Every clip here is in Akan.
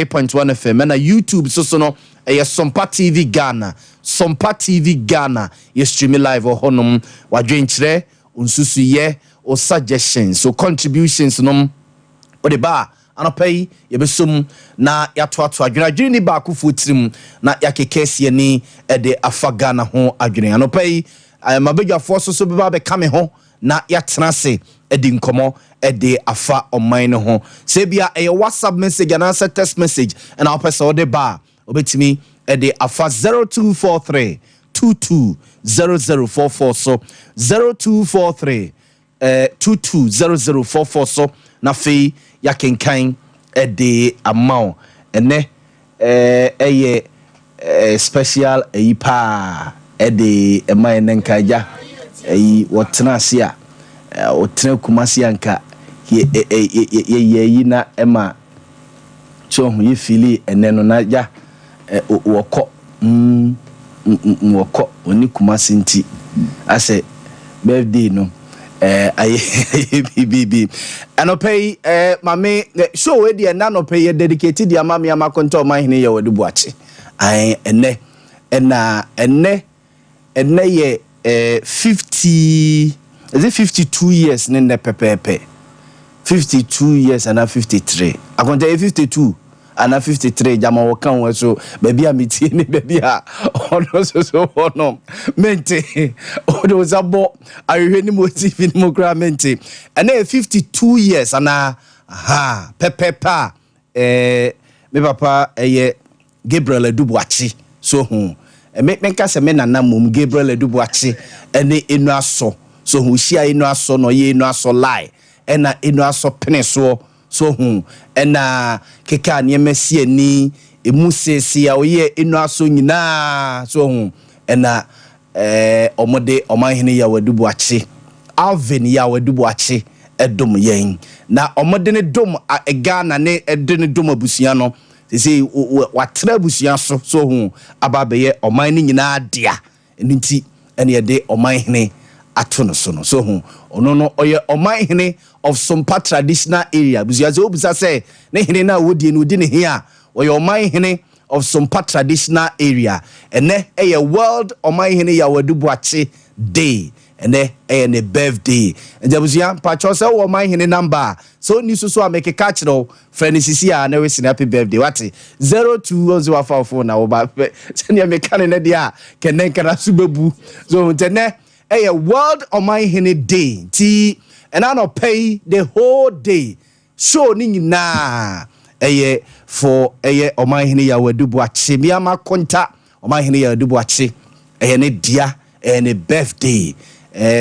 103.1 FM, ɛna YouTube so so no ɛyɛ Sompa TV Ghana, Sompa TV Ghana. Yɛ stream live wɔ hɔnom. Wadwenkyerɛ, nsusuyɛ, o suggestions, o contributions nom wode ba a, anɔpa yi yɛbɛsom na yɛatoato adwene, adwene ni baakofoɔ tirim na yɛakeka asi ani de afa Ghana ho adwene. Anɔpa yi mabadwafoɔ so so bɛba bɛka me ho na yɛatena ase di nkɔmmɔ de afa ɔman no ho. Sɛ bia ɛyɛ WhatsApp message anaasɛ text message ɛna wopɛ sɛ wode ba a, wobɛtumi de afa 0243 220044 so, 0243 220044 so, na afei yɛakenkan de ama wo. Ɛnɛ ɛyɛ special ɛyi paa ɛde ɛma yɛn. Ne nkaagya ɛyi wɔtena ase a wɔtena Kumase a, nka yɛyɛ yi na ɛma tí ɔho yɛ fili ɛnɛ no na gya wɔkɔ wɔkɔ wɔne Kumase, nti asɛ birthday no ayɛ biribi. Ɛnɔpɛ yi maame show wei deɛ, ɛna nɔpɛ yi yɛ dedicate di ama mi ama kɔntɛ ɔman hene yɛ wɔde buakye. Ɛn ɛnɛ ɛna ɛnɛ yɛ 50, is it 52 years ne nnɛ pɛpɛɛpɛ? 52 years ana 53? Akɔntɛ yɛ 52 ana 53? Gyama wɔka ho so baabi a metie ne baabi a ɔno nso so hɔ no mente. Wode wo nsa bɔ ahwehwɛ ne mu TV no mu koraa mente. Ɛnɛ yɛ 52 years anaa aha pɛpɛpɛ a me papa ɛyɛ Gabriel Adu Boakye so ho. Menka sɛ me nana mmom Gabriel Adu Boakye ɛne Enu Asɔ so ho hyia. Enu Asɔ na ɔyɛ Enu Asɔ lie, ɛna Enu Asɔ pene soɔ so ho, ɛna keka nneɛma si ani emu seesei a ɔyɛ Enu Asɔ nyinaa so ho, ɛna ɔmode ɔmanhene Yaw Adu Boakye, Alvin Yaw Adu Boakye, ɛdom yɛn na ɔmode ne dom Ghana ne ɛde ne dom abusua no. Sese watena abusua so so ho aba abɛyɛ ɔman no nyinaa dea. Ɛno nti ɛne yɛde ɔmanhene ato no so no so ho. Ɔno no ɔyɛ ɔmanhene of Sompa Traditional Area. Abusua, sɛ wobisa sɛ ne hene no a wɔdie no, ɔdi ne he a, ɔyɛ ɔmanhene of Sompa Traditional Area. Ɛnɛ ɛyɛ World Ɔmanhene Yaw Adu Boakye Day. Ɛnɛ ɛyɛ ne birthday. Nti abusua, mpakyɛw, sɛ wowɔ ɔmanhene number a, sɛ ɔnni so so a, mekeka kyerɛ wo, frɛ no sisi a na wesi no happy birthday. Wate? 02 wafa phone na woba pɛ sɛnea meka ne no deɛ a, kɛnɛ nkana so bɛbu so. Nti ɛnɛ ɛyɛ World Ɔmanhene Day, nti ɛna anɔpɛ yi the whole day show ne nyinaa ɛyɛ for ɛyɛ ɔmanhene Yaw Adu Boakye. Miama Konta ɔmanhene Yaw Adu Boakye, ɛyɛ ne dea, ɛyɛ ne birthday.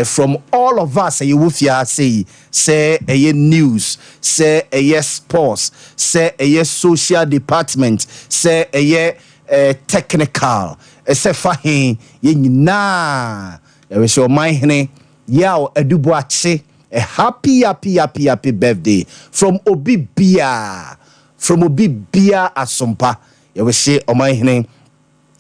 From all of us ɛyɛ wɔ fie ase yi, sɛ ɛyɛ news, sɛ ɛyɛ sports, sɛ ɛyɛ social department, sɛ ɛyɛ technical, ɛsɛ fa he, yɛn nyinaa yɛwɛhyɛ ɔmanhene Yaw Adu Boakye a happy, happy, happy, happy birthday from obi bia, from obi bia asompa. Yɛwɛhyɛ ɔmanhene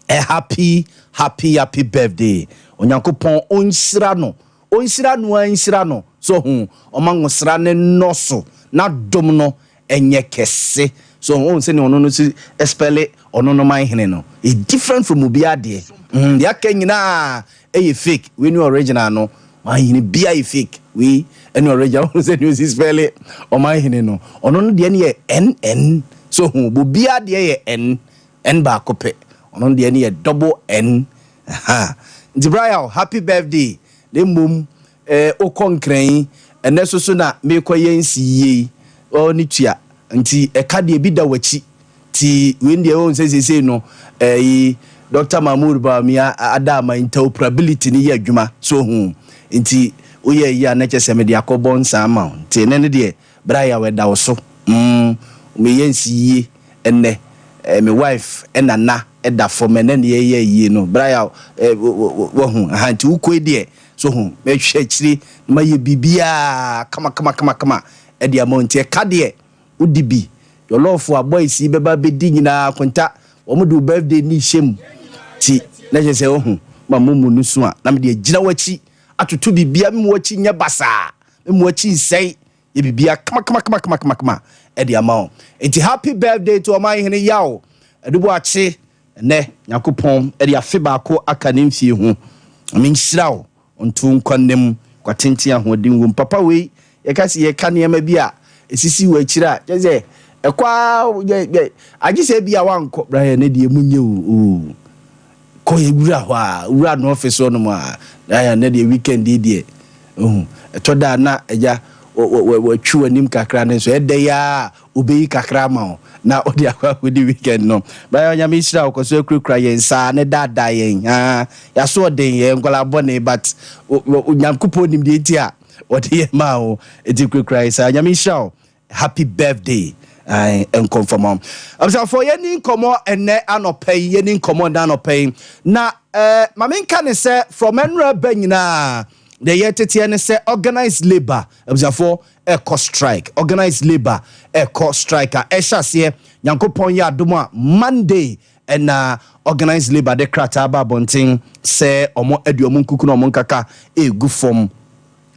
a happy, happy, happy birthday. Onyankopɔn ɔnhyira no, ɔnhyira no a nhyira no so ho, ɔma nwosra ne nnɔso na dom no ɛnyɛ kɛse so. Ɔhu sɛ ne ɔno no si spell ɔno no man hene no is different from obi adeɛ. Deɛ aka nyinaa ɛyɛ fake, wei ne original no. Man hene bia yɛ fake, wei ɛne original. Ɔhu sɛ ne ɔsi spell ɔman hene no, ɔno no deɛ no yɛ nn so ho. Obiara deɛ yɛ n n baako pɛ, ɔno deɛ no yɛ double n ha. Nti Brian, happy birthday. Na mmom wokɔ Nkran yi ɛnɛ so so na mekɔ yɛ nsi yie yi ɔne tua, nti ɛka deɛ bi da w'akyi. Ti wei deɛ wɔn sɛ seesei no ɛyi Dr Mahmood Bawumia ada ama interoperability ni yɛ adwuma so ho, nti woyɛ yi a na kyɛ sɛ mede akɔbɔ nsa ama wo. Nti ɛnɛ no deɛ, Brian, wɔda wo so. Meyɛ nsi yie ɛnɛ. Me wife ɛna na ɛda fam ɛnɛ ne yɛyɛ yie no. Brian, wahu aha, nti wokɔ yi deɛ so ho, mɛhwɛ akyire na mayɛ biribiaa kama kama kama kama ɛde ama wo. Nti ɛka deɛ wodi bi jollof a boys yi bɛba bɛdi nyinaa konta, wɔn de wo birthday ni hyɛ mu ti na kyerɛ sɛ wohu ma momu no so a, na mede agyina w'akyi atoto biribia. Memu w'akyi nyɛ basaa, memu w'akyi nsɛe, yɛ biribia kama kama kama kama kama kama. Ɛde ama wo. Nti happy birthday to Ɔmanhene Yaw Adu Boakye. Ɛnɛ Nyankopɔn ɛde afe baako aka ne mfie ho. Menhyira wo nto nkwa nnam kwatenten, ahoɔden wom. Papa wei, yɛka sɛ yɛka nneɛma bi a ɛsisi wɔ akyire a, kyɛ sɛ ɛkɔ a agye sɛ bi a wankɔ brayɛ ne deɛ mu nyɛ o. Kɔ yɛ wura hɔ a, wura no office hɔ nom a, brayɛ ne deɛ, weekend yi deɛ ohu ɛtɔ da na agya wɔatwi w'anim kakra ne nso ɛdɛ yi a obɛyi kakra ama wo na ɔde akɔ akɔdi weekend no. Brayɛ, Onyame hyira wo, kɔ so akurakura yɛn nsa ne daadaa yɛn. Yɛaso ɔden yɛn nkɔla bɔne, but Onyankopɔn nim deɛ nti a ɔde yɛ maa wo, ɛnti kurakura yɛn saa. Nyame hyira wo, happy birthday. Nkɔmfɔmɔ abusuafoɔ, yɛni nkɔmɔ ɛnɛ anɔpɛ yi, yɛni nkɔmɔ ɛnɛ anɔpɛ yi. Na maame nka ne sɛ from ɛnura bɛ nyinaa deɛ yɛteteɛ ne sɛ organised labour, abusuafoɔ, ɛkɔ strike. Organised labour ɛkɔ strike a ɛhyɛ aseɛ, Nyankopɔn yɛ adom a, Monday. Ɛna organised labour de krataa ba abɔnten sɛ ɔmo adi ɔmo nkuku na ɔmo nkaka egu fam.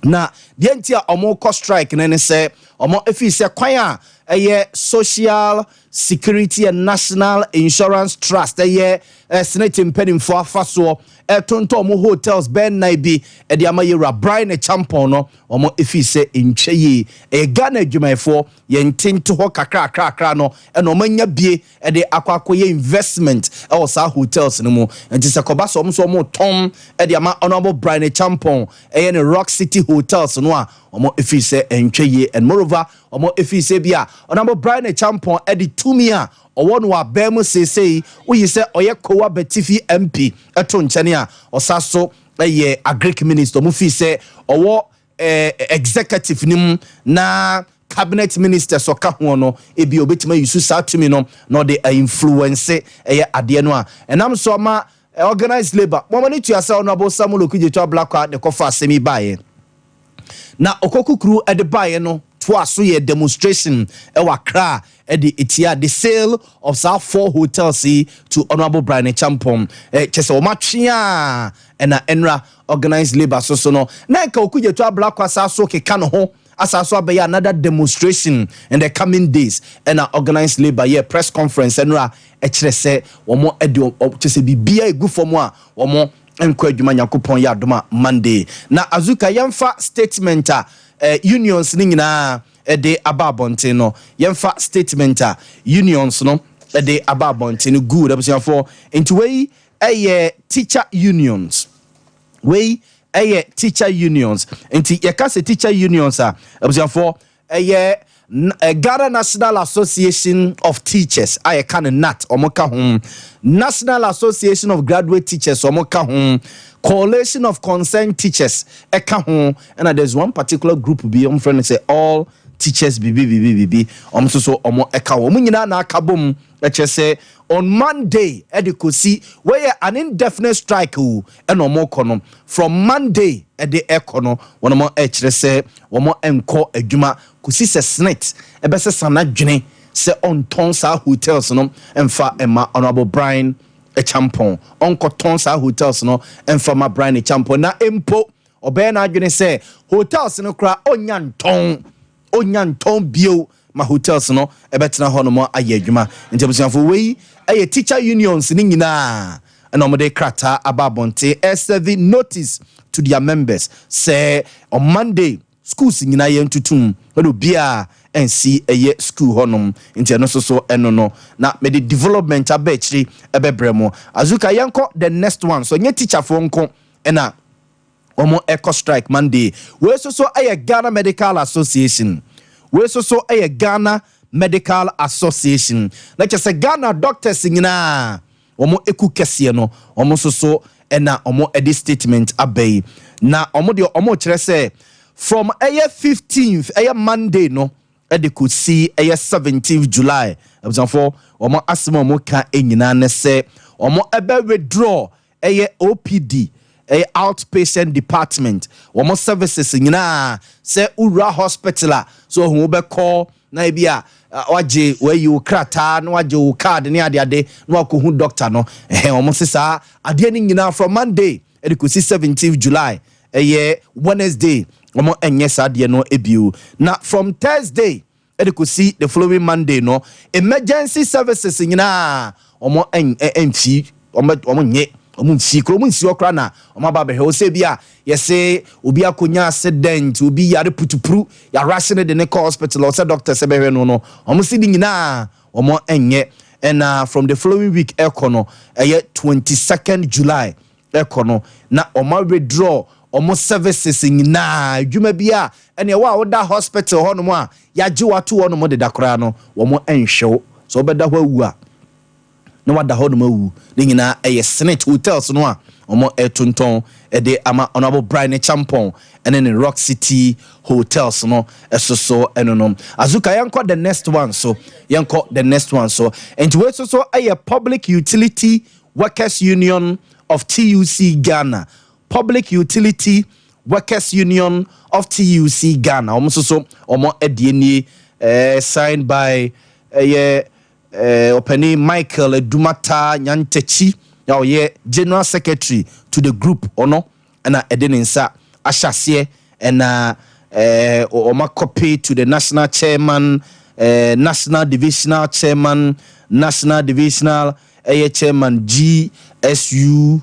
Na deɛ nti a ɔmo kɔ strike no ne sɛ ɔmo efi sɛ kwan a ɛyɛ Social Security and National Insurance Trust, ɛyɛ SSNIT mpanimfoɔ afa soɔ ɛtontɔn ɔmo hotels bɛn nan bi ɛde ama yɛwura Bryan Acheampong no, ɔmo efi sɛ ntwa yie. Ɛyɛ Ghana adwumayɛfoɔ yɛn tente hɔ kakrakrakra no ɛna ɔmo anya bie ɛde akɔ akɔyɛ investment ɛwɔ saa hotels no mu. Nti sɛ kɔba sɛ ɔmo nso ɔmo tɔn ɛde ama Honourable Bryan Acheampong, ɛyɛ ne Rock City Hotels no a, ɔmo efi sɛ ntwa yie. And moreover, ɔmo efi sɛ bi a Honourable Bryan Acheampong ɛde tumi a ɔwɔ no wɔ abɛn mu seesei, woyi sɛ ɔyɛ Kowa Betifi MP ɛto nkyɛn a, ɔsa so ɛyɛ Agric Minister. Ɔmo fi sɛ ɔwɔ executive no mu na cabinet ministers ɔka ho no, ebi obetumi ayi so saa tumi no na ɔde influence ɛyɛ adeɛ no a ɛnam so ama organised labour wɔn ani tua sɛ Honourable Samuel Okudzeto Ablakwa de kɔfa asɛm yi baeɛ. Na Okokukuru de baeɛ no toa so yɛ demonstration ɛwɔ Accra ɛde etia the sale of saa four hotels yi to Honourable Bryan Acheampong. Kyɛ sɛ wɔn atwe a ɛna ɛnra organised labour so so no na nka Okudzeto Ablakwa saa so keka ne ho asa so abɛyɛ another demonstration in the coming days. Ɛna organised labour yɛ press conference ɛnra, ɛkyerɛ sɛ wɔn ɛde kyɛ sɛ biribiara egu fam a wɔn nkɔ adwuma, Nyankopɔn yɛ adom a, Monday. Na Azuka, yɛmfa statement a unions no nyinaa ɛde aba abɔnten no, yɛmfa statement a unions no ɛde aba abɔnten no. Good, abusuafoɔ, nti wei ɛyɛ teacher unions, wei ɛyɛ teacher unions. Nti yɛka sɛ teacher unions a, abusuafoɔ, ɛyɛ Ghana National Association of Teachers a yɛka no GNAT, ɔmo ka ho, National Association of Graduate Teachers, ɔmo ka ho, Coalition of Concerned Teachers ɛka ho, ɛna there's one particular group bi ɔmo frɛ no sɛ All Teachers bibi bibi bibi, ɔmo nso so ɔmo ɛka ho. Ɔmo nyinaa na aka bom ɛkyɛ sɛ on Monday ɛde kɔsi, wɔyɛ an indefinite strike o, ɛna ɔmo kɔ no from Monday ɛde ɛkɔ no, wɔn mo ɛkyerɛ sɛ wɔn nkɔ adwuma kɔsi sɛ SSNIT ɛbɛsesa n'adwene sɛ ɔntɔn saa hotels no ɛmfa ɛma Honourable Bryan Acheampong, ɔnkɔtɔn saa hotels no ɛmfa ma Bryan Acheampong, na mpo ɔbɛyɛ n'adwene sɛ hotels no koraa ɔnya ntɔn, ɔnya ntɔn bio ma hotels no ɛbɛtena hɔ nom ayɛ adwuma. Nti abusuafo, wei ɛyɛ teacher unions ne nyinaa ɛna wɔde krataa aba abɔnten ɛserve notice to their members sɛ on Monday schools nyinaa yɛn tutum ɛna obiara ɛnsi ɛyɛ school hɔnom. Nti ɛno nso so ɛno no na mɛde development aba akyiri ɛbɛbrɛ mu. Azuka, yɛnkɔ the next one. So nyɛ teacherfoɔ nko ɛna wɔn ɛkɔ strike Monday. Wei nso so ɛyɛ Ghana Medical Association, wei nso so ɛyɛ Ghana Medical Association, na kyerɛ sɛ Ghana doctors nyinaa wɔn eku kɛseɛ no, wɔn nso so ɛna wɔn ɛde statement aba yi. Na wɔn deɛ, wɔn kyerɛ sɛ from ɛyɛ 15th, ɛyɛ Monday no, ɛde kɔsi ɛyɛ 17th July, abusuafoɔ, wɔn asɛm a wɔn ka nyinaa ne sɛ wɔn ɛbɛ withdraw ɛyɛ OPD, ɛyɛ outpatient department, wɔn services nyinaa. Sɛ wura hospital a, so ohun wobɛkɔ na ebi a wagye wayi wo krataa na wagye wo card ne adeade na wakɔhu doctor no, ɛhɛn, wɔn sɛ saa adeɛ no nyinaa from Monday ɛde kɔsi 17th July, ɛyɛ Wednesday, wɔn nyɛ saa adeɛ no ebio. Na from Thursday ɛde kɔsi the following Monday no, emergency services nyinaa wɔn ɛnfi, wɔn nye, wɔn nfi kuro, wɔn nsi hɔ koraa na wɔn aba abɛhwɛ. Wɔsɛ bi a yɛsɛ obi akɔnya accident, obi yare putupuru, yɛarahye ne de ne kɔ hospital, ɔsɛ doctor sɛ bɛhwɛ no, wɔn si de nyinaa wɔn nyɛ. Ɛna from the following week ɛkɔ no, ɛyɛ 22nd July ɛkɔ no, na wɔn withdraw wɔn services nyinaa. Adwuma bi a ɛnna ɛwɔ a wɔda hospital hɔnom a yɛagye wato hɔnom deda koraa no, wɔn nhwɛw sɛ wɔbɛda hɔ awu a, na wada hɔnom awu. Ne nyinaa ɛyɛ SSNIT hotels no a wɔn ɛtontɔn ɛde ama Honourable Bryan Acheampong ɛne ne Rock City Hotels no ɛso so ɛno no. Azuka, yɛnkɔ the next one so, yɛnkɔ the next one so. Nti wei nso so ɛyɛ Public Utility Workers Union of TUC Ghana, Public Utility Workers Union of TUC Ghana, wɔn nso so wɔn ɛdeɛ nie, signed by ɛyɛ ɔpanin Michael Adumata Nyantakyi a ɔyɛ general secretary to the group. Ɔno ɛna ɛde ne nsa ahyɛ aseɛ, ɛna ɔma copy to the national chairman, national divisional chairman, national divisional ɛyɛ chairman GSU,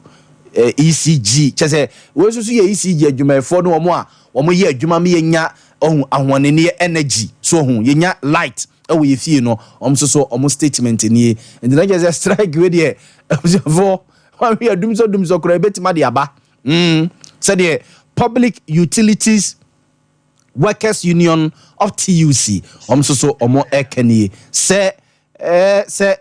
ECG. Kyɛ sɛ wɔn nso so yɛ ECG adwumayɛfoɔ no, wɔn a wɔn yɛ adwuma mi yɛnya ɔho ahoɔden energy so ɔho yɛnya light ɛwɔ yɛ fie no, wɔn nso so wɔn statement nie. Nti na kyerɛ sɛ strike wei deɛ, abusuafoɔ, wɔn ahwɛ dumsɔ dumsɔ koraa ebɛtuma de aba sɛdeɛ Public Utilities Workers Union of TUC wɔn nso so wɔn ɛka nie sɛ sɛ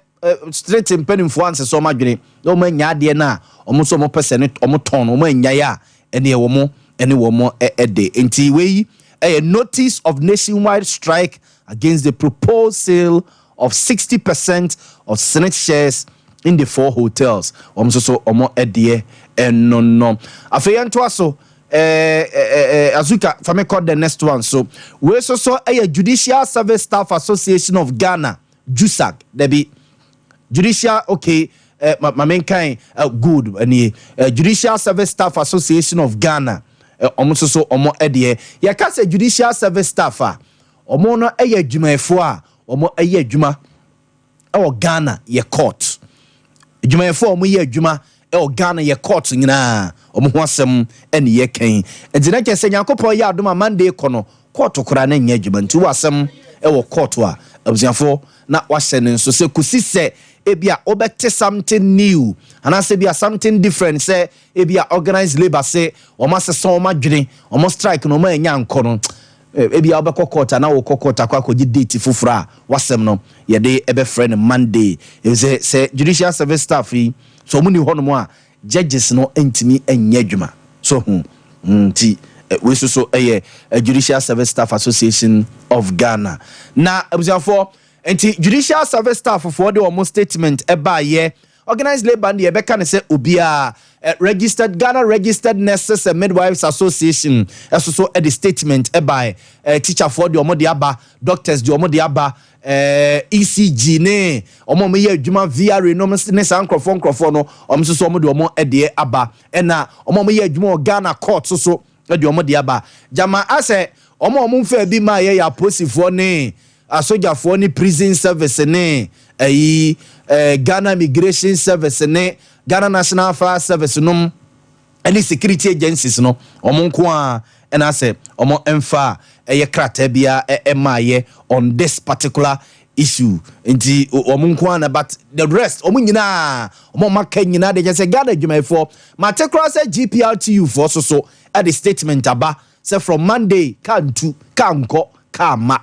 SSNIT mpanimfoɔ ansesɛ wɔn adwene na wɔn anya adeɛ no a wɔn nso wɔn pɛ sɛ ne wɔn tɔn no, wɔn anya yɛ a, ɛne wɔn ɛne wɔn ɛde. Nti wei ɛyɛ notice of nationwide strike against the proposed sale of 60% of SSNIT shares in the four hotels. Wɔn nso so wɔn ɛdeɛ ɛno no. Afei yɛn to so, Azuka, fa me kɔ the next one so. Wei nso so ɛyɛ Judicial Service Staff Association of Ghana, JUSAG. Dabi, Judicial, okay, ma menkan good ɛnie, Judicial Service Staff Association of Ghana, ɔmo nso so ɔmo ɛdeɛ. Yɛka sɛ Judicial Service Staff a, ɔmo no ɛyɛ adwumayɛfoɔ a ɔmo ɛyɛ adwuma ɛwɔ Ghana yɛ court. Adwumayɛfoɔ a ɔmo yɛ adwuma ɛwɔ Ghana yɛ court nyinaa, ɔmo ho asɛm ɛne yɛ kɛn. Nti na kyerɛ sɛ Nyankopɔn yɛ adom a, Monday kɔ no, court koraa na nyɛ adwuma. Nti wɔ asɛm ɛwɔ court a, abusuafoɔ, na wahyɛ ne nso sɛ kòsi sɛ ebi a wobɛte something new anaasɛ ebi a something different, sɛ ebi a organized labour sɛ wɔn asesa wɔn adwene, wɔn strike na wɔn anya nkɔ no, ebi a wobɛkɔ court a, na wokɔ court akɔ akɔgye date foforɔ a wasɛm no yɛde ɛbɛfrɛ no Monday. Sɛ judicial service staff yi so, wɔn ni hɔnom a, judges no ntumi nyɛ adwuma so ho. Nti wei nso so ɛyɛ Judicial Service Staff Association of Ghana. Na abusuafoɔ, nti Judicial Service staff foɔ de wɔn statement ɛbaayɛ. Organized labour deɛ, yɛbɛka ne sɛ obiara, registered Ghana Registered Nurses and Midwives Association ɛso so ɛde statement ɛbaeɛ, teacherfoɔ de wɔn de aba, doctors de wɔn de aba, ECG ne wɔn a wɔyɛ adwuma VRA nom ne saa nkurɔfoɔ no, wɔn nso so wɔn de wɔn deɛ aba. Ɛna wɔn a wɔyɛ adwuma wɔ Ghana court so so de wɔn de aba. Gyama asɛ wɔn a wɔn mfɛ bi maa yɛ apolisifoɔ ne asogyafoɔ ne prison service ne ɛyi Ghana Immigration Service ne Ghana National Fire Service nom ɛne security agencies no, wɔn nko a ɛna asɛ wɔn mfa a ɛyɛ krataa biara ɛmaayɛ on this particular issue. Nti wɔn nko a na, but the rest, wɔn nyinaa, wɔn a wɔaka nyinaa de kyɛ sɛ Ghana adwumayɛfoɔ mate koraa sɛ GPRTU foɔ so so ɛde statement aba sɛ from Monday, kaa ntu, kaa nkɔ, kaa ma.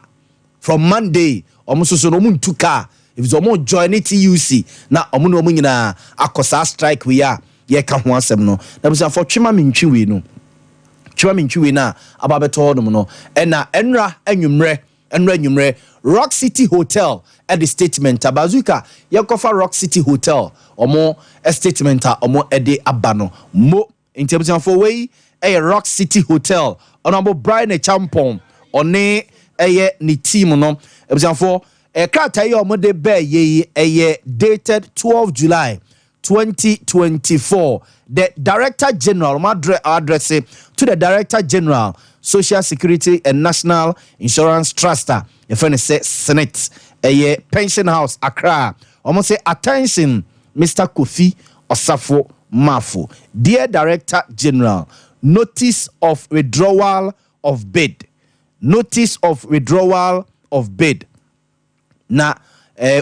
From Monday, wɔn nso so no, wɔn ntu kaa efisɛ wɔn join ne TUC na wɔn ne wɔn nyinaa akɔ saa strike wei a yɛka ho asɛm no. Na abusuafo, twema mi ntwi wei no, twema mi ntwi wei no a aba abɛtɔ hɔnom no. Ɛna ɛnra anwummerɛ Rock City Hotel ɛde statement abazuka. Yɛkɔfa Rock City Hotel ɔmo statement a ɔmo ɛde aba no mo. Nti abusuafo, wei ɛyɛ Rock City Hotel, Honourable Bryan Acheampong ɔne ɛyɛ ne team no. Abusuafo, krataa yi a wɔde bɛɛ yɛ yi ɛyɛ dated 12 July 2024. The Director General, ɔmo address to the Director General, Social Security and National Insurance Trust a yɛfrɛ no sɛ SSNIT, ɛyɛ Pension House, Accra. Wɔn sɛ, "Attention Mr Kofi Osafo Mafo, dear Director General, notice of withdrawal of bid, notice of withdrawal of bid." Na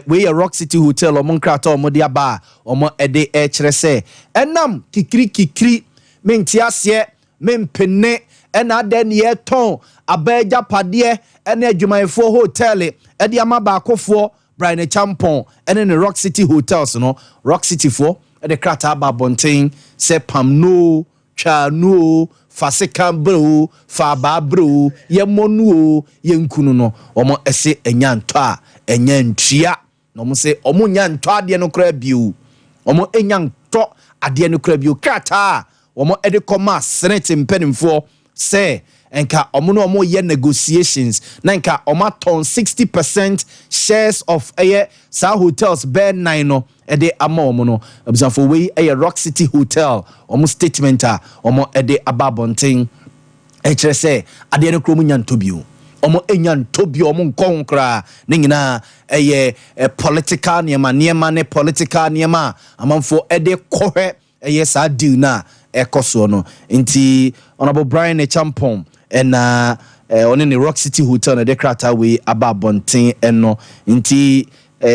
wei yɛ Rock City Hotel ɔmo nkrataa ɔmo de aba a ɔmo de ɛkyerɛ sɛ ɛnam kikiri kikiri, mente aseɛ, mempene, ɛna adɛn ne yɛtɔn aba agyapadeɛ ɛne adwumayɛfoɔ hotel ɛde ama baakofoɔ, Bryan Acheampong ɛne ne Rock City Hotels no. Rock City foɔ ɛde krataa aba abɔnten sɛ pam no, twaa no o, fa sekan bere o, fa abaa bere o, yɛmmɔ no o, yɛnku no. Wɔn ɛse ɛnya ntɔ a ɛnya ntua, na wɔn sɛ wɔn nya ntɔ adeɛ no koraa bio, wɔn nya ntɔ adeɛ no koraa bio. Krataa a wɔn de kɔma SSNIT mpanimfoɔ sɛ nka wɔn no wɔn yɛ negotiations na nka wɔn atɔn 60% shares of ɛyɛ saa hotels bɛɛ nnan no ɛde ama wɔn no. Abusuafo, wei ɛyɛ Rock City Hotel wɔn statement a wɔn de aba abɔnten, ɛkyerɛ sɛ adeɛ no kuro mu nya ntɔ bio, wɔn nya ntɔ bio, wɔn nkɔ ho koraa. Ne nyinaa ɛyɛ political nneɛma nneɛma ne political nneɛma a amanfoɔ ɛde kɔhwɛ ɛyɛ saa deal no a ɛkɔ soɔ no. Nti Honourable Bryan Acheampong ɛna ɔne ne Rock City Hotel na ɛde krataa wei aba abɔnten ɛno. Nti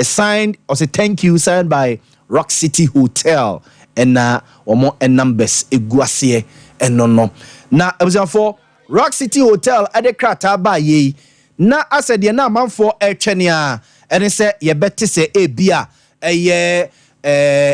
signed, ɔsɛ thank you, signed by Rock City Hotel, ɛna wɔn numbers egu aseɛ ɛno no. Na abusuafoɔ, Rock City Hotel ɛde krataa baa yie na asɛ deɛ na amanfoɔ ɛretwɛn a ɛne sɛ yɛbɛte sɛ ebi a ɛyɛ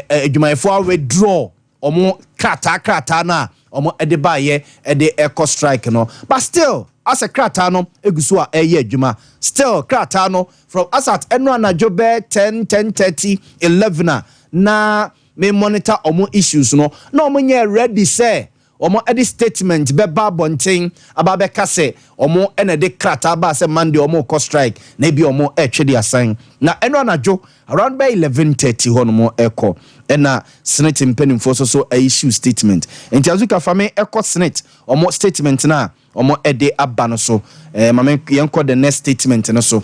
adwumayɛfoɔ a withdraw wɔn krataa krataa no a wɔn de baayɛ de ɛkɔ strike no, but still asɛ krataa no egu so a ɛyɛ adwuma. Still krataa no from asat ɛno anadwo bɛɛ 10, 10:30, 11 a na me monitor wɔn issues no, na wɔn nyɛ ready sɛ wɔn de statement bɛba abɔnten aba abɛka sɛ wɔn ɛna de krataa ba sɛ Monday wɔn kɔ strike na ebi wɔn ɛretwe de asan. Na ɛno anadwo around bɛyɛ 11:30 hɔ nom ɛkɔ, ɛna SSNIT mpanimfoɔ nso so issue statement. Nti Azuka, fame ɛkɔ SSNIT wɔn statement na wɔn ɛde aba no so. Maame, yɛnkɔ the next statement no so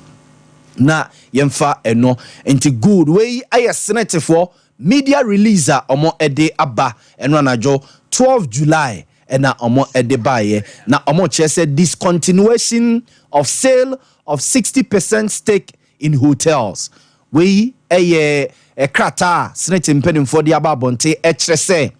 na yɛmfa ɛno. Nti good, wei ayɛ SSNITfoɔ media release a wɔn ɛde aba ɛno anadwo 12 July ɛna wɔn ɛde baayɛ, na wɔn kyerɛ sɛ discontinuation of sale of 60% stake in hotels. Wei ɛyɛ ɛkrataa a SSNIT mpanimfoɔ de aba abɔnten, ɛkyerɛ sɛ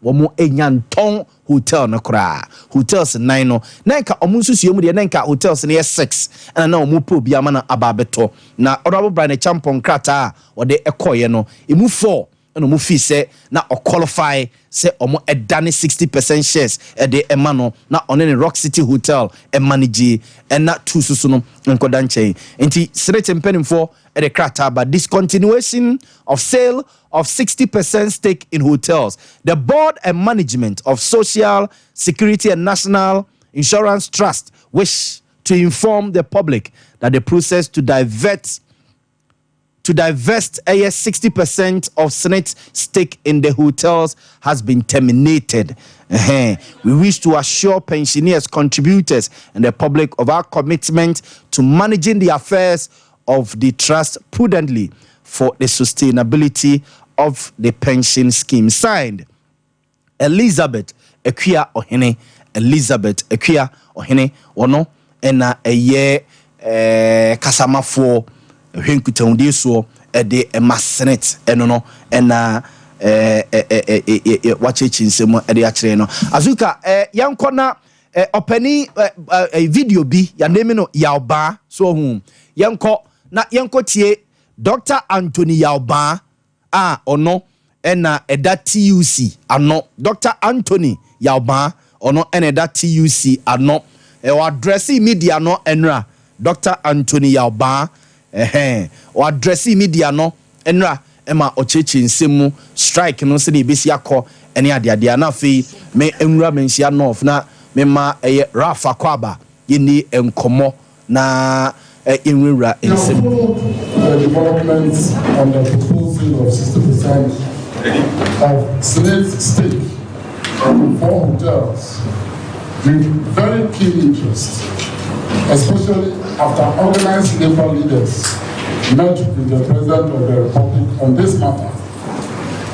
wɔn anya ntɔn hotel no koraa, hotels nnan no. Na nka wɔn nsusua mu deɛ, na nka hotels no yɛ six, ɛna na wɔn pɛ obi ama no aba abɛtɔ. Na Honourable Bryan Acheampong krataa a wɔde ɛkɔɔyɛ no, emu four ɛna wɔn fi sɛ na ɔqualify sɛ wɔn ɛdane 60% shares ɛde ɛma no na ɔne ne Rock City Hotel ɛma no gye, ɛna two soso no nkɔda nkyɛn. Nti SSNIT mpanimfoɔ ɛde krataa ba, discontinuation of sale of 60% stake in hotels. The board and management of Social Security and National Insurance Trust wish to inform the public that the process to divest a 60% of SSNIT stake in the hotels has been terminated. We wish to assure pensioners, contributors, and the public of our commitment to managing the affairs of the trust prudently for the sustainability of the pension scheme. Signed, Elizabeth Akua Ohene. Elizabeth Akua Ohene, ɔno ɛna ɛyɛ kasamafoɔ ɛhwɛ nkitahodie soɔ ɛde ɛma SSNIT. Ɛno no ɛna ɛɛ ɛɛ wakyerɛkyerɛ nsɛm ɛde akyerɛ no. Azuka, yɛnkɔ na ɔpanin ɛɛ video bi yanemi no Yawbaa so ɔho. Yɛnkɔ na yɛnkɔ tie Dr Anthony Yaw Baah a ɔno ɛna ɛda TUC ano. Dr Anthony Yaw Baah, ɔno ɛna ɛda TUC ano, ɛwɔ address media no ɛnra. Dr Anthony Yaw Baah, ɛhɛn, ɔ address media no ɛnra ɛma ɔkyerɛkyerɛ nsɛm mu, strike no sɛdeɛ ebesi akɔ ɛne adeadeɛ. Na afei me nwura Manhyia North na mema ɛyɛ Ralph Akɔaba, yɛni nkɔmmɔ na yɛnwurawura nsɛm. The developments on the proposal of 60% of SSNIT stake in four hotels. with very keen interest, especially after organized labor leaders met with the President of the Republic on this matter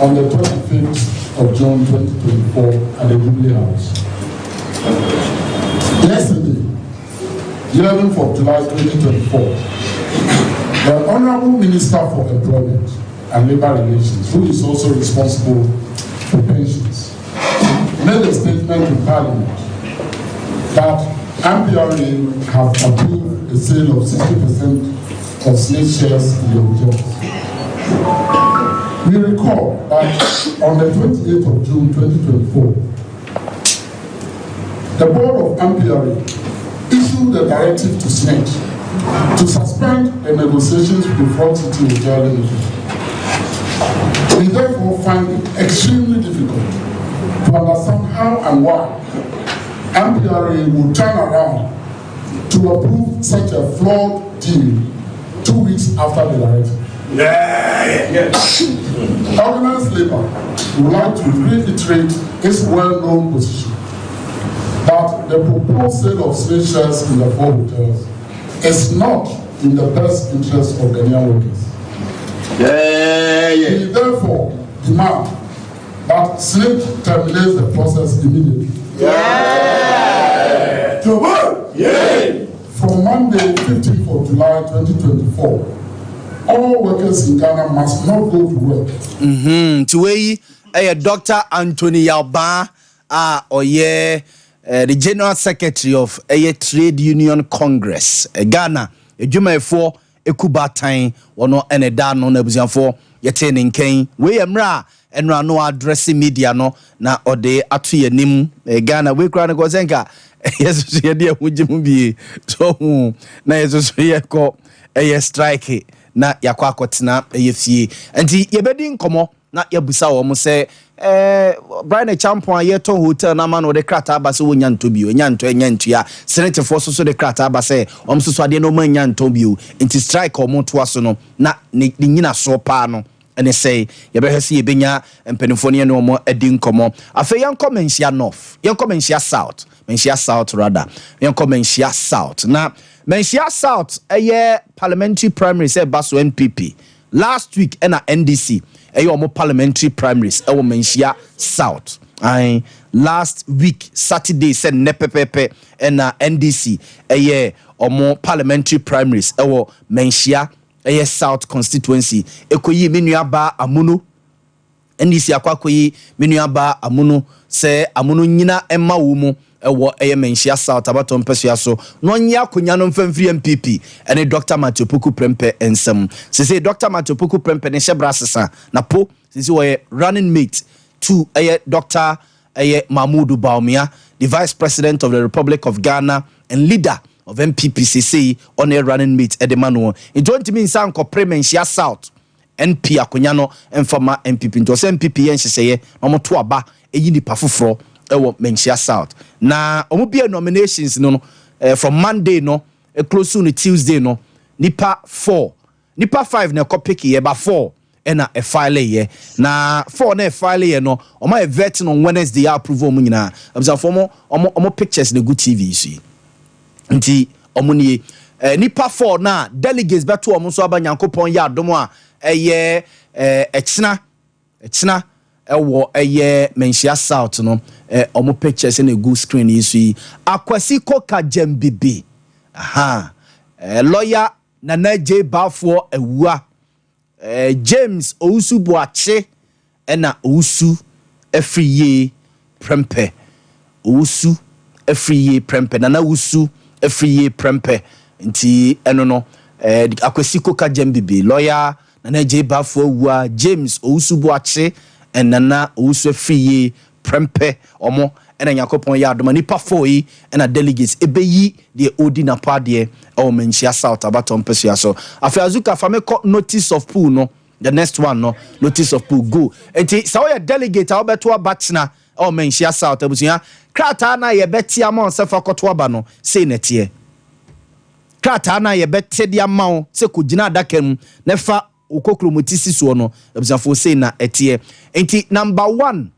on the 25th of June 2024 at the Jubilee House. Yesterday, 11th of July 2024, the Honorable Minister for Employment and Labor Relations, who is also responsible for pensions, made a statement in Parliament that NPRA has approved the sale of 60% of SSNIT shares in the hotels. We recall that on the 28th of June 2024, the board of NPRA issued a directive to SSNIT to suspend the negotiations with Rock City Hotel Limited. We therefore find it extremely difficult to understand how and why NPRA would turn around to approve such a flawed deal 2 weeks after the directive. Organized labor would like to reiterate its well-known position that the proposed sale of SSNIT shares in the four hotels is not in the best interest of Ghanaian workers. We therefore demand that SSNIT terminates the process immediately. From Monday, 15th of July 2024, all workers in Ghana must not go to work. Nti wei ɛyɛ Dr Anthony Yaw Baah a ɔyɛ the general secretary of ɛyɛ Trade Union Congress Ghana adwumayɛfoɔ ekubaatan. Wɔno ɛna da no na abusuafoɔ yɛte ne nkɛn. Wei yɛ mmerɛ a ɛnora no address media no na ɔde ato yɛn anim. Ghana wei kura no kɔ sɛ nka yɛ soso yɛde ɛho gye mu bie so ho na yɛ soso yɛkɔ ɛyɛ strike na yɛakɔ akɔtena ɛyɛ fie. Nti yɛbɛdi nkɔmmɔ na yɛbusa wɔn sɛ Bryan Acheampong a yɛtɔn hotel na ama no, wɔde krataa ba sɛ wɔnya ntɔ bio, ɛnya ntɔ, ɛnya ntua. Senetifoɔ nso so de krataa ba sɛ wɔn nso so adeɛ no wɔn anya ntɔ bio, nti strike a wɔn toa so no na ne nyinasoɔ paa no ɛne sɛ yɛbɛhwɛ sɛ yɛbɛnya mpanimfoɔ no yɛne wɔn adi nkɔmmɔ. Afei yɛnkɔ Manhyia North, yɛnkɔ Manhyia South, Manhyia South rather, yɛnkɔ Manhyia South. Na Manhyia South ɛyɛ parliamentary primary sɛ ɛba so NPP last week, ɛna NDC ɛyɛ ɔmo parliamentary primaries ɛwɔ Manhyia South. Ayi last week Saturday sɛ nnɛ pɛpɛpɛ ɛna NDC ɛyɛ ɔmo parliamentary primaries ɛwɔ Manhyia ɛyɛ South constituency. Ɛkɔyi me nua baa Amuno, NDC akɔ akɔyi me nua baa Amuno sɛ Amuno nyina ɛma wo mu ɛwɔ ɛyɛ Manhyia South abatɔ mpɛsua so na ɔnyɛ akonnwa no mfa mfiri NPP ɛne Dr Matthew Poku Prempeh nsɛm. Sese Dr Matthew Poku Prempeh ne hyɛ bra sesa na po sese wɔyɛ running mate to ɛyɛ Dr ɛyɛ Mahmudu Bawumia, the Vice President of the Republic of Ghana and leader of NPP. Sese ɔne running mate ɛde ma no, nti ɔntumi nsa nkɔpere Manhyia South MP akonnwa no mfama NPP. Nti ɔsɛ NPP yɛ nhyehyɛeɛ na ɔmoto aba ɛyi nipa foforɔ ɛwɔ Manhyia South. Na ɔmo bia nominations no from Monday no close no Tuesday no, nipa four, nipa five na ɛkɔ pick yɛ ba, four ɛna ɛfile yɛ. Na four na ɛfile yɛ no, ɔmo ayɛ vetting on Wednesday, yɛ approve ɔmo nyinaa. Abusuafo, ɔmo pictures na egu TV so yi, nti ɔmo nie. Nipa four na delegates bɛto ɔmo nso aba. Nyankopɔn yɛ adom a, ɛyɛ ɛkyena ɛwɔ ɛyɛ Manhyia South no. Ɔmo pictures na egu screen yi so yi. Akwasi Koka Gyambibi, aha, lawyer Nana J Baafoɔ Awua, James Owusu Boakye, ɛna Owusu Afiri Yie Prɛmpɛ, Owusu Afiri Yie Prɛmpɛ, Nana Owusu Afiri Yie Prɛmpɛ. Nti ɛno no Akwasi Koka Gyambibi, lawyer Nana J Baafoɔ Awua, James Owusu Boakye, ɛnana Owusu Afiri Yie Prɛmpɛ, ɔmo ɛna Nyankopɔn yɛ adoma nipa four yi ɛna delegates ɛbɛyi deɛ ɔdi napo adeɛ ɛwɔ Manhyia South abatɔ mpɛsua so. Afei Azuka, fa me kɔ notice of poll no, the next one no, notice of poll go. Nti sɛ woyɛ delegate a wobɛto aba kyena ɛwɔ Manhyia South, abusua, krataa no a yɛbɛte ama wo sɛ fa kɔto aba no, sei na ɛteɛ. Krataa no a yɛbɛte de ama wo sɛ kɔgyina adaka mu na fa wo kokromoti si soɔ no, abusuafoɔ, sei na ɛteɛ. Nti number one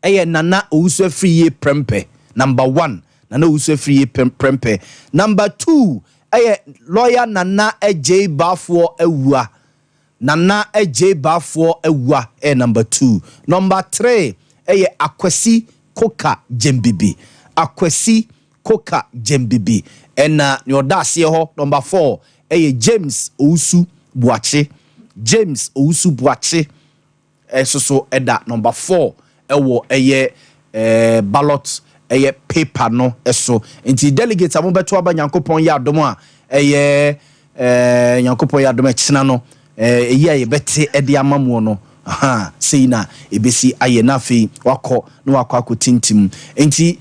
ɛyɛ Nana Owusu Afiri Yie Prɛmpɛ. Number one, Nana Owusu Afriyie Prempeh. Number two ɛyɛ lawyer Nana Agyei Baafoɔ Awua. Nana Agyei Baafoɔ Awua ɛyɛ number two. Number three ɛyɛ Akwasi Koka Gyambibi. Akwasi Koka Gyambibi. Ɛna nea ɔda aseɛ hɔ, number four, ɛyɛ James Owusu Boakye. James Owusu Boakye ɛso so ɛda number four ɛwɔ ɛyɛ ballot ɛyɛ paper no ɛso. Nti delegates a mobɛto aba, Nyankopɔn yɛ adom a, ɛyɛ Nyankopɔn yɛ adom ɛkyena no, ɛyi a yɛbɛte ɛde ama mu no aha sei na ebesi ayɛ, na afei wakɔ na wakɔ akɔ tintim. Nti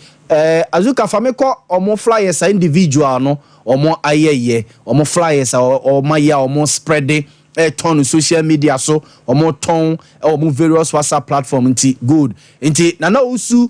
Azuka, fa me kɔ ɔmo flyers a individual no ɔmo ayɛyɛ, ɔmo flyers a ɔmo ayɛ a ɔmo spread ɛtɔn no social media so, ɔmo tɔn ɛwɔ ɔmo various WhatsApp platform. Nti good, nti Nana Owusu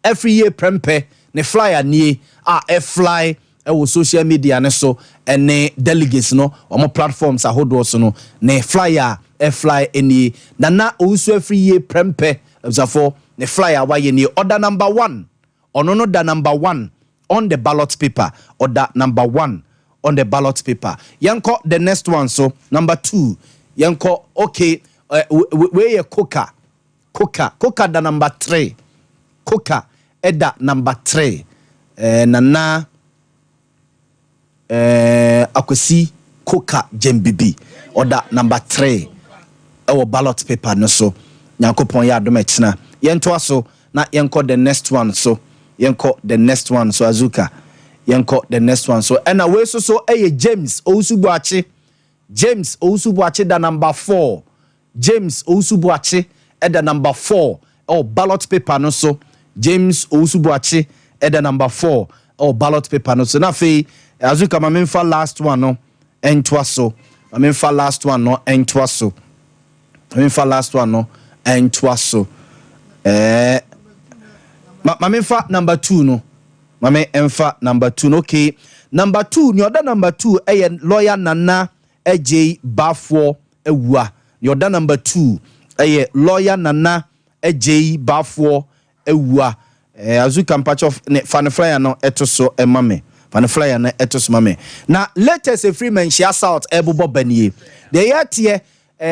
Afriyie Prempeh ne flyer nie a ɛfly ɛwɔ social media ne so ɛne delegates no ɔmo platforms ahodoɔ so no. Ne flyer a ɛfly nie, Nana Owusu Afriyie Prempeh abusuafo, ne flyer a wayɛ nie. Ɔda number one, ɔno no da number one on the ballot paper, ɔda number one on the ballot paper. Yɛnkɔ the next one so, number two. Yɛnkɔ, okay, wei yɛ Koka. Koka da number three. Koka ɛda number three. Nana Akwasi Koka Gyambibi ɔda number three ɛwɔ ballot paper no so. Nyankopɔn yɛ adom, ɛkyena yɛntoa so na yɛnkɔ the next one so. Yɛnkɔ the next one so, Azuka, yɛnkɔ the next one so. Ɛna wei so so ɛyɛ James Owusu Boakye. James Owusu Boakye da number four. James Owusu Boakye ɛda number four ɛwɔ ballot paper no so. James Owusu Boakye ɛda number four ɛwɔ ballot paper no so. Na afei, Azuka, ma memfa last one no ɛntoa so. Ma memfa last one no ɛntoa so. Ma memfa last one no ɛntoa so. Ma memfa number two no. Ma me ɛmfa number two no. Okay, number two, nea ɔda number two ɛyɛ lawyer Nana Agyei Baafoɔ Awua. Nea ɔda number two ɛyɛ lawyer Nana Agyei Baafoɔ Awua. Azuka, mpakyɛ, ne fa ne flyer no ɛto so ɛma me. Fa ne flyer no ɛto so ma me. Na latest efiri Manhyia South ɛbobɔ ba nie. Deɛ yɛteɛ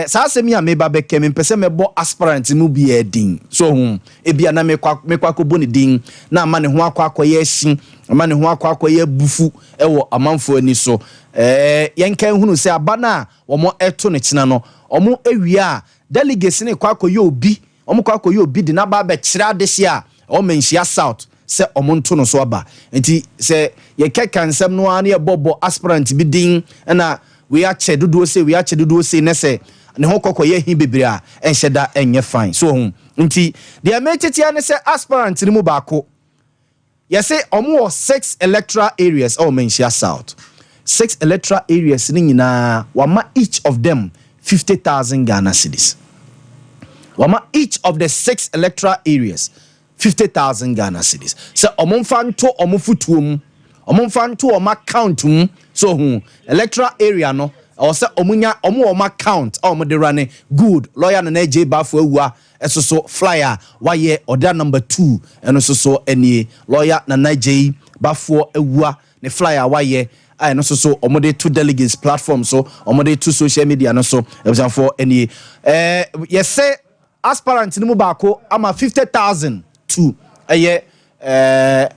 saa asɛm yi a meba bɛkɛ, mempɛ sɛ mɛbɔ aspirant mu bi din so ho. Ebia na mekɔ akɔbɔ ne din na ama ne ho akɔ akɔyɛ ahyi, ama ne ho akɔ akɔyɛ bufu ɛwɔ amanfoɔ ani so. Yɛnka hunu sɛ aba no a wɔn ɛto ne kyena no, wɔn awie a, delegates ne kɔ akɔyɛ obi, wɔn kɔ akɔyɛ obi de n'aba abɛkyerɛ adehye a ɛwɔ Manhyia South sɛ ɔmo nto no so aba. Nti sɛ yɛkɛka nsɛm no ara ne yɛbɔbɔ aspirant bi din ɛna wei akyɛ dodoɔ sei, wei akyɛ dodoɔ sei, ne sɛ ne ho kɔkɔ yɛ hi bebree a, ɛnhyɛ da ɛnyɛ fine so ho. Nti deɛ metetea ne sɛ aspirant no mu baako, yɛsɛ ɔmo wɔ six electoral areas ɛwɔ Manhyia South. Six electoral areas ne nyinaa, wama each of them 50,000 Ghana cedis. Wama each of the six electoral areas 50,000 Ghana cedis sɛ ɔmo nfa nto ɔmo fotuo mu, ɔmo nfa nto ɔmo account mu. So hu electoral area no, ɛwɔ sɛ ɔmo nya ɔmo wɔ ɔmo account a ɔmo de run. Good, lawyer Nana Agyei Baafo Awua ɛso so flyer wayɛ, ɔda number two. Ɛno nso so ɛnie, lawyer Nana Agyei Baafo Awua ne flyer wayɛ a ɛno nso so ɔmo de to delegates platform so, ɔmo de to social media no so. Abusuafoɔ, ɛnie. Yɛsɛ aspirant no mu baako ama 50,000 to ɛyɛ ɛɛ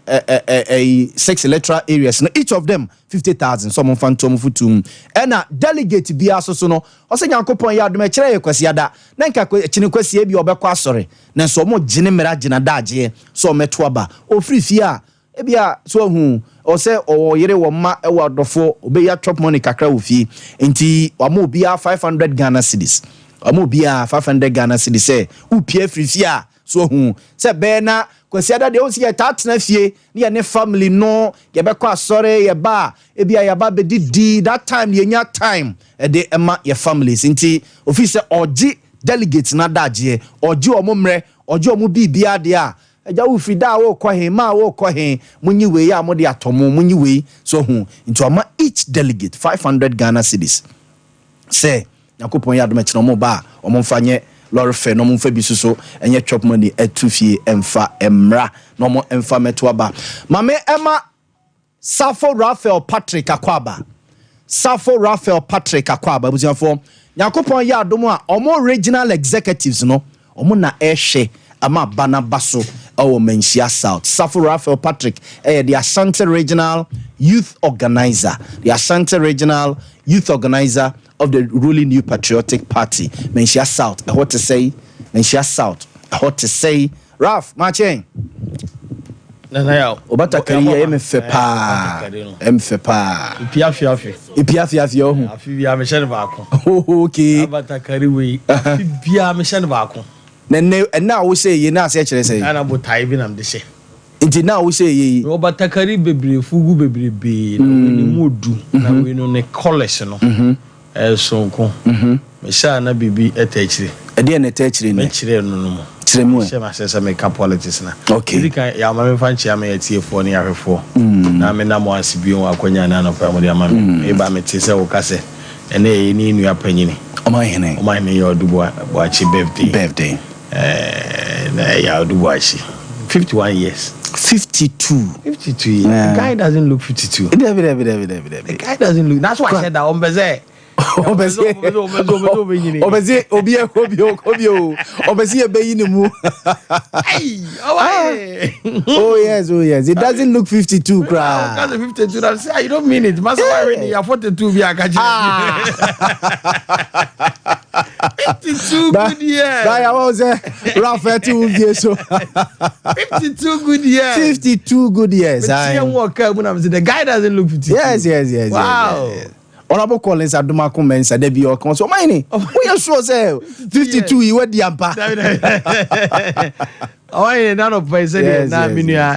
ɛɛ six electoral areas no, each of them 50,000, so ɔmo nfa nto ɔmo futum. Ɛna delegate biara so so no, ɔsɛ Nyankopɔn yɛ adum, ɛkyerɛ yɛ Kwasiada na nka kyene Kwasia bi ɔbɛkɔ asɔre na nso ɔmo gyene mmerɛ gyina daagyeɛ so ɔmɛto aba. Ofiri fie a, ebia so ohun ɔsɛ ɔwɔ yere, wɔ mma, ɛwɔ adɔfo, ɔbɛya chop money kakra wɔ fie. Nti wama obiara 500 Ghana cedis. Wama obiara 500 Ghana cedis sɛ wopie afiri fie a, so ohun sɛ bɛyɛ na Kwasiada deɛ, ɔsi yɛ taa tena fie ne yɛ ne family no, yɛbɛkɔ asɔre, yɛba a, ebi a yɛba bɛdidi. That time yɛnya time ɛde ɛma yɛ families. Nti ofi sɛ ɔgye delegate na adagyeɛ, ɔgye ɔmo mmerɛ, ɔgye ɔmo biribiara deɛ a agya wofiri da a wɔrekɔ he ma a wɔrekɔ he, monyi wei a mode atɔ mo, monyi wei so ho. Nti ɔma each delegate 500 Ghana cedis sɛ Nyankopɔn yɛ adom, akyerɛ ɔmo ba a, ɔmo mfa nyɛ Lorry fare na ɔmo nfa bi soso ɛnyɛ chop money ɛtu fie ɛnfa ɛmra na ɔmo ɛnfa mɛto aba. Maame ɛma Safo Raphael Patrick Akwaaba. Safo Raphael Patrick Akwaaba, abusuafoɔ, Nyankopɔn yɛ adom a, ɔmo regional executives no, ɔmo na ɛhwɛ ama aba n'aba so ɛwɔ Manhyia South. Safo Raphael Patrick ɛyɛ the Ashanti Regional Youth Organizer, the Ashanti Regional Youth Organizer of the ruling New Patriotic Party. Manhyia South ɛhɔ te sɛyi, Manhyia South ɛhɔ te sɛyi. Ralph Makyɛn. Nana Yaw. Obatakari yi ɛyɛ me fɛ paa, ɛyɛ me fɛ paa. Epi afiafi. Epi afiafi ɔho. Afi bia mehyɛ no baako. Oh, okay. Abatakari wei. Afi bia mehyɛ no baako. Na ɛnɛ ɛnɛ a wohyɛ yie na aseɛ kyerɛ sɛ. Ɛna botae bi na mede hyɛ. Nti na wohyɛ yie yi. Mewɔ batakari bebree, fugu bebree, na wei ne mu odu, na wei no ne colours no ɛyɛ sononko. Mehyɛ a na biribi ɛta akyire. Ɛdeɛ na ɛta akyire nɛ? Mɛkyerɛ no no mu. Kyerɛ mu ɛ. Hyɛ m'aseɛ sɛ meka politics na. Okay. Ɛdi kan, yɛ ama memfa nkyea me atiefoɔ ne ahwɛfoɔ. Na mena mo ase bio wɔ akwanya ne anɔpa a mode ama me. Meba mete sɛ woka sɛ ɛnɛ yɛyɛ ne nua panyini. Ɔmanhene. Ɔmanhene yɛ Ɔdo Boakye birthday. Birthday. Na ɛyɛ Ɔdo Boakye. 51 years. 52. 52 years. The guy doesn't look 52. Dabi, dabi, dabi, dabi, dabi. The guy doesn't look. That's why I said that. Ɔmpɛ sɛ. Ɔbɛsɛ ɔbɛsɛ obi obi obi o ɔbɛsɛ yɛ bɛyi ne mu. Oh yes, oh yes, it doesn't look 52 koraa. Ɔka sɛ 52 na say you don't mean it. Masa wa ni ya 42 bi aka kyerɛ. 52 good years. Báyà wọ́n sɛ Ralph ɛti wo fie so. 52 good years. 52 good years. Metia mu ɔka mu na me say the guy doesn't look 52. Yes. Wow. Yes. Honorable Collins Adomako Mensah, debi ɔkan so ɔman ni woyɛ sure sɛ 52 yi wadi ampa. Ɔyɛ nanɔpɛ sɛdeɛ na me nua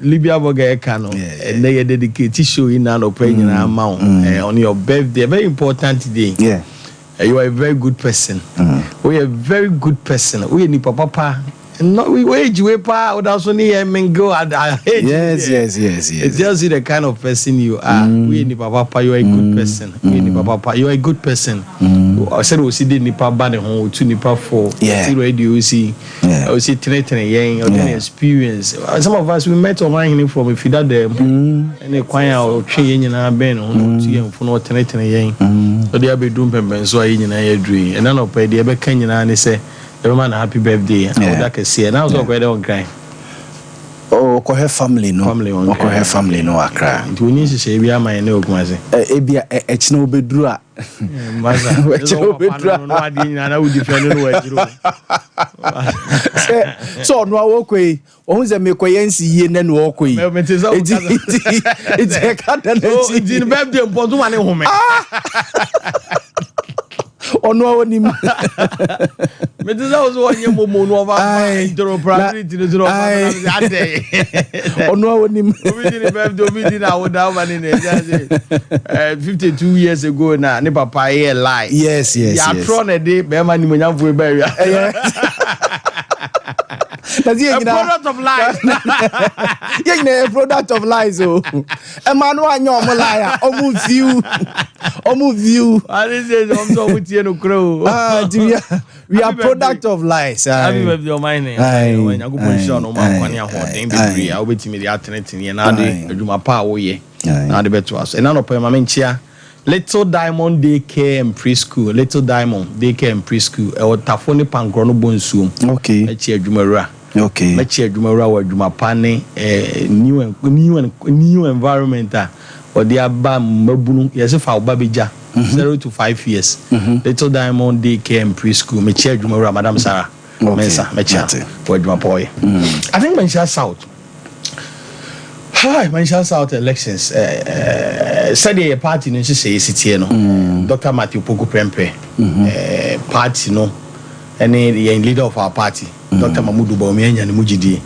Libya Burger ɛka no, ɛnɛ yɛ dedicate show yi nanɔpɛ nyinaa ma wo on your birthday, a very important day. You are a very good person. Woyɛ a very good person. Woyɛ nipa papa. No, we age we pa oda so ni yɛ mingle at our age. Yes. It tells you the kind of person you are. Woyɛ nipa papa, you are a good person. Woyɛ nipa papa, you are a good person. Sɛde osi de nipa ba ne ho, otu nipa fo. Ti radio osi, osi tenetene yɛn, ɔde ne experience. Some of us, we met Ɔmanhene from Efida dɛm. Ɛne kwan a ɔtwe yɛn nyinaa bɛn ne ho na ɔtu yɛn fo na ɔtenetene yɛn. Ɔde abɛdu mpɛmpɛnso a yɛn nyinaa yɛ duru yi. Ɛna nɔpɛ deɛ ɛbɛka nyinaa ne sɛ ɛbɛma na happy birthday. Ɔda kɛseɛ. Na ɔsɛ ɔkɔyɛ dɛ ɔnkran. Oh, ɔkɔhwɛ family no. Family wɔn. Ɔkɔhwɛ family no Accra. Nti oni nhyehyɛ bi ama yɛn ne Okumase. Ɛ ebi a ɛkyina obeduru a. Masa. Ɛkyina obeduru a. No adeɛ nyinaa na wodi fɛ no no wɔ akyiri o. Sɛ ɔno a wɔkɔ yi, ɔhu sɛ mekɔyɛ nsi yie nɛ na ɔkɔ yi. Mete sɛ Nti nti ɛka da So n'akyi. nti ne birthday mpɔ nso ma ne home. Ɔno a onim. Mete sɛ wo so wɔnyɛ momo no ɔfa Aye. interoperability no so na Aye. ɔfa adɛn. Ɔno a onim. Obi di ne birthday, obi di na awoda ɔma ne na ɛgya sɛ 52 years ago na ne papa yɛ lie. Yes. Yɛatorɔ na ɛde bɛrima nimonyamfoɔ ba awia. Ɛyɛ. Na sɛ yɛn A nyinaa product of lies. yɛn nyinaa yɛ product of lies o. Ɛma no anyɛ ɔmo lie a, ɔmo view. Ɔmo view. Ade sɛ ɔmo sɛ ɔmo tie no korɛ o. Ah, nti we are Happy product of lies. Happy Aye. birthday, ɔman ne. Nyankopɔn nhyira no ɔma nkwa ne ahoɔden bebree a wobɛtumi de atenetene yɛ na ade adwuma pa a woyɛ na ade bɛto aso. Ɛna nɔpɛ ma menkyea Little Diamond Day Care and Preschool. Little Diamond Day Care and Preschool ɛwɔ Tafo ne Pankorɔ no bɔ nsuom. Mɛkyi adwumawura. Mɛkyi adwumawura wɔ adwuma pa ne new and new environment a ɔde aba mmabunu. Yɛsɛ fa ɔba bɛgya 0 to 5 years. Little Diamond Day Care and Preschool, mɛkyi adwumawura Madam Sarah Mensa. Mɛkyia Mate. wɔ adwuma pa ɔyɛ. I think Manhyia South. Hi, Manhyia South elections. Sɛdeɛ yɛ party no nhyehyɛ yɛ si tie no. Dr. Matthew Poku Prempeh. Party no ɛne yɛn leader of our party, Dr. Mahmoud Bawumia, anya ne mu gyidie.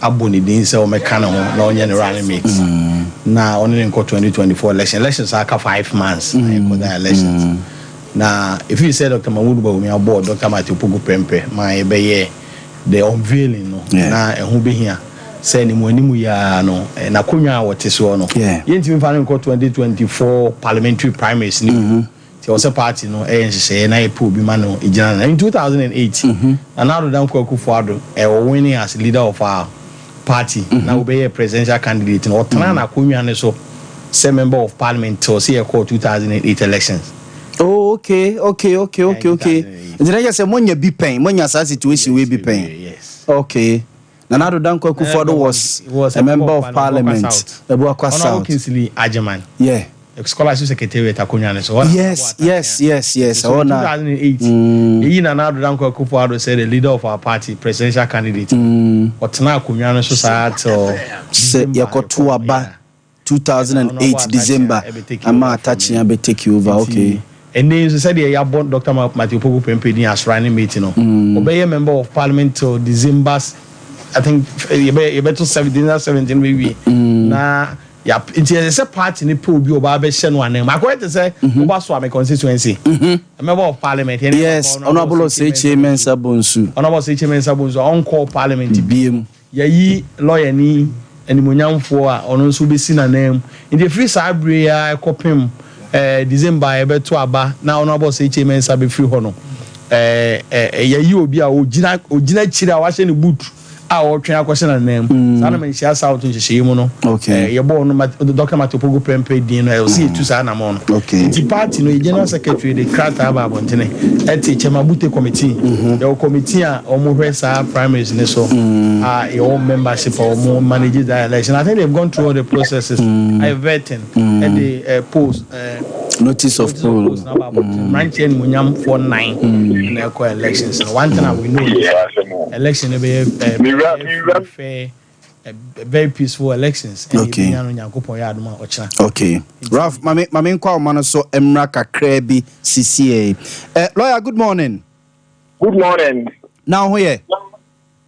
Abɔ ne din sɛ ɔmɛka ne ho na ɔnyɛ ne running mate. Na ɔne ne nkɔ 2024 election. Elections aka 5 months na yɛkɔ da elections. Na ɛfiri sɛ Dr. Mahmoud Bawumia bɔɔ Dr. Matthew Poku Prempeh ma yɛbɛyɛ the unveiling no. Na ɛho bɛhia sɛ ne mu anim yaa no n'akonnwa a wɔte soɔ no, yɛntumi fa no nkɔ 2024 parliamentary primaries no bi. Nti ɛwɔ sɛ party no ɛyɛ nhyehyɛeɛ na yɛpɛ obi ma no gyina no. In 2008, Nana Addo Dankwa Akufo-Addo ɛwɔ winning as leader of our party na wobɛyɛ presidential candidate no, ɔtena n'akonnwa no so sɛ member of parliament till sɛ yɛkɔɔ 2008 elections. Oh, okay. Nti na kyerɛ sɛ monya bi pɛn, monya saa situation wei bi pɛn? Yes. Okay, Nana Addo Dankwa Akufo-Addo was a member of parliament, Abuakwa Honorable South. Kingsley Agyeman, scholarship secretariat akonnwa no so. Yes. So Ɛhɔ in na 2008, yɛyi Nana Addo Dankwa Akufo-Addo sɛ the leader of our party, presidential candidate. Ɔtena akonnwa no so saa till sɛ December yɛkɔto yɛkɔ- aba 2008 Honorable December Atta Akyea ama ɛbɛ Atta Akyea bɛ take over, okay. Ɛnɛ nso, sɛdeɛ yɛabɔ Dr. Matthew Opoku Prempeh din as running mate no, ɔbɛyɛ member of parliament till December, I think yɛbɛto 17 na 17 bɛwie na ya. Nti ɛsɛ sɛ party ne pɛ obi a ɔba abɛhyɛ no anan mu. Akɔyɛ te sɛ woba so a me constituency, a member of parliament yɛne Honourable Osei Kyei Mensah Bonsu. Honourable Osei Kyei Mensah Bonsu a ɔnkɔɔ parliament bi. Biem. Yɛyi lawyer ni animonyamfoɔ a ɔno nso bɛsi n'anan mu. Nti efiri saa abere yi a ɛkɔpem December a yɛbɛto aba na ɔno abɔ Osei Kyei Mensah bɛfiri hɔ no, ɛɛ ɛɛ yɛyi obi a ogyina akyire a wahyɛ ne boot a ɔretwɛn akɔhyɛ n'anan mu. Saa na Manhyia South nhyehyɛeɛ mu no, yɛbɔ ɔno Dr. Matthew Opoku Prempeh din no, ɛwɔ sɛ yɛtu saa anamɔ no. Nti party no yɛ general secretary de krataa ba abɔntene ɛte Chairman Bute committee. Yɛwɔ committee a wɔn hwɛ saa primaries ne so a yɛwɔ membership a wɔn manage that election. I think they've gone through all the processes, ayɛ vetting, ɛde post notice of poll. Post na ba abɔntene. Mmeranteɛ nimonyamfoɔ nnan na ɛkɔ elections no. One thing that we know is election no bɛyɛ bɛyɛ fair, very peaceful elections. Ɛna ebi nya no, Nyankopɔn yɛ adom a, ɔkyena. Okay, Ralph, mame nkɔ ahoma no so mmra kakraa bi sisie. Lawyer, good morning. Good morning. Na wo ho yɛ?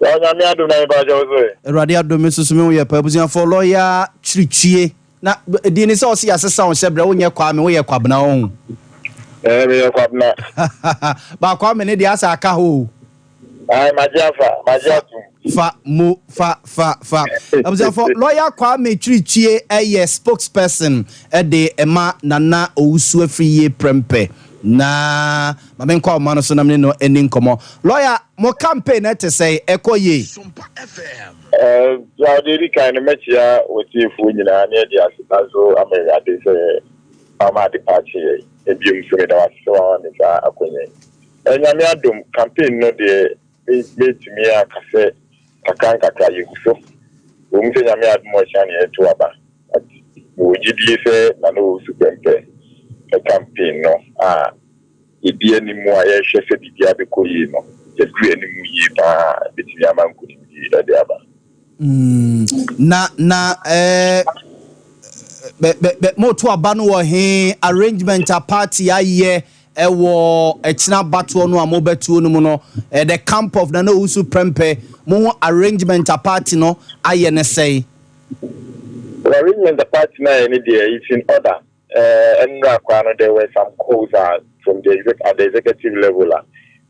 Nyame adom na yɛba kyɛw so. Awurade adom, me soso me ho yɛ pa. Abusuafoɔ, lawyer Kyiritwie na di ne sɛ ɔse yɛasesa wo hyɛ berɛ, wonyɛ Kwame, woyɛ Kwabena wo ho. Meyɛ Kwabena. Ba Kwame ne deɛ asa aka hɔ o. Ai, magye afa, magye atom. Fa mo fa fa fa. Abusuafoɔ, lawyer Kwame Kyiritwie ɛyɛ spokesperson ɛde ɛma Nana Owusu Afriyie Prempeh, na maame nkɔ ɔma no so na mene no ani nkɔmmɔ. Lawyer, mo campaign ɛte sɛ ɛkɔ yie? Ɔde edi kan no, mɛkyia wɔtiefoɔ nyinaa ne ɛde aseda so ama Awurade sɛ ama ade pa akye yɛ. Ebiom nso, meda wase sɛ wama me saa akonnwa yi. Nyame adom, campaign no deɛ, mɛtumi aka sɛ kakra nkakra yɛgu so. Wɔn mu sɛ Nyame adom, ɔkyena ne yɛto aba. But mewɔ gyidie sɛ Nana Owusu Prempeh campaign no a yɛdi anim a yɛrehwɛ sɛ biribiara bɛkɔ yie no, yɛduru anim yie paa, bɛtumi ama nkonimdie ɛde aba. Na bɛ bɛ bɛ moto aba no wɔ he? Arrangement a party ayɛ ɛwɔ ɛkyina abatoɔ no a mobɛtuo no mu no, the camp of Nana Owusu Prempeh, mo ho arrangement a party no ayɛ ne sɛe? The arrangement the party na yɛ ne deɛ, it's in order. Ɛnnura koraa no, there were some calls from the exec at the executive level a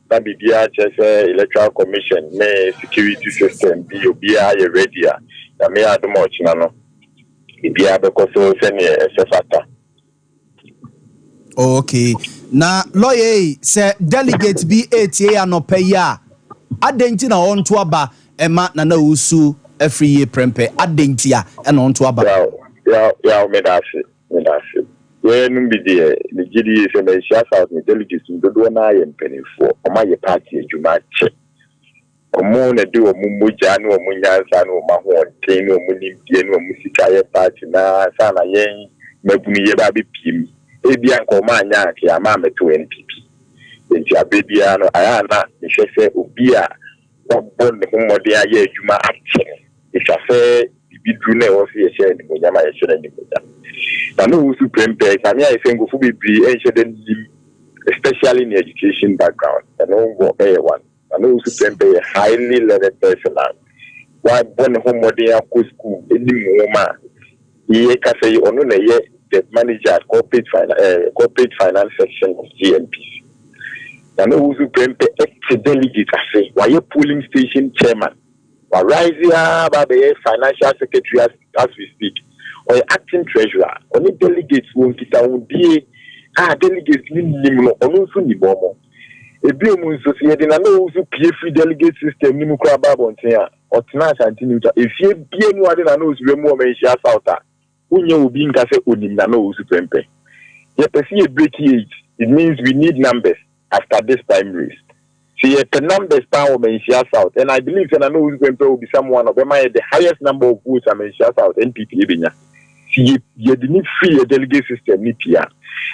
na biribiara kyerɛ sɛ electoral commission ne security system bi, obiara yɛ ready a Nyame yɛ adom a, ɔkyena no biribiara bɛkɔ so sɛneɛ ɛsɛ fata. Okay, na lawyer yi, sɛ delegate bi etie anɔpɛ yi a, adɛn nti na ɔnto aba ɛma Nana Owusu Afriyie Prempeh? Adɛn nti a ɛna ɔnto aba? Yaw, yaw, yaw, meda ase, meda ase. Yɛnom bi deɛ, megye di yie sɛ Manhyia South ne delegates no dodoɔ no ara yɛ mpanimfoɔ. Ɔmo ayɛ party adwuma akyɛ. Ɔmo na de ɔmo mogya ne ɔmo nyansa ne ɔmo ahoɔden ne ɔmo nimdeɛ ne ɔmo sika yɛ party na ansa na yɛn mmabunu yɛba abɛpie mu. Ebi anka ɔmo anyɛ anka ama amɛto NPP. Nti abere biara no, ayɛ a na mehwɛ sɛ obi a wabɔ ne ho mmɔden ayɛ adwuma akyɛ no, etwa sɛ biribi duru na ɛwɔ sɛ yɛhyɛ animuonyam a, yɛhyɛ no animuonyam. Na na Owusu Prempeh kame ayɛ sɛ nkurɔfoɔ bebree ɛnhyɛ dɛ nim, especially in education background. Ɛno wɔ ɛyɛ one. Na na Owusu Prempeh yɛ highly learned person a wabɔ ne ho mmɔden akɔ school, anim nwoma a yɛyɛ kasa yi. Ɔno na ɛyɛ the manager at corporate finance section of GNPC. Na na Owusu Prempeh ɛte delegate ase, wayɛ polling station chairman, warise a ba bɛyɛ financial secretary. As we speak, ɔyɛ acting treasurer. Ɔne delegates wɔ nkitahodie. a delegates no nim no, ɔno nso nim wɔn. Ebio mu nso, sɛ yɛde Nana Owusu pue firi delegate system no mu koraa ba abɔnten a, ɔtena Ashanti Neutral. Efie biara nni hɔ a wɔde Nana Owusu bɛmu wɔ Manhyia South a wonnya obi nka sɛ onim Nana Owusu prɛmpɛ. Yɛpɛ sɛ yɛ break eight, it means we need numbers after this primaries. Sɛ yɛpɛ numbers paa wɔ Manhyia South, and I believe sɛ Nana Owusu Prempeh will be someone a ɔbɛma yɛ the highest number of votes a Manhyia South NPP ebenya. Sɛ yɛ yɛde ne firi yɛ delegate system ne pii a.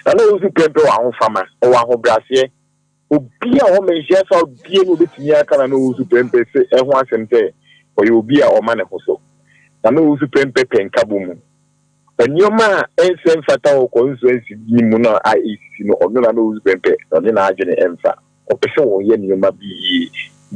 Nana Owusu Prempeh wɔ ahofama, ɔwɔ ahobrɛaseɛ. Obi a ɔwɔ Manhyia South bia na obetumi aka Nana Owusu Prempeh sɛ ɛho asɛm sɛ ɔyɛ obi a ɔma ne ho so. Nana Owusu Prempeh pɛ nkabom mu. Nneɛma a ɛnsɛ mfata wɔ constituency bi mu no a esisi no, ɔno Nana Owusu Prempeh na ɔne n'adwene ɛmfa. Ɔpɛ sɛ wɔyɛ nneɛma bi yie.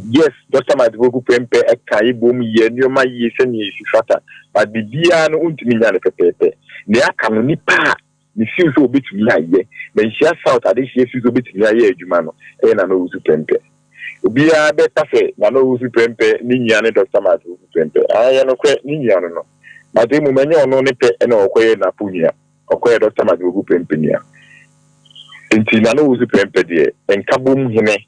Yes, Doctor Martin Poku Prempeh ka bom yɛ nneɛma yie sɛnea esi fata, but biribiara no ontumi nya no pɛpɛɛpɛ. Nea aka no, nipa a me feel sɛ obetumi ayɛ, Manhyia South adehyeɛ feel sɛ obetumi ayɛ adwuma no, ɛyɛ Nana Owusu Prempeh. Obiara bɛka sɛ Nana Owusu Prempeh ne nua ne Doctor Martin Poku Prempeh. Ae, ɛyɛ nokorɛ, ne nua no no. But mmom ɛnyɛ ɔno ne pɛ na ɔkɔyɛ Napo nua. Ɔkɔyɛ Dɔkta Maduogu Prempeh nua. Nti Nana Owusu Prempeh deɛ, nkabom hene,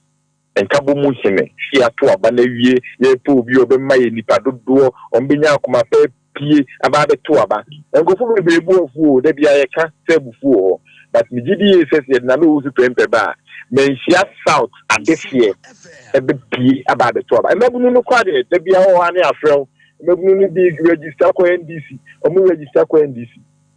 nkabom hene, sɛ yɛato aba no awie, yɛrepɛ obi a ɔbɛma yɛn nnipa dodoɔ, wɔbɛnya akoma pa apue aba abɛto aba. Nkurɔfoɔ bebree bo afu o, da biara yɛka sɛ abufuo wɔ hɔ. But megye di yie sɛ sɛ yɛde Nana Owusu Prempeh ba a, Manhyia South adehyeɛ bɛpue aba abɛto aba. Mmabunu no koraa deɛ, da biara wɔ hɔ a ne yɛafrɛ wo, mmabunu no bi register kɔ NDC, wɔn register kɔ NDC.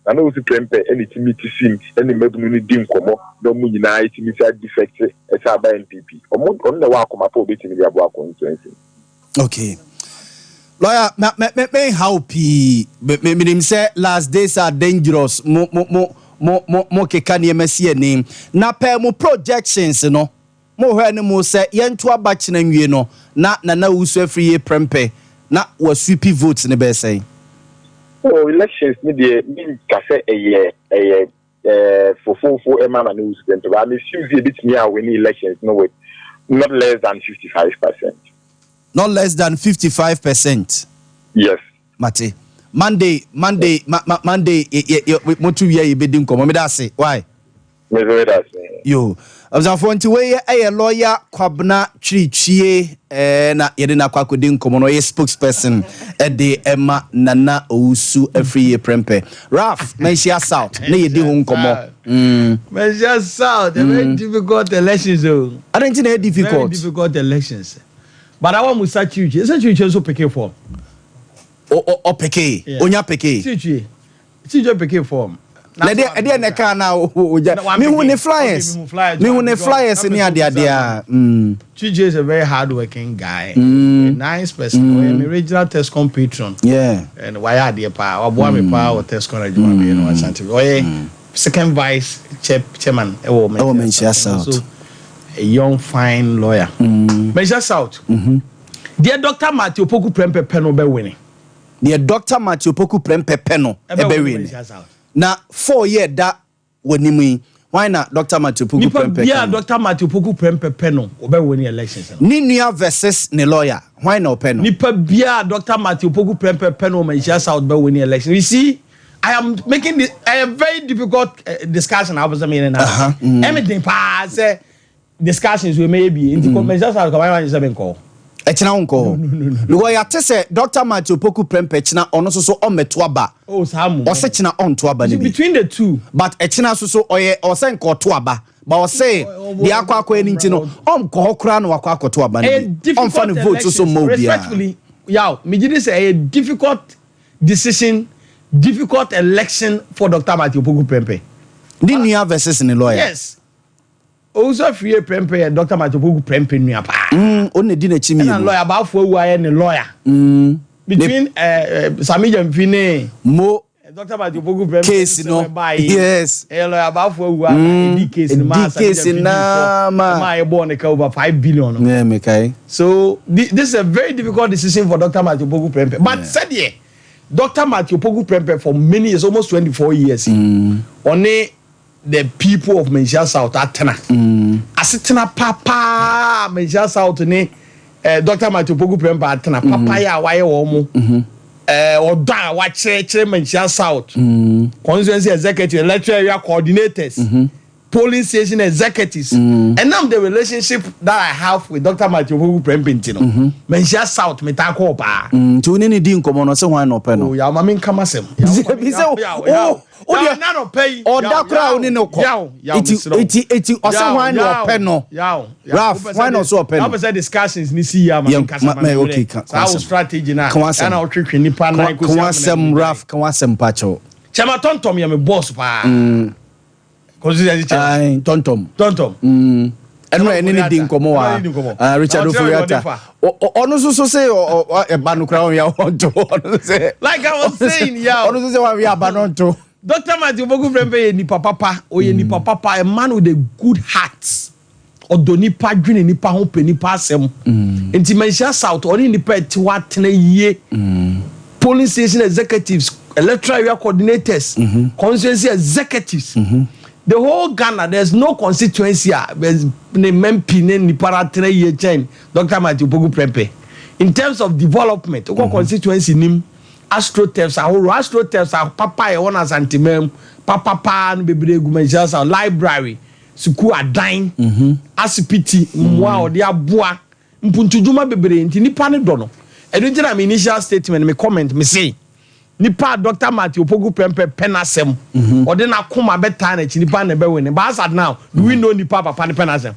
Na na osi prɛmpɛ na etumi te sim ne mmabunu no di nkɔmmɔ na wɔn nyinaa etumi sa defect san ba NPP. Wɔn ɔno na ɛwɔ akoma pa a obetumi de aboa constituency no. Okay. Lawyer, me me me me nhaw pii. Me me menim sɛ last days are dangerous. Mo mo mo mo mo mo keka nneɛma si ani. Na pɛɛ mo projections no. Mo hwɛ no mu sɛ yɛnto aba kyena nwie no na Nana Owusu Afriyie prɛmpɛ na wa sweepi votes no bɛyɛ sɛn? Oh elections no deɛ me nka sɛ ɛyɛ ɛyɛ eh, fofoofo ɛma Nana Owusu prɛmpɛ but me feel sɛ yɛbɛtumi a win elections no with not less than 55%. Not less than 55%? Yes. Mate. Monday Monday ma ma Monday yɛ yɛ moto wie a yɛbɛdi nkɔmmɔ. Meda ase. Why? Me nso meda ase. Yo. Abusuafoɔ nti wei yɛ ɛyɛ lawyer Kwabena Twiritwie ɛɛ na yɛde no akɔ akɔdi nkɔmmɔ no ɔyɛ spokesperson ɛde ɛma Nana Owusu Afriyie Prempeh. Ralph Manhyia South na yɛdi ho nkɔmmɔ. Mm. Manhyia South, a very difficult elections o. Adɛn nti na ɛyɛ difficult? Very difficult elections. But awa Musa Twiritwie, sɛ Twiritwie nso peke form. Ɔpeke, onya peke. Twiritwie. CJ peke form. Na ɛdeɛ ɛdeɛ na ɛka na ogya mihu ne flyers mihu ne flyers ne ade ade a. CJ is a very hard working guy. A nice person. Ɔyɛ me regional TESCON patron. Yeah. And wayɛ adeɛ paa waboa me paa wɔ TESCON adwuma mi no Asante. Ɔyɛ second vice chair chairman ɛwɔ Ɛwɔ Manhyia South. Also a young fine lawyer. Manhyia South. Deɛ Doctor Matthew Opoku Prempeh pɛ no bɛ wini. Deɛ Doctor Matthew Opoku Prempeh pɛ no ɛbɛwe no. Na four yi a ɛda w'anim yi, hwan na Doctor Matthew Opoku Nipa Prempeh biara ka a ho? Doctor Matthew Opoku Prempeh pɛ no, ɔbɛwe ne elections no. Ne nua versus ne lawyer, hwan na ɔpɛ no? Nipa biara a Doctor Matthew Opoku Prempeh pɛ no wɔ Manhyia South bɛwe ne election. You see, I am making this a very difficult discussion a wopɛ sɛ meyɛ no now. Ɛme den paa sɛ Discussions wei mɛyɛ bi nti kɔ mɛnhyɛ sa kɔ mayɛ sɛ menkɔ hɔ. Ɛkyena wo nkɔ hɔ because yɛate sɛ Doctor Matthew Opoku Prempeh kyena ɔno nso so ɔmmɛto aba. Oh saa mmom. Ɔse kyena ɔnto aba no bi. Between the two. But ɛkyena nso so ɔyɛ ɔsɛ nka ɔto aba but ɔse deɛ akɔ akɔyɛ no nti no ɔnkɔ hɔ koraa na wakɔ akɔto aba no bi. Ɔmfa ne vote nso so mma obiara. Respectfully Yaw megye di sɛ ɛyɛ difficult decision difficult election for Doctor Matthew Opoku Prempeh. Ne nua versus ne lawyer. Yes. Owusu Afriyie Prempeh yɛ Dɔkta Martin Opoku Prempeh nua paa. Mm, ɔno na edi n'akyi mmienu. Ɛna lawyer Bafo Awu ayɛ ne lawyer. Between eh, eh, Sami Gyamfi ne Mo Dr. Martin Opoku Prempeh case no. Yes. Ɛyɛ lawyer Bafo Awu a na edi case no maa Sami case Gyamfi di na fɔ. ma. Maa yɛ bɔɔ ne ka over 5 billion no. Yeah, mekae. So this is a very difficult decision for Dr. Martin Opoku Prempeh. But sɛdeɛ Dr. Martin Opoku Prempeh for many years, almost 24 years, ɔne the people of Manhyia South atena asetena papaa Manhyia South ne Dr. Matthew Opoku Prempeh atena papa yɛ a wayɛ wɔn mo ɔdɔ a wakyerɛkyerɛ Manhyia South constituency executive, electoral area coordinators. Polling station executives. Ɛnam the relationship that I have with Dr. Matthew Opoku Prempeh nti no, Manhyia South metaa kɔɔ paa. Nti wo ne ne di nkɔmmɔ no, ɔsɛ hwan na ɔpɛ no? Oh, yaw ma me nka m'asɛm. Bi sɛ wo wo deɛ ɔda koraa wo ne no kɔ. Nti nti nti ɔsɛ hwan na ɔpɛ no? Ralph, hwan na ɔsɛ ɔpɛ no? Wopɛ sɛ discussions ni si yie ama me nkasa ma me werɛ. Saa wo strategy na ɛna wotwetwe nipa nan kɔsi amena. Ka w'asɛm Ralph, ka w'asɛm pakyɛw. Kyɛma Tɔntɔm yɛ me boss paa. Constituency chairman. Ayi Tɔntɔm. Tɔntɔm. Ɛno ɛne ne di nkɔmɔ wa ah, Richard Oforiata. Ɔno nso so sɛ ɛba no koraa ɔnwia ɔnto ɔno nso sɛ. Like I was saying yaw. Ɔno nso sɛ wawia aba no ɔnto. Dr. Matthew Opoku Prempeh yɛ nipa papa, ɔyɛ nipa papa, a man with a good heart. Ɔdɔ nipa, dwene nipa ho, pɛ nipa asɛm. Nti Manhyia South, ɔne nipa ɛte hɔ atena yie. Polling station executives, electoral area coordinators, constituency executives. The whole Ghana, there's no constituency a ne MP ne nipa atena yie kyɛn Dr. Matthew Opoku Prempeh. In terms of development, wokɔ constituency nim, astroturfs ahorow, astroturfs a papa a ɛwɔ no Asanteman mu, papa paa no bebree gu Manhyia South, library, sukuu adan, asipiti, mmoa a ɔde aboa, mpuntudwuma bebree nti nipa no dɔ no. Ɛno nti na me initial statement, me comment, me se, nipa a Dr. Matthew Opoku Prempeh pɛ n'asɛm, ɔde n'akoma bɛtaa n'akyi, nipa na ɛbɛwin no. But as at now, do we know nipa a papa no pɛ n'asɛm?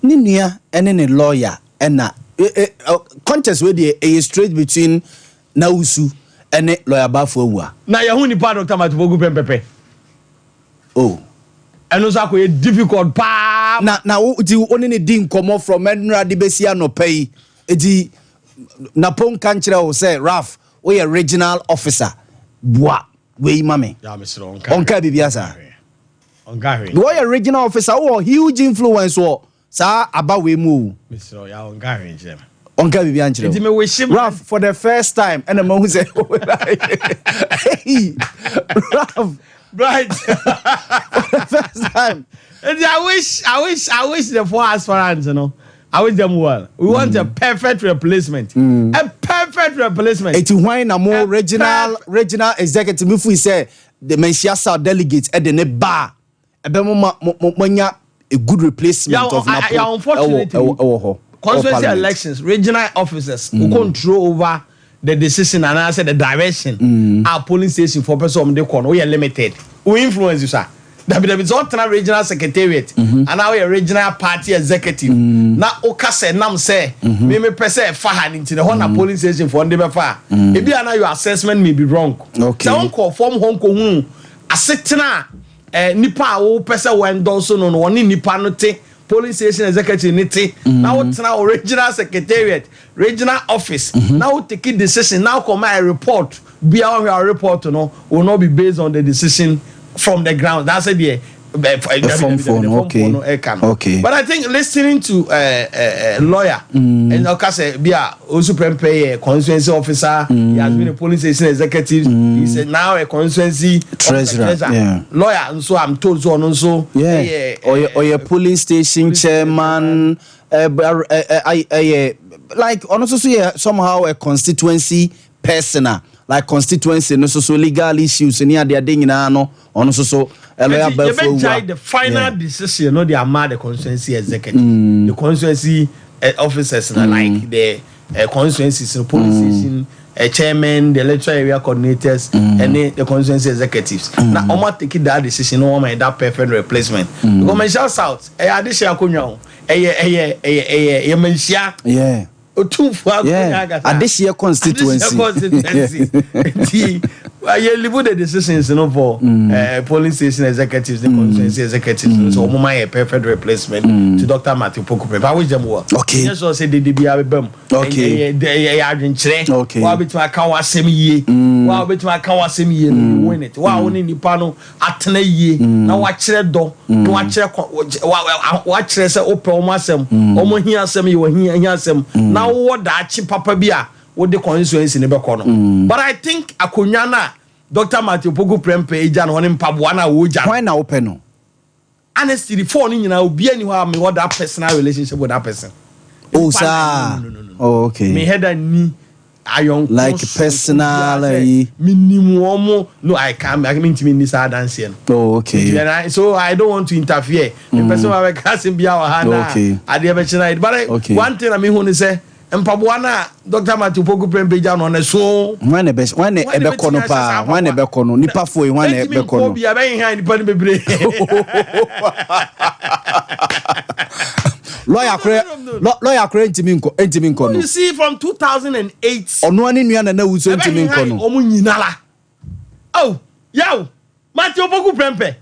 Ne nua ne ne lawyer ɛna contest wei deɛ ɛyɛ straight between Nawusu ne lawyer Bafo Awua. Na yɛho nipa a Dr. Matthew Opoku Prempeh pɛ. Oh. Ɛno nso akɔyɛ difficult paa. Na wo ti wo ne ne di nkɔmmɔ from ɛnora de bɛsi anɔpa yi. Eti Napo nka nkyerɛ wo sɛ Ralph woyɛ regional officer boa wei ma me. Ɔnka biribi asa. Ɔnka hwee. Wɔyɛ regional officer wowɔ huge influence wɔ saa aba wei mu o. Mesrɛ ya ɔnka hwee nkyerɛ me. Ɔnka biribi ankyerɛ wo. Nti me wish Ralph for the first time ɛna mahu sɛ hey Ralph. Right. For the first time. Nti I wish the four aspirants. I wish them well. We want a perfect replacement. A perfect replacement. Eti hwan na mo regional executive mi fui sɛ the Manhyia South delegate ɛde ne ba ɛbɛ mo ma mo mo nya a good replacement of Napo ɛwɔ ɛwɔ ɛwɔ hɔ. Constituency elections, regional officers mm. who control over the decision and I said the direction. Our polling station for person de kɔ no woyɛ limited. Wo influence you sir. Dabi dabi, sɛ ɔtena regional secretariat anaa woyɛ regional party executive na woka sɛ nam sɛ mímí pɛ sɛ ɛfa ha ne nti na hɔ na polling station foɔ de bɛfa a, ebi ana your assessment may be wrong. Sɛ wɔnkɔ fam hɔ nkɔhunu asetena a nipa a wopɛ sɛ wɔ endorse no, wɔne nipa no te, polling station executive ne te, na wotena wo regional secretariat, regional office, na wo take decision na wokɔma a report bia, wɔhwɛ a report no will not be based on the decision from the ground. That's it there. Form four no, okay. Okay. But I think listening to lawyer and ɔka sɛ bi a Osu Prempeh yɛ constituency officer, he has been a polling station executive, he's now a constituency treasurer. Officer, lawyer nso, I'm told so ɔno nso Ɔyɛ polling station chairman, ɛyɛ like ɔno nso so yɛ somehow a constituency person a like constituency no so so legal issues ne adeade nyinaa no, ɔno nso so lawyer Bafo Awua. The final decision no de ama the constituency executive, the constituency officers na like the constituencies no, polling station chairman, the electoral area coordinators ɛne the constituency executives na ɔmo take that decision na wɔn that perfect replacement because Manhyia South ɛyɛ adehyɛ akonnwa o, ɛyɛ Manhyia otumfuo akonnwa akasa. Adehyeɛ constituency. Adehyeɛ constituency, nti yɛ leave the decisions no for polling station executives, the constituency executives no, so wɔn ma yɛ perfect replacement to Dr. Matthew Poku Prempeh. I wish them well. Nyɛ sɔ sɛ dede bi abɛbɛ mu. Ɛyɛ adwenkyerɛ. Wa bɛtumi aka wɔ asɛm yie, wa bɛtumi aka wɔ asɛm yie no, you win it. Wa wo ne nipa no atena yie na wakyerɛ dɔ na wakyerɛ wakyerɛ sɛ wopɛ wɔn asɛm, wɔn hia asɛm yɛ wɔn hia asɛm na wowɔ daakye papa bi a wode constituency ne bɛkɔ no. But I think akonnwa no a Dr. Matthew Opoku Prempeh egya no hɔ ne mpaboa no a wɔgya no. Hwan na wopɛ no? Honestly, the four no nyinaa, obiara ni hɔ a mewɔ that personal relationship with that person. Oh saa. No, no, no, no. Oh, okay. Me head ni Ayɔnko Like sononko personal biara sɛ ayi. menim wɔn mo no, I can I mentumi nni saa adanseɛ no. Mentumi, and so I don't want to interfere. Mepɛ sɛ mabɛka asɛm biara wɔ ha na adeɛ bɛkye na, but one thing na mehu ne sɛ mpaboa no a Dr. Matthew Poku Prempeh gya no, ɔno ɛso. Hwan na ɛbɛ hwan na Hwan na ɛbɛkɔ no ɛbɛtumi ahyɛ paa? saa Hwan na mpaboa? ɛbɛkɔ no? Nipa fo yi, hwan na Ɛntumi ɛbɛkɔ nkɔ no? bi a bɛhehan nipa no bebree. Lawyer No, no, korɛ no, no, no. Lawyer korɛ ntumi nkɔ no. You see, from 2008 Ɔno ani nua Nana Wuso ntumi nkɔ ɛbɛhehan no. ɔmo nyinara. Oh, yaw, Matthew Opoku Prempeh,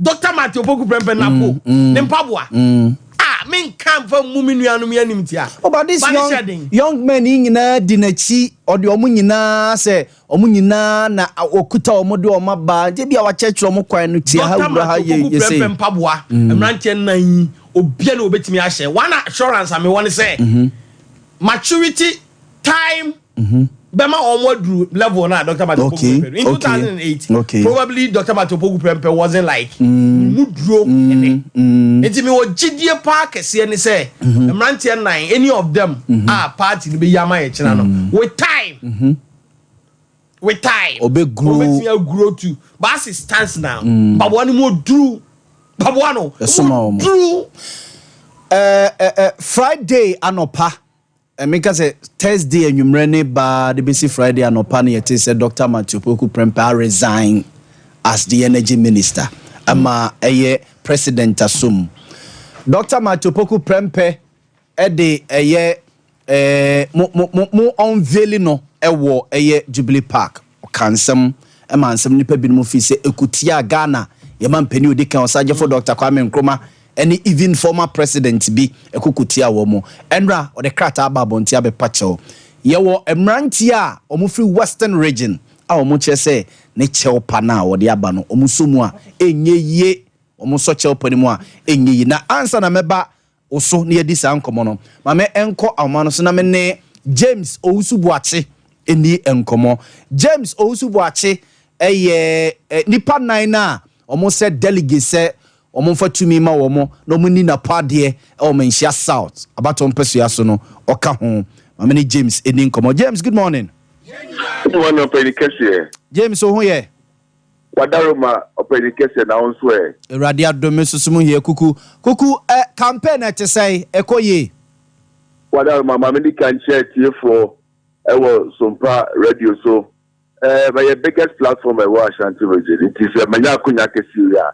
Dr. Matthew Opoku Prempeh napo ne mpaboa a menka mfa mu me nuanom yi anim tia. Oh, but this Ba ne young hyɛ den. young men yi nyinaa di n'akyi, ɔde ɔmo nyinaa sɛ ɔmo nyinaa na okuta ɔmo de ɔmo aba nti bi a wakyerɛkyerɛ ɔmo kwan no tia ha Dr. wura ha Matthew yɛ Opoku yɛ sei. Prempeh mpaboa, mmeranteɛ nnan yi, obia na obetumi ahyɛ. One assurance a mewɔ ne sɛ maturity time bɛma wɔn aduru level na Dr. Matthew Opoku Prempeh in 2008, probably Dr. Matthew Opoku Prempeh wasn't like mu duro ɛnɛ, nti mi wɔ gyidie paa kɛseɛ ne sɛ mmeranteɛ nnan, any of them a party no bɛyi ama yɛ kyena no, with time, with time, Ɔbɛ grow. Obetumi agrow to, but as it stands now, mpaboa no mu oduru, mpaboa no Ɛsoma mu wɔn. oduru. Friday anɔpa, meka sɛ Thursday anwummerɛ ne baa de bɛsi Friday anɔpa no, yɛte sɛ Dr. Matthew Poku Prempeh resign as the energy minister ama ɛyɛ president asom. Dr. Matthew Poku Prempeh ɛde ɛyɛ mo unveil no ɛwɔ ɛyɛ Jubilee Park. Ɔka nsɛm ɛma nsɛm nipa binom fi sɛ ekutia Ghana yɛma mpanin odi kan, Ɔsagyefo Dr. Kwame Nkrumah, ɛne even former president bi ɛkoko tia wɔn mo. Ɛnra ɔde krataa aba abɔnten abɛpa kyɛw. Yɛwɔ mmeranteɛ a wɔn firi Western Region a wɔn kyerɛ sɛ ne kyɛw pa no a wɔde aba no, wɔn nso mu a ɛnyɛ yie, wɔn nso kyɛw pa no mu a ɛnyɛ yie. Na ansa na mɛba so na yɛdi saa nkɔmmɔ no, maame ɛnkɔ ahoma no so na me ne James Owusu Boakye ɛni nkɔmmɔ. James Owusu Boakye ɛyɛ nipa nan a wɔn sɛ delegate sɛ wɔn mfa tumi ma wɔn na wɔn ni napadeɛ ɛwɔ Manhyia South abatɔ mpɛsua so no, ɔka ho. Maame ne James ɛni nkɔmmɔ. James, good morning. Good morning, ɔpɛni kɛseɛ. James, wo ho yɛ? Wadaroma, ɔpɛni kɛseɛ, na wo nso ɛ? Awurade adome soso mu yɛ kuku kuku. Campaign ɛte sɛ ɛkɔ yie? Wadaroma, maame di kan kyerɛ tiefoɔ ɛwɔ Sompa Radio so. Ɛyɛ biggest platform ɛwɔ Ashanti Region, nti sɛ manya akonya kɛseɛ yi a,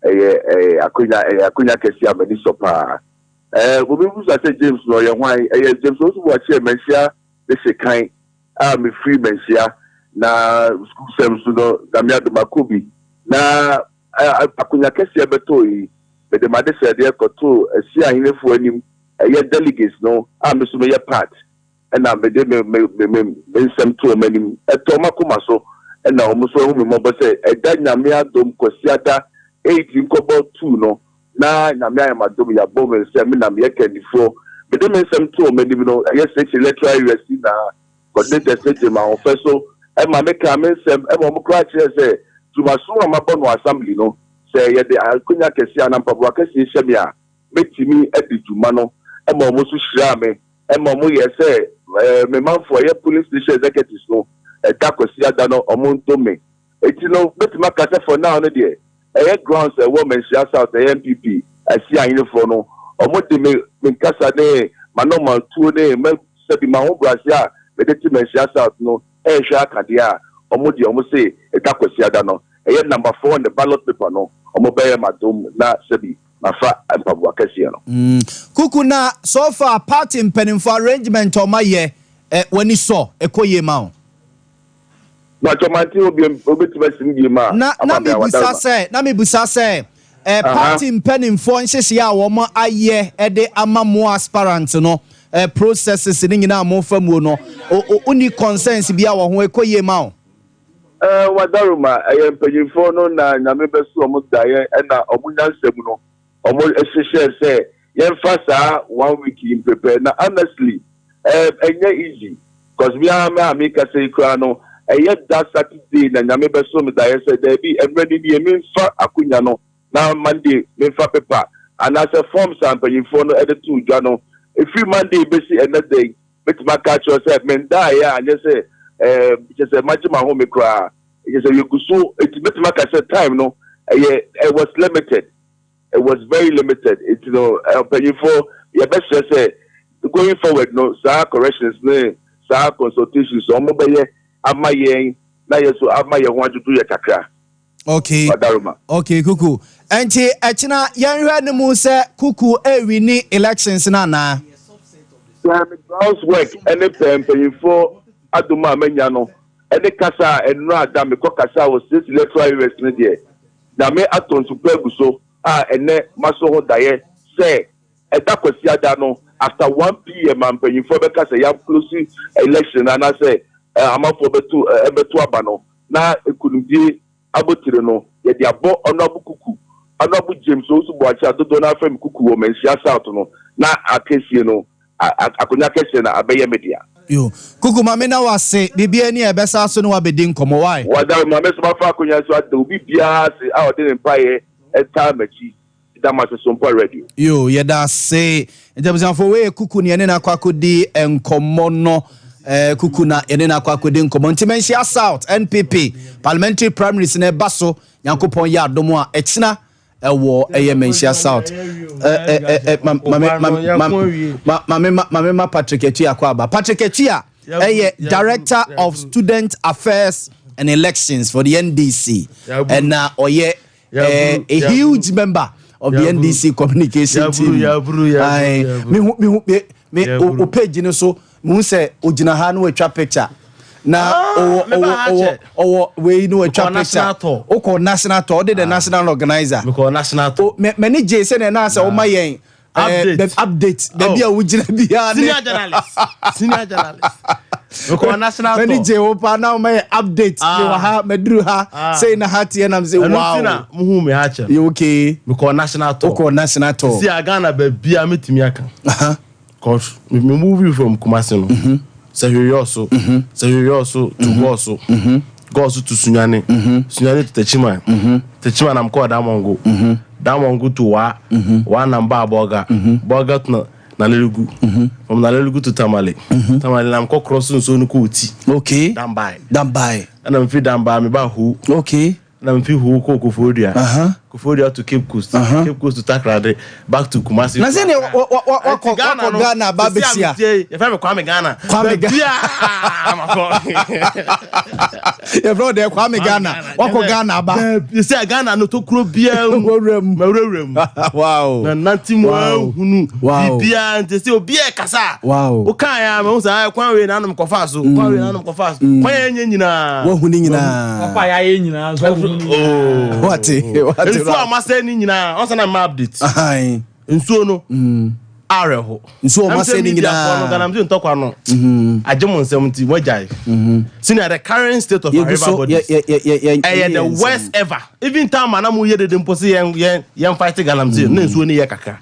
ɛyɛ akonya kɛseɛ a m'ani sɔ paa. Obi busa sɛ James no ɔyɛ hwan? Ɛyɛ James Owusu Boakye, Manhyia de se kan a mefiri Manhyia na sukuu sɛm so no, Nyame adom akɔ bi na akonya kɛseɛ bɛtɔ yi, mede m'ade sɛdeɛ kɔtoo asi ahenefoɔ anim, ɛyɛ delegates no a me so meyɛ part, ɛna mede me nsɛm to wɔn anim, ɛtɔ wɔn akoma so, ɛna wɔn nso ɛho mi mmɔbɔ sɛ ɛda Nyame adom Kwasiada 8 nkɔbɔ 2 no na Nyame ayɛ m'adom, yɛabɔ me nsɛm, me nam yɛ kandifoɔ. Mede me nsɛm to wɔn anim no, ɛyɛ six electoral areas na coordinators ne gye ma ahoɔfɛ so ɛma meka me nsɛm, ɛma wɔn koraa kyerɛ sɛ dwumaso a mabɔ no assembly no, sɛ yɛde akonya kɛseɛ anaa mpaboa kɛseɛ hyɛ me a, mɛtumi adi dwuma no. Ɛma wɔn nso hyira me, ɛma wɔn yɛ sɛ me manfoɔ ɛyɛ polling station executives no, ɛda Kwasi ada no wɔn nto me. Eti no mɛtumi aka sɛ for now no deɛ, ɛyɛ grounds ɛwɔ Manhyia South, ɛyɛ NPP asi ahenefoɔ no, wɔn de me nkasa ne manɔma tuo ne mɛ sɛbi ma ho brase a mɛde te Manhyia South no ɛrehwɛ akadeɛ a wɔn deɛ wɔn se ɛda Kwasi ada no, ɛyɛ number 4 on the ballot paper no, wɔn bɛyɛ madom na sɛbi mafa mpaboa kɛseɛ no. Kuku, na so far party mpanimfoɔ arrangement a ɔma yɛ w'ani sɔ, ɛkɔ yie ma wo? Matɔmante obi obetumi asim bie mu a. Na mebisa sɛ party mpanimfoɔ nhyehyɛeɛ a wɔn ayɛ ɛde ama mo aspirant no, processes ne nyinaa mo fa mu no, wonni concerns bi a wɔ ho, ɛkɔ yie ma wo? Wadaroma, ɛyɛ mpanyinfoɔ no na Nyame bɛso ɔmo daeɛ, ɛna ɔmo nyansa mu no ɔmo hyehyɛ sɛ yɛmfa saa one week yi prepare. Na honestly, ɛnyɛ easy, cause mi ara mi a mi kasa yi koraa no, ɛyɛ da Saturday na Nyame bɛso mi daeɛ sɛ daabi, mmerɛ ni nie, memfa akonya no na Monday memfa paper anaasɛ forms a mpanyinfoɔ no ɛde to dwa no. Efiri Monday bɛsi ɛnɛ da yi. Mɛtumi aka akyerɛ wo sɛ mendaeɛ a anyɛ sɛ ɛɛ kyerɛ sɛ magye m'ahome koraa. Kyerɛ sɛ yɛgu so nti mɛtumi aka sɛ time no ɛyɛ it was limited. It was very limited. Nti no mpanyinfoɔ yɛbɛsrɛ sɛ going forward no saa corrections ne saa consultations wɔn bɛyɛ ama yɛn na yɛ so ama yɛn ho adwodwo yɛ kakra. Okay. Wadaroma. Okay, Kuku. Nti ɛkyena yɛnhwɛ no mu sɛ Kuku ɛwini elections no anaa? Sɛ me grounds work ne pɛ mpanyinfoɔ adom a manya no ne kasa a ɛnora da mekɔ kasa wɔ state electoral areas no deɛ, Nyame atɔ nsu pa agu so a ɛnɛ maso ho daeɛ sɛ ɛda Kwasiada no after 1 PM a mpanyinfoɔ bɛka sɛ yɛ close election no anaasɛ amanfoɔ bɛto ɛbɛto aba no na nkunimdie abotire no yɛde abɔ Honourable Kuku, Honourable James Owusu Boakye a dodoɔ no ara frɛ me Kuku wɔ Manhyia South no na akesie no akonnwa kɛseɛ no abɛyɛ me dea. Yo. Kuku ma me na wo ase, biribiara ni a yɛbɛsan so ne wo abɛdi nkɔmmɔ, why? Wadaworoma, me nso mafa akonnwa yi so ada obi biara ase a ɔde ne mpaeɛ taa m'akyi. Meda mo ase Sompa Radio. Yo, yɛda ase. Nti abusuafoɔ, wei yɛ Kuku na yɛne no akɔ akɔdi nkɔmmɔ no. Eh, Kuku na yɛne no akɔ akɔdi nkɔmmɔ. Nti Manhyia South, NPP, parliamentary primaries na ɛba so. Nyankopɔn yɛ adom a, ɛkyena ɛwɔ ɛyɛ Manhyia South. Eh, eh, eh, ma, ma, ma, ma, ma, ma, ma, ma, ma Patrick Atua akɔ aba. Patrick Atua ɛyɛ Director of Student Affairs and Elections for the NDC. Ɛna ɔyɛ a huge member of the NDC communication team. Mehu mehu me me o page no so mehu sɛ ogyina ha na watwa picture na ɔwɔ ɔwɔ ɔwɔ ɔwɔ wei na watwa picture okɔ national tour ɔde the national organizer. Mekɔ national tour. M'ani gye sɛ na ɛna sɛ ɔma yɛn. Update. Update. Baabi a wogyina biara ne. Senior journalist. Senior journalist. Mekɔ national tour. M'ani gye wo paa na woma yɛ update. Ah. Mewɔ ha, maduru ha. Ah. Sei na ha teɛ nam sɛ wow. Ɛno nti na muhu me ha kyɛ. You okay? Mekɔ national tour. Wokɔ national tour. Si a Ghana baabi a metumi aka. Cause me move from Kumasi no. Mm-hmm. Sɛ hwehwɛ ɔso. Mm-hmm. Sɛ hwehwɛ ɔso to mm-hmm. Goaso. Goaso to Sunyani. Sunyani to Techiman. Techiman na mekɔɔ Damongo. Damongo to Wa. Wa na mbaa Bolga. Bolga to Nalerigu. From Nalerigu to Tamale. Tamale na mekɔ cross nsuo no kɔ Oti. Okay. Dambai. Dambai. Ɛna mefiri Dambai mebaa Ho. Okay. Na mefi Ho kɔɔ Koforidua. Koforidua to Cape Coast. Cape Coast to Takoradi. Back to Kumasi. Na sɛ deɛ wakɔ wakɔ Ghana aba abɛsia. Yɛfrɛ me Kwame Ghana. Kwame Ghana. Yɛfrɛ wo deɛ Kwame Ghana. Wakɔ Ghana aba. Sɛ Ghana no tokuro biara mu. Wawura mu. Mawurawura mu. Wow. Na nante mu ahunu. Wow. Biribiara nti sɛ obiara kasa. Wow. Wokaa ya ma wo sɛ kwan wei na anom kɔfa so. Kwan wei na anom kɔfa so. Kwan yɛ nyɛ nyinaa. Wahu ne nyinaa. Papa yɛ ayɛ nyinaa nso wahu ne nyinaa. Oh. Wate wate. Nsuo a wɔasɛe ne nyinaa ɔsɛ na mma update. Nsuo no awerɛho. Nsuo a wɔasɛe ne nyinaa. No Galamsey ntɔkwa no agye mo nsɛm nti moagyae. Senior the current state of our river bodies ɛyɛ the worst ever. Even time a na moyɛ dede mpo sɛ yɛn yɛn yɛn fight Galamsey na nsuo no yɛ kakra.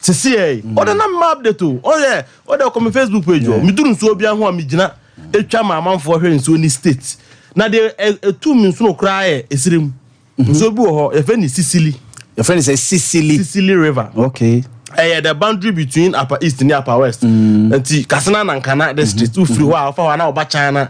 Sisi yɛ ɔde na mma update o ɔyɛ ɔde ɔkɔ me Facebook page o meduru nsuo bi ho a megyina etwa ma amanfoɔ hwɛ nsuo ne state na deɛ etu mi nsono koraa yɛ esirim nsuo bi wɔ hɔ yɛfrɛ ne Sicily. Yɛfrɛ ne sɛ Sicily. Sicily River. Okay. Ɛyɛ the boundary between Upper East ne Upper West. Nti Kassena na Nkana district wofiri hɔ a wofa hɔ a na woba China na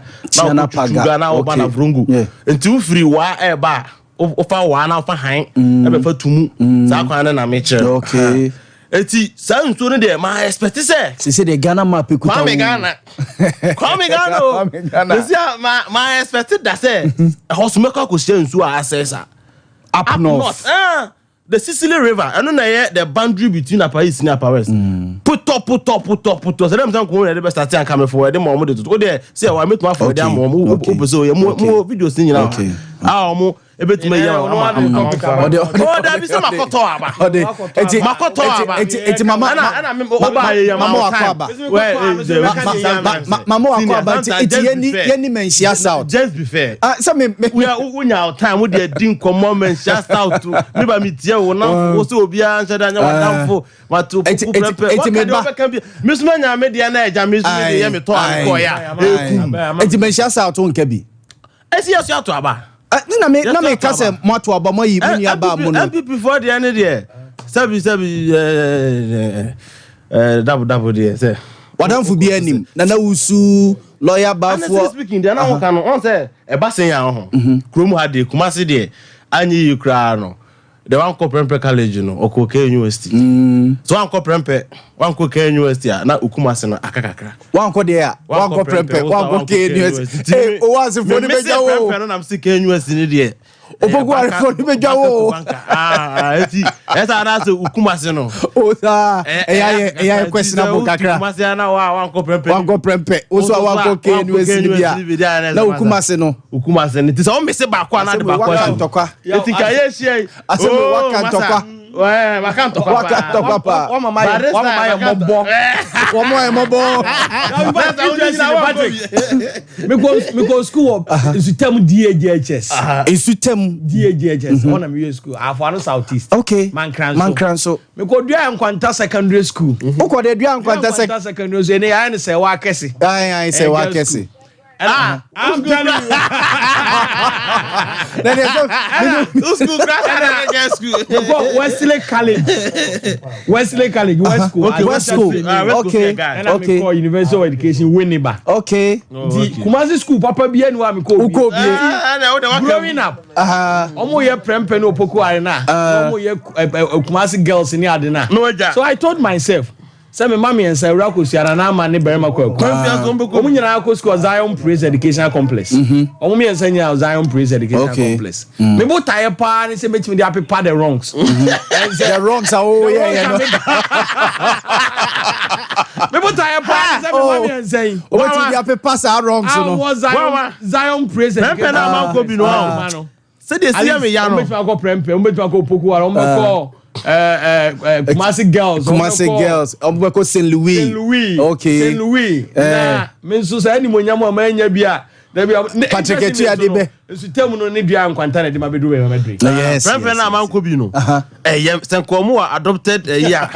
wokɔ Tutuga na woba Navrongo. Nti wofiri waa ɛɛba a wofa waa na wofa han ɛbɛfa tumu saa kwan no na mekyerɛ. Okay. Eti saa nsuo no deɛ ma expect sɛ. Sese deɛ Ghana map ekuta wo. Kwame Ghana. Kwame Ghana o. Kwame Ghana. Sese a ma ma expect da sɛ ɛhɔ so mɛkɔ akɔhyia nsuo a asɛe sa. Up north. Ah, the Sicily River ɛno na ɛyɛ the boundary between Upper East ne Upper West. Putɔ putɔ putɔ putɔ sɛ dɛm sɛ nkɔmɔ na ɛde bɛ start anka mefo ɛde ma ɔmo de toto o deɛ sɛ ɛwɔ ametuma afɔ ɛde ama ɔmo o pɛ sɛ ɔyɛ mo mo videos ne nyinaa a ɔmo ebetumi ayi ama ama Ɔde ɔde ɔ dabi sɛ makɔtɔ aba ɔde eti makɔtɔ aba eti eti mama ɛna ɛna mi ɔba ayɛ yɛ mama wakɔ aba mama wakɔ aba eti eti yɛni yɛni Manhyia South. Just be fair. Ah sɛ mi mi. Wia wonya wo time wo deɛ di nkɔmmɔ Manhyia South mi ba mi tie wo namfo wo sɛ obiara nhyɛ da nyɛ w'adamfo mato Eti poku eti prɛmpɛ eti waka mi deɛ ba. wobɛka bi mi so manya me deɛ na agya mi so me deɛ yɛ me tɔ a mekɔɔyɛ a ɛkum Eti Manhyia South wo nka bi. Ɛsi yɛ so ato aba. Ne na me na me ka sɛ mo ato aba mo ayi mo nua baa mo no. NPP foɔ deɛ ne deɛ sɛbi sɛbi ɛɛ dabo dabo deɛ sɛ. Wadamfo bi anim Nana Wusu lawyer Honestly Bafoɔ. speaking, deɛ na wɔka no, wɔn sɛ ɛba sɛn yɛn ho. Kurom ha deɛ, Kumasi deɛ, anyɛ yie koraa no. Deɛ wankɔ Prempeh College no, ɔkɔ K University. So wankɔ Prempeh, wankɔ K University a, na Kumasi no aka kakra. Wankɔ deɛ a, wankɔ Prempeh, wankɔ K University. Ee, owó asefoɔ ni bɛ gya wo. Prempeh no nam si K University ni deɛ. Opoku arefoɔ ni bɛ gya wo. Eti, ɛsɛ anaasɛ Kumasi no. O saa, ɛyɛ ayɛ, ɛyɛ ayɛ questionable kakra. Kumasi ana wa wankɔ Prempeh. Wankɔ Prempeh, o so a wankɔ K University ni bi a, na Kumasi no. Kumasi no, ti sɛ wɔn mese baako ana de baako Waka ahyɛ. ntɔkwa. Eti ka yɛ hyia yi. Asɛm wei, waka ntɔkwa. Wɛɛ waka ntɔkwa paa. Waka ntɔkwa paa. Wɔn mama yɛ wɔn mama yɛ mɔbɔ. Wɔn ayɛ mɔbɔ. Patrick, mekɔ school wɔ Nsutam DAJHS. Nsutam. DAJHS, hɔ na meyɛ school. Afoano South East. Okay. Mankranso. Mankranso. Mekɔ Dua Nkwanta Secondary School. Wokɔ de Dua Nkwanta Secondary Secondary School. Ɛnɛ yɛayɛ no sɛ ɛwɔ akɛse. Ayi ayi sɛ ɛwɔ akɛse. Ah, I'm telling you. Na deɛ sɛ School class and girls school. Mekɔ Wesley College. Wesley College, West School. Okay, West School. Okay. Ɛna Okay. mekɔ University of Education Winneba. Okay. Nti Kumasi school papa bi anu a mekɔ Wokɔ obie. Growing up, ɔmo yɛ Prempeh ne Opoku Arena. Ɔmo yɛ Kumasi girls ne ade na. No, agya. So I told myself, sɛ me ma mmiɛnsa awura kosua na n'ama ne barima kwaku. Ɔmo nyinaa kɔ school Zion Praise Educational Complex. Ɔmo mmiɛnsa nyinaa Zion Praise Educational Complex. Me bo taeɛ paa ne sɛ mɛtumi de apepa the wrongs. The wrongs a wo yɛ yɛ no. Me bo taeɛ paa ne sɛ me ma mmiɛnsa yi. Wobɛtumi de apepa saa wrongs no. Awɔ Zion Zion Praise Educational Prempeh na ama nkɔ bi no. Sɛdeɛ si yɛ me ya no. Ɔmo bɛtumi akɔ Prempeh, ɔmo bɛtumi akɔ Opoku Ware, ɔmo bɛkɔ Kumasi girls, Kumasi girls, ɔmo bɛkɔ St. Louis. St. Louis. Okay. St. Louis. Na me nso sɛ ɛnimonyam a manya bi a. Patrick Etua de bɛ. Nsutam no ne dua nkwanta na ɛde ma bɛduru bɛma bɛduru. Yes. Prempeh na ama nkɔ bi no. Ɛyɛ sɛ nka ɔmo wɔ adopted ɛyi a.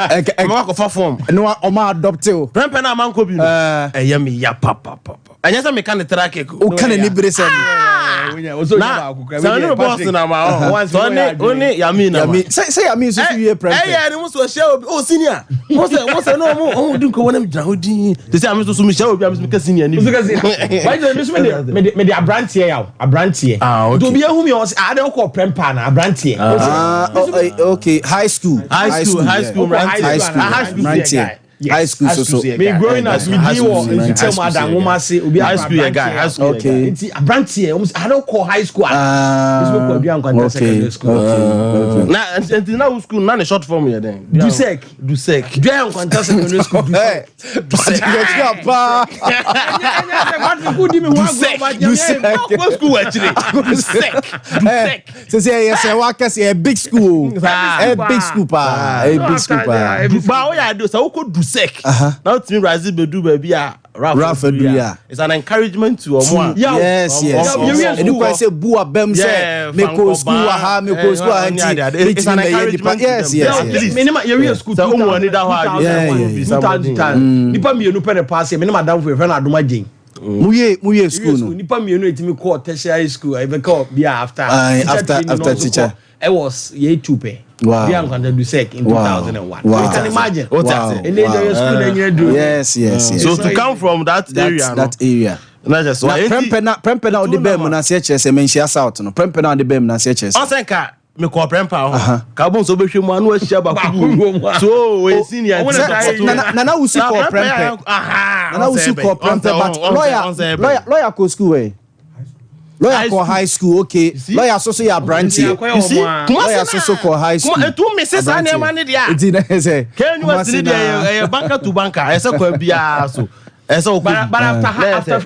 Ɔmo akɔfa form. No ɔmo adopte o. Prempeh na ama nkɔ bi no. Ɛyɛ me ya papa. Ɛnyɛ sɛ meka ne tra keko. Woka ne nibere sɛ. Na sɛ ɔne bɔs na ma ɔ. Sɛ ɔne ɔne Yami na ma. Sɛ Yami nso so wie Prempeh. Ɛyɛ ne mo so ɔhyia obi o senior. Mo sɛ mo sɛ ne ɔmo ɔmo di nkɔmɔ na mi gyina hɔ din. Te sɛ ame so so mi hyia obi a mi so mi ka senior ni bi. Wáyé mi so mi de mi de aberanteɛ yaw aberanteɛ. Ah okay. Nti obi ehu mi ɔsɛ ade ɔkɔ Prempeh na aberanteɛ. Ah okay, high school. High school, high school, high school, high school mmeranteɛ. High school so so. Me growing up, me di wɔ nsutam adanwoma ase obi high school yɛ guy, high school. Okay. Nti aberanteɛ ɔmo sɛ ade ɔkɔ high school a. Nso kɔ Dua Nkwanta secondary school. Okay. Na nti na wo school na ne short form yɛ dɛn? Dusek. Dusek. Dua Nkwanta secondary school Dusek. Patrick Etua paa. Dusek. Dusek. Ɔkɔ school wɔ akyire. Dusek. Dusek. Sɛ sɛ ɛyɛ sɛ wakɛse ɛyɛ big school o. Ɛyɛ big school paa. Ɛyɛ big school paa. Ba o yɛ adi sɛ wokɔ Dusek. Na wotumi rise bɛdu baabi a Ralph aduru a. It's an encouragement to ɔmo a. Yes, yes, yes. Ɛni kwan sɛ bu abam sɛ mekɔ school wɔ ha, mekɔ school ha nti metumi bɛyɛ nipa. Yes, yes, yes. Me ne ma yɛwie school Sɛ ɔmo ani da hɔ a, 2001. Nipa mmienu pɛ na paase. Me ne madamfo yɛfrɛ no Adom Agyen. Mu wie school no. Nipa mmienu etimi kɔɔ tertiary school ɛbɛkɔ bi a after. After teacher. It was yɛ two pɛ. Wow. Dua Nkwanta Dusek in 2001. Wow. You can imagine. Wow. And then your school na nyina duru. Yes. So to come from that area no. That area. Na kyerɛ sɛ Na Prempeh na Prempeh na ɔde bɛɛ mu na aseɛ kyerɛ sɛ Manhyia South no. Prempeh na ɔde bɛɛ mu na aseɛ kyerɛ sɛ. Ɔsɛ nka mekɔ Prempeh ho. Ka bo nso wobɛhwɛ mu a na wahyia baako bi wɔ mu. So ɔyɛ senior Ɔmo na saa yi. Nana Wusu kɔ Prempeh. Nana Wusu kɔ Prempeh but lawyer kɔ school wɛ. Lawyer kɔ high school, okay. Lawyer so so yɛ aberanteɛ. You see, Lawyer so so kɔ high school. Etu mi se saa nneɛma ne deɛ a. Nti na sɛ. KNUST ni deɛ ɛyɛ banker to banker ɛsɛ kwan biara so ɛsɛ ɔkɔ But, but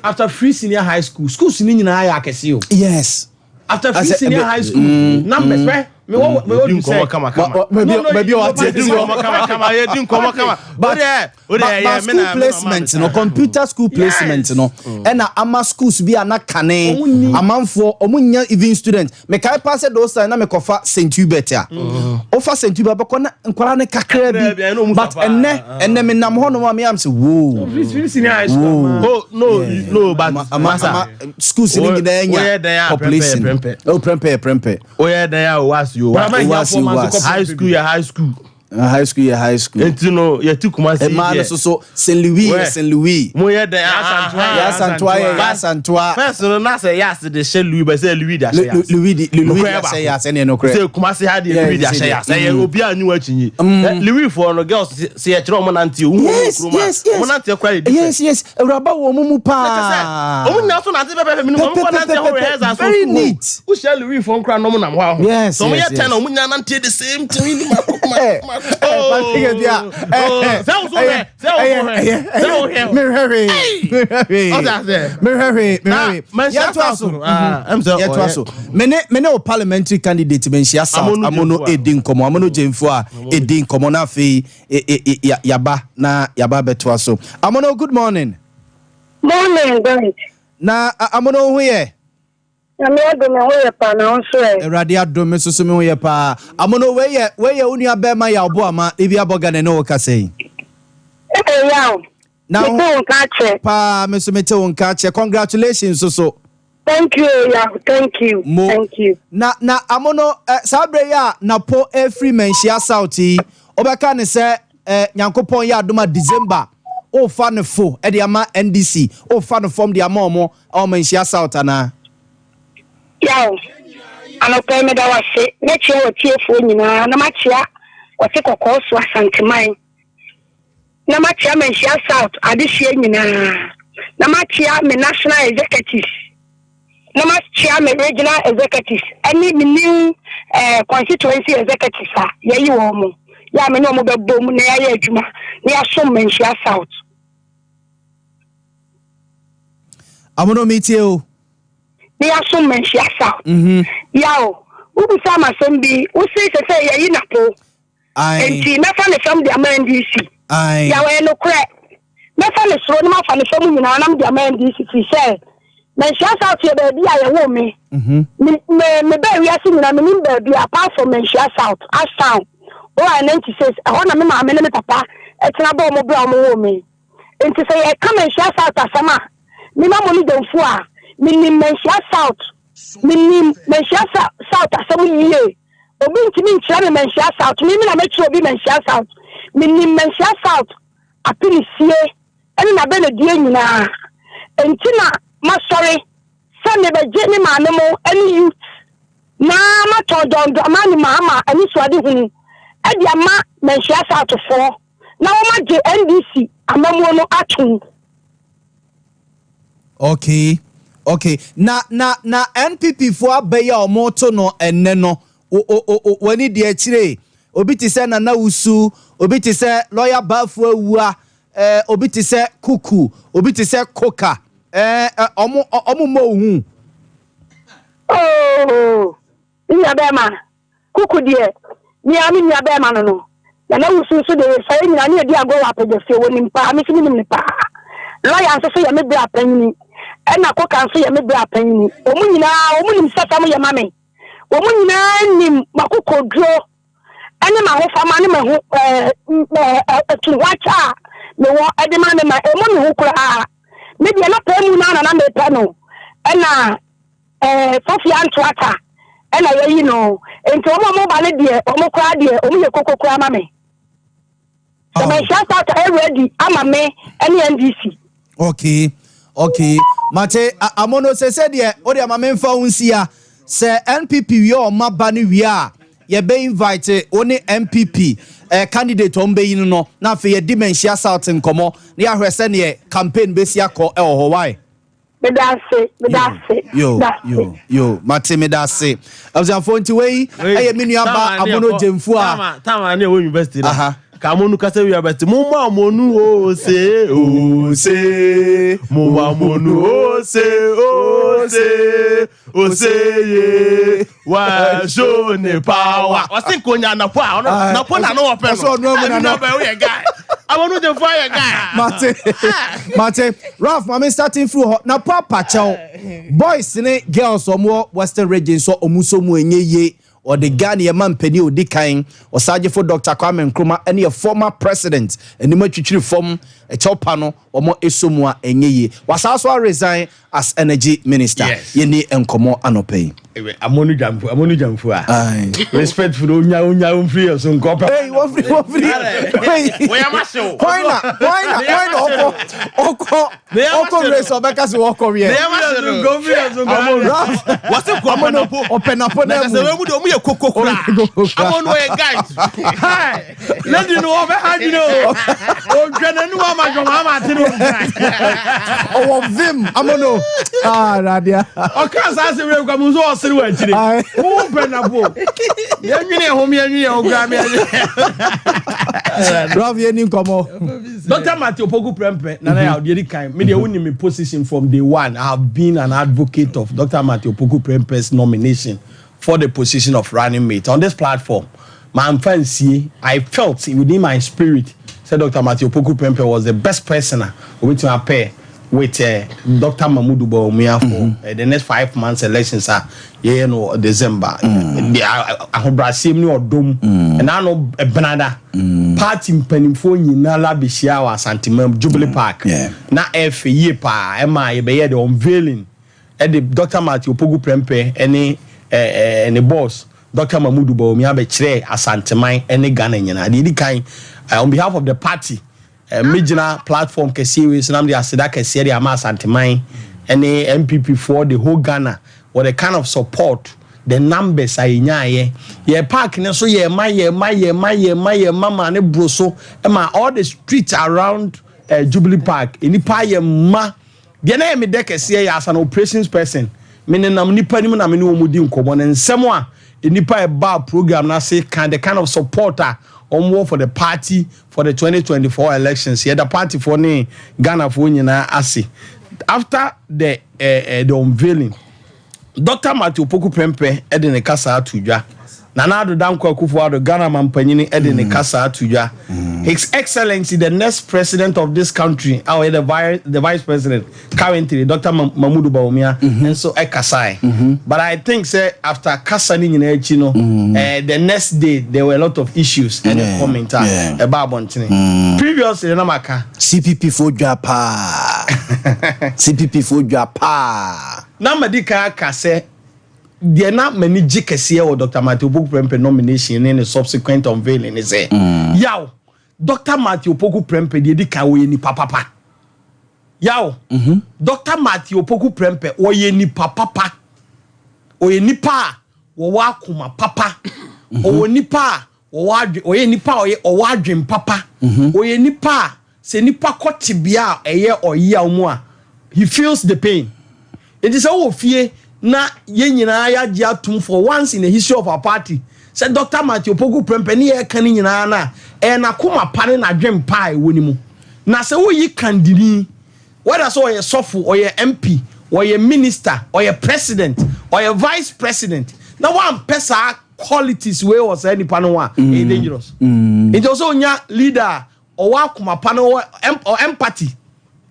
after free senior high school, schools ni nyinaa yɛ akɛse o. Yes. After free senior high school, numbers wɛ me wɔ me wɔ Yɛdi nkɔmɔ Dusek. kama kama. Baabi a wate Yɛdi nkɔmɔ kama kama yɛdi nkɔmɔ kama. But, but school placement no, computer school placement no, ɛna ama schools bi a na kane amanfoɔ ɔmo nya even student. Mekae pa sɛ those time na mekɔfa St Hubert a, wofa St Hubert bɛkɔ na nkwadaa ne kakra bi, but ɛnɛ menam hɔ nom a meyam sɛ woo. Free senior high school. Oh no no, but ama ama schools ni nyinaa nya population. Prempeh. Oh, Prempeh, Prempeh. Oyɛ dan a o waasi o waasi. Owaasi, Owaasi. High school yɛ high school. High school yɛ high school. Nti no yɛte Kumasi Mmaa no deɛ. so so St. Louis yɛ Wɛ. St. Louis. Mo yɛ dɛ. Yɛ Asantoa yɛ yɛ Asantoa. First no na sɛ Yas de hyɛ Louis bɛ sɛ Louis de ahyɛ Yas. Louis de Louis de Nokorɛ ahyɛ Yas ɛne nokorɛ. Sɛ Kumasi ha deɛ Louis de ahyɛ Yas. Ɛyɛ obi a nyi akyi nyi. Louis foɔ no girls sɛ yɛkyerɛ ɔmo nante o. Yes yes yes. Ɔmo nante kora yɛ different. Yes, awuraba wɔ ɔmo mu paa. Ɔmo nyinaa so nante pɛpɛpɛ minimum ɔmo kɔ nante hɔ rehearsal so. Very neat. Wohyia Louis foɔ nkora na ɔmo nam hɔ aho. Yes Sɛ ɔmo yes yɛ 10 yes. ɔmo nyinaa nante the same thing. Ni mako mako mako. Sɛ wo so hwɛ sɛ wo so hwɛ sɛ wo hwɛ. Mehwɛ hwee mehwɛ hwee Ɔte aseɛ. mehwɛ hwee mehwɛ Na hwee. Manhyia Yɛtoa South so no, ah, ɛm sɛ yɛtoa ɔyɛ- so. Mene o parliamentary candidate Manhyia South Amono Amono Gyamfua. edi nkɔmɔ, Amono Gyamfua a edi nkɔmɔ na afei yaba na yaba bɛtoa so. Amono, good morning. Morning, guys. Na Amono ho yɛ? Nyame adom, me ho yɛ paa, na wo nso ɛ? Awurade adom, me soso me ho yɛ paa. Amono, wei yɛ wo nua bɛrima yɛ ɔbo ama ebi abɔ Ghana ne wo kasa yi. Ee, yaw. Na Mete wo nka akyɛ. Paa, me so mete wo nka kyɛ. Congratulations so so. Thank you, yaw. Thank you. Mo. Thank you. Na Amono, saa berɛ yi a Napo efiri Manhyia South yi, wobɛka ne sɛ Nyankopɔn yɛ adom a December wofa ne fo ɛde ama NDC, wofa ne fam de ama ɔmo ɛwɔ Manhyia South anaa? Yaw. Anɔpɛ yi meda wo ase. Mɛkyia w'atiefoɔ nyinaa na makyia wɔte kɔkɔɔ so Asanteman. Na makyia Manhyia South adehyeɛ nyinaa. Na makyia me national executives. Na makyia me regional executives ɛne me new constituency executives a yɛyi wɔn mo. Yɛ a me ne wɔn bɛbom na yɛayɛ adwuma na yɛasom Manhyia South. Amono, metie o. Na yɛasom Manhyia South. Yaw, wobisa ama asɛm bi, wosi sɛ yɛyi Napo. Nti mɛfa ne fam de ama NDC. Yaw, ɛyɛ nokorɛ. Mɛfa ne soro na mafa ne fam nyinaa na mede ama NDC firi sɛ Manhyia South yɛ baabi a yɛwoo me. Me baa wiase nyinaa menim baabi a apart from Manhyia South, Ashtown, OI 96, ɛhɔ na me maame ne me papa ɛtena bɔɔ mo berɛ a wɔwoo me. Nti sɛ yɛka Manhyia South asɛm a, mema mo no damfo a, menim Manhyia South. Menim Manhyia South asɛm yie. Obi ntumi nkyerɛ me Manhyia South. Me na mɛkyerɛ obi Manhyia South. Menim Manhyia South apinisie ɛne n'abɛnadie nyinaa. Nti na masɔre sɛ mebɛgye me maame mo ne youth na matɔn John Dramani Mahama anisoadehunu ɛde ama Manhyia Southfoɔ na wɔagye NDC amammuo no atom. Okay, na NPP foɔ abɛyɛ a ɔmo to no ɛnɛ no, o o o w'ani deɛ akyire, obi te sɛ Nana Wusu, obi te sɛ lawyer Baafo Awua, obi te sɛ Kuku, obi te sɛ Koka, ɛɛ ɔmo mmɔ ohun. Ooo, me nua bɛrima Kuku deɛ, mea me nua bɛrima no, Nana Wusu nso deɛ, yɛsua yɛ nyinaa ne yɛdi agorɔ wɔ apagya fie, wɔnim paa, me nso menim ne paa. Lawyer nso so yɛ me berɛ apanyini, ɛna Koka nso yɛ me berɛ apanyini. Wɔn nyinaa wɔn nim sɛ fam yɛ ma me. Wɔn nyinaa nim m'akokoduro ɛne m'ahofama ne me ho ɛɛ ɛtuhoakyɛ a mewɔ ɛde ma me ma ɛmu me ho koraa. Me deɛ na pɛɛ mu naa na na mepɛ no, ɛna Fofia Ntoata ɛna yɛyi no. Nti wɔn a wɔn ba no deɛ, wɔn koraa deɛ, wɔn yɛ koko koraa ma me. Sɛ Manhyia South ayɛ ready ama me ɛne NDC. Okay, mate. Amono, sɛ deɛ wode ama memfa wo nsia sɛ NPP wie a ɔma ba no wie a, yɛbɛ invite wo ne NPP candidate ɔm bɛyi no, na afei yɛdi Manhyia South nkɔmmɔ na yɛahwɛ sɛneɛ campaign bɛsi akɔ ɛwɔ hɔ wae. Meda ase, meda ase. Yo. Meda ase. Yo, mate, meda ase. Abusuafoɔ, nti wei ɛyɛ me nua ba Amono Gyamfu a Tama ne ɛwɔ university na ka Amonu kasa wi abɛte mo mo Amonu ose ose mo mo Amonu ose ose ose ye wa show ne power. Ɔsi nkonya Napo a ɔno Napo na no wɔpɛ Ɔsɛ no. ɔno amu na Ɛmi no. na ɔbɛ oyɛ guy, Amonu Gyamfu ayɛ guy. Mate, Ralph, maame starting through hɔ. Napo apakyɛw, boys ne girls ɔmo wɔ Western Region so, ɔmo nso mu enye yie. Ɔde Ghana yɛ ma mpanin a odi kan, Ɔsagyefo Dr Kwame Nkrumah, ɛne yɛ former president anim atwitwiri fam. Ɛkyɛw pa no wɔn ɛsɔ mu a ɛnyɛ yie. Wasan so resign as energy minister. Yɛni nkɔmmɔ anɔpa yi. Amonu jamfu, amonu jamfu a. Respectful, onya onya omfiri yɛ so nkɔ pɛ. Hey, wɔfiri wɔfiri. Wɔyɛ ma se o. Hwan na hwan na hwan na ɔkɔ ɔkɔ ɔkɔ race ɔbɛka sɛ wɔkɔ wiɛ. Ralph Wɔsi kɔ ɔpɛnapo. Ɔpɛnapo Na na kasa mu. wɔn mu de wɔn yɛ koko kura. Amonu ɔyɛ guide. Hi, lady no ɔbɛ ha dwene o. Odwa n'anum ama dwom ama ate no. Ɔwɔ vim amono. Ah, radia. Ɔka saa asɛm wei kwa mu nso ɔsere wɔ akyire. Aye. Wo pɛ na po. Yɛnwene ho yɛnwene ho kura me. Ralph yɛni nkɔmmɔ. Dr. Matthew Opoku Prempeh, Nana Yaw, deɛ di kan, me deɛ wonim me position from day one. I have been an advocate of Dr. Matthew Opoku Prempeh's nomination for the position of running mate. On this platform, mamfa nsie, I felt within my spirit sɛ Dr. Matthew Opoku Prempeh was the best person a obetumi apɛ with Dr. Mamudu Bawumia for the next 5 months elections a yɛyɛ no December. De ahobrɛaseɛ mu ne ɔdom ɛna ano ɛbenada party mpanimfoɔ nyinaa la bɛhyia wɔ Asantemam Jubilee Park na ɛfɛ yie paa, ɛma yɛbɛyɛ the unveiling ɛde Dr. Matthew Opoku Prempeh ɛne ɛɛ ne boss Dr. Mamudu Bawumia abɛkyerɛ Asanteman ɛne Ghana nyinaa. Deɛ ɛdi kan, on behalf of the party, megyina platform kɛseɛ wei so na mede aseda kɛseɛ de ama Asanteman ɛne NPP foɔ, the whole Ghana, for the kind of support, the numbers a yɛnyaayɛ. Yɛ park ne so yɛ ma yɛ ma yɛ ma yɛ ma yɛ ma ma ne boro so ma all the streets around Jubilee Park nipa yɛ ma. Deɛ na yɛ me dɛ kɛseɛ yɛ, as an operations person, me nenam nipa nim na me ne wɔn di nkɔmɔ ne nsɛm a nipa ɛba program na se kan, the kind of support a wɔn wɔ for the party for the 2024 elections. Yɛda party foɔ ne Ghana foɔ nyinaa ase. After the unveiling, Dr. Matthew Opoku Prempeh ɛde ne kasa ato dwa. Nana Addo Dankwa Akufo Addo, Ghana mampanyini, ɛde ne kasa ato dwa. His Excellency the next president of this country a ɔyɛ the vice president currently, Dr. Mamudu Bawumia, nso ɛkasae. But I think sɛ after kasa ne nyinaa akyi no, the next day there were a lot of issues ɛne comment a ɛba abɔntene. Previously na maka CPP fo dwa paa, CPP fo dwa paa. Na madi kan aka sɛ deɛ na m'ani gye kɛseɛ wɔ Dr. Matthew Opoku Prempeh nomination ne ne subsequent unveiling ne sɛ, yaw, Dr. Matthew Opoku Prempeh, deɛ di kan, wɔyɛ nipa papa. Yaw, Dr. Matthew Opoku Prempeh wɔyɛ nipa papa, ɔyɛ nipa a wɔwɔ akoma papa, ɔwɔ nipa a wɔwɔ adwe, ɔyɛ nipa a ɔyɛ ɔwɔ adwen papa, ɔyɛ nipa a sɛ nipa kɔ tebea a ɛyɛ ɔyea mu a, he feels the pain. Nti sɛ wowɔ fie na yɛn nyinaa yɛagye atom for once in the history of our party sɛ Dr. Matthew Opoku Prempeh ne yɛka no nyinaa no a, ɛyɛ n'akoma pa ne n'adwen pa a ɛwɔ ne mu. Na sɛ woyi kandini, whether sɛ ɔyɛ sɔfo, ɔyɛ MP, ɔyɛ minister, ɔyɛ president, ɔyɛ vice president, na wampɛ saa qualities wei wɔ saa nipa no ho a, ɛyɛ dangerous. Nti ɔsɛ onya leader a ɔwɔ akoma pa na ɔwɔ empathy,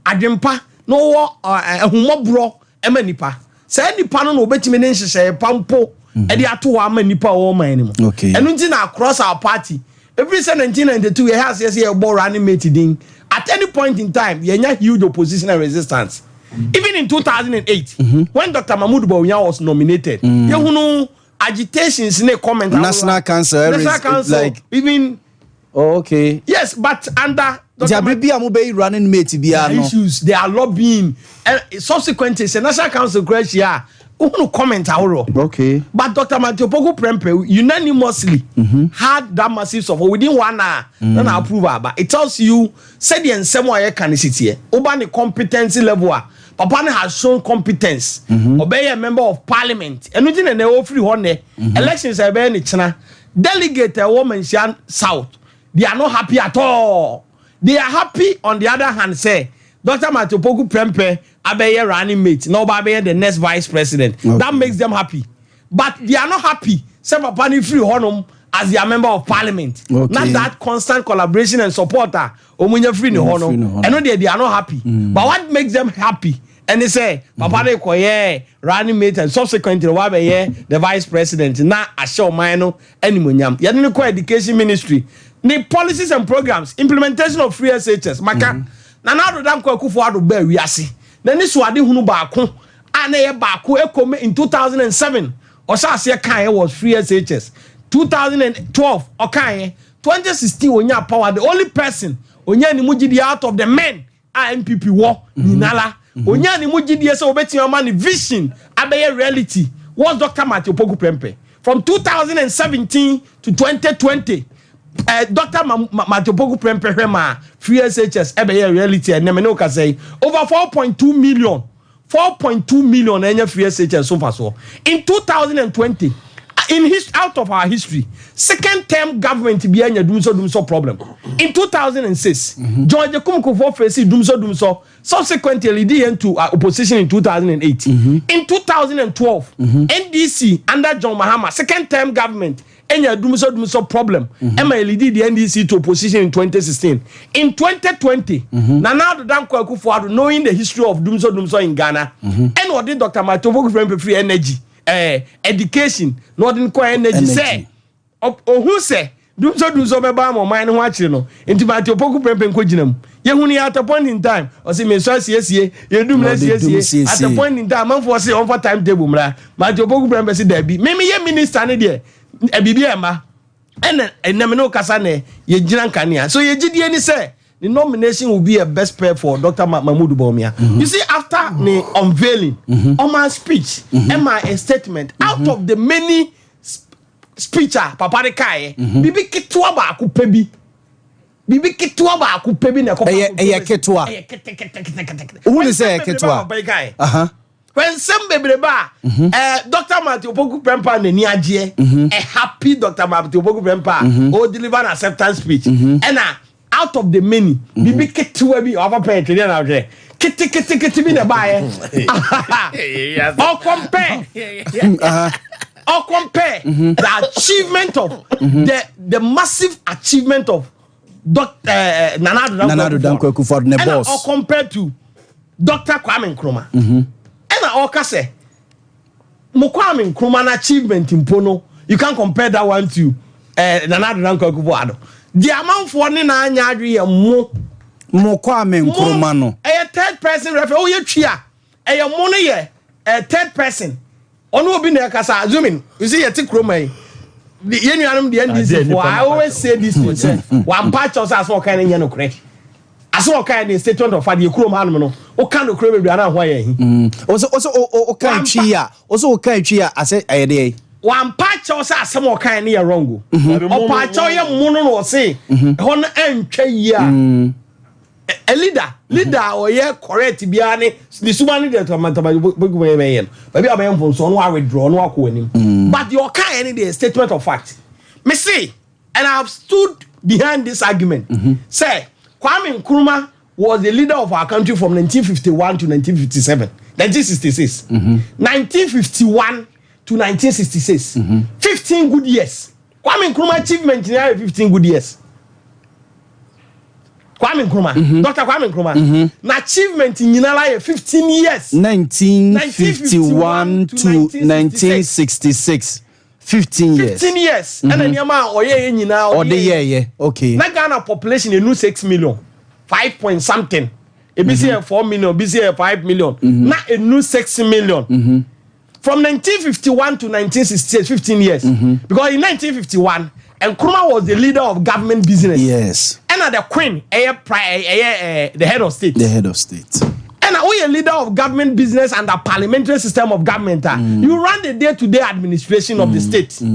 adwempa, na ɔwɔ ahummɔborɔ ɛma nipa. Saa nipa no na obetumi ne nhyehyɛeɛ pa mpo ɛde ato hɔ ama nipa a ɔwɔ man no mu. Ɛno nti na across our party, every sɛ 1992 yɛhɛ aseɛ sɛ yɛbɔ running mate din, at any point in time yɛnya huge opposition and resistance. Even in 2008, when Dr. Mahmoud Bawumia was nominated, yɛhunu agitations ne comment. National Council, National Council, like- even Oh, okay. Yes, but under Nti abere bi a mobɛyi running mate biara no, issues, they are lobbying, and subsequently sɛ National Council kura ahyia a, wohunu comment ahoroɔ. But Dr. Matthew Opoku Prempeh unanimously had that massive support within one hour na approve aba. It tells you sɛdeɛ nsɛm a yɛka ne siteɛ. Woba ne competency level a, papa no has shown competence. Ɔbɛyɛ member of parliament. Ɛno nti na ɛnɛ ɔfiri hɔ nnɛ, elections a ɛbɛyɛ ne kyena, delegate a ɛwɔ Manhyia South, they are not happy at all. They are happy on the other hand sɛ Dr. Matthew Opoku Prempeh abɛyɛ running mate na ɔba abɛyɛ the next vice president. That makes them happy, but they are not happy sɛ papa ni firi hɔnom as their member of parliament. Na that constant collaboration and support a wɔn nya firi ne hɔ no, firi ne hɔ no. ɛno deɛ, they are not happy. But what makes them happy ɛne sɛ papa ne kɔyɛ running mate and subsequently wabɛyɛ the vice president na ahyɛ ɔman no animonyam. Yɛde ne kɔ education ministry ne policies and programs, implementation of free SHS maka. Nana Addo Dankwa Akufo Addo baa wiase, n'ani so ade hunu baako a na ɛyɛ baako ɛkɔm in 2007 ɔhyɛ aseɛ kaeɛ was free SHS. 2012 ɔkaeɛ, 2016 onya power, the only person onya ne mu gyidie out of the men a NPP wɔ nyinala, onya ne mu gyidie sɛ obɛtumi ama ne vision abɛyɛ reality was Dr. Matthew Opoku Prempeh. From 2017 to 2020, Dr. Matthew Opoku Prempeh hwɛ ma free SHS ɛbɛyɛ reality. Ɛnɛ ne okasa yi, over 4.2 million, 4.2 million na ɛnyɛ free SHS so fa soɔ. In 2020, in his out of our history, second term government bi anya dumso dumso problem. In 2006, John Agyekum Kufuor face dumso dumso, subsequently leading into opposition in 2008. In 2012, NDC under John Mahama, second term government enya dumso dumso problem, ɛma lead the NDC to opposition in 2016. In 2020, Nana Addo Dankwa Akufo-Addo, knowing the history of dumso dumso in Ghana, ɛna ɔde Dr. Matthew Opoku Prempeh free energy, education na ɔde nkɔ energy sɛ ohun sɛ dumso dumso bɛba ama ɔman no ho akyerɛ no, nti Matthew Opoku Prempeh nkɔ gyina mu. Yɛhu ni at a point in time ɔsi mesɔ asiesie yɛdum na asiesie. At a point in time, amanfoɔ sɛ ɔnfa time table mmra. Matthew Opoku Prempeh si daabi, mímí yɛ minister ne deɛ ɛbibi ɛma ɛna ɛnam ne kasa na yɛgyina nkanea so. Yɛgyidie ni sɛ the nomination will be a best pair for Dr. Mahmoud Bawumia. You see, after the unveiling, on my speech, and my statement, out of the many speech a papa de kae, bibi ketewa baako pɛ bi, bibi ketewa baako pɛ bi na ɛkɔ. Ɛyɛ ketewa. Ɛyɛ ketekete. Wohu ne sɛ ɛyɛ ketewa? Nsɛm bebrebe a Dr. Matthew Opoku Prempeh n'ani agyeɛ, a happy Dr. Matthew Opoku Prempeh o deliver an acceptance speech, ɛna out of the many, bibi ketewa bi ɔfa pɛn twɛdeɛ na ɔhwɛ ketekete bi na ɛbaayɛ, ɔcompare the achievement of the massive achievement of Dr. Nana Addo Nana Addo Dankwa Akufo-Addo ne boss. Ɛna ɔcompare to Dr. Kwame Nkrumah, ɛna ɔka sɛ mo Kwame Nkrumah na achievement mpo no, you can compare that one to Nana Addo Dankwa Akufo-Addo. Di amanfoɔ ne na anya adwe yɛ mo. Mo Kwame Nkrumah no. Ɛyɛ third person reference. Ɔyɛ twi a, ɛyɛ mo no yɛ third person. Ɔno obi na ɛkasa. Assuming you see, yɛte kurom yi, yɛn nuanom deɛ, NDC fo, I always say this thing sɛ wampa kyɛw sɛ asɛm ɔkan no nyɛ nokorɛ. Asɛm ɔkan ne statement of fact. Yɛ kurom hanom no, woka nokorɛ bebree ana ho ayɛ ahi. Ɔsɛ ɔka twi a, ɔsɛ ɔka twi a, asɛ ɛyɛ deɛ. Wampa kyɛw sɛ asɛm ɔkan no yɛ wrong o. Ɔpa kyɛw yɛ mo no na ɔse ɛhɔ no ɛntwa yie a a leader a ɔyɛ correct biara ne ne suma ne deɛ tamatama bogu bɛyɛ bɛyɛ no baabi a bɛyɛ mfonso ɔno withdraw, ɔno akɔ anim. But deɛ ɔka yɛ ne deɛ, statement of fact. Mese, and I have stood behind this argument, sɛ Kwame Nkrumah was the leader of our country from 1951 to 1957, 1966, 1951 to 1966, 15 good years. Kwame Nkrumah achievement ni ayɛ 15 good years. Kwame Nkrumah, Dr. Kwame Nkrumah na achievement nyinara yɛ 15 years. 1951 to 1966, 15 years. 15 years. Ɛna nneɛma a ɔyɛ yɛ nyinaa ɔde yɛyɛ, okay. Na Ghana population enu 6 million, 5 point something, ebi si yɛ 4 million, ebi si yɛ 5 million, na enu 6 million from 1951 to 1968, 15 years, because in 1951 Nkrumah was the leader of government business. Ɛna the queen ɛyɛ pri ɛyɛ the head of state. The head of state. Ɛna woyɛ leader of government business under parliamentary system of government ah, you run the day to day administration of the state. So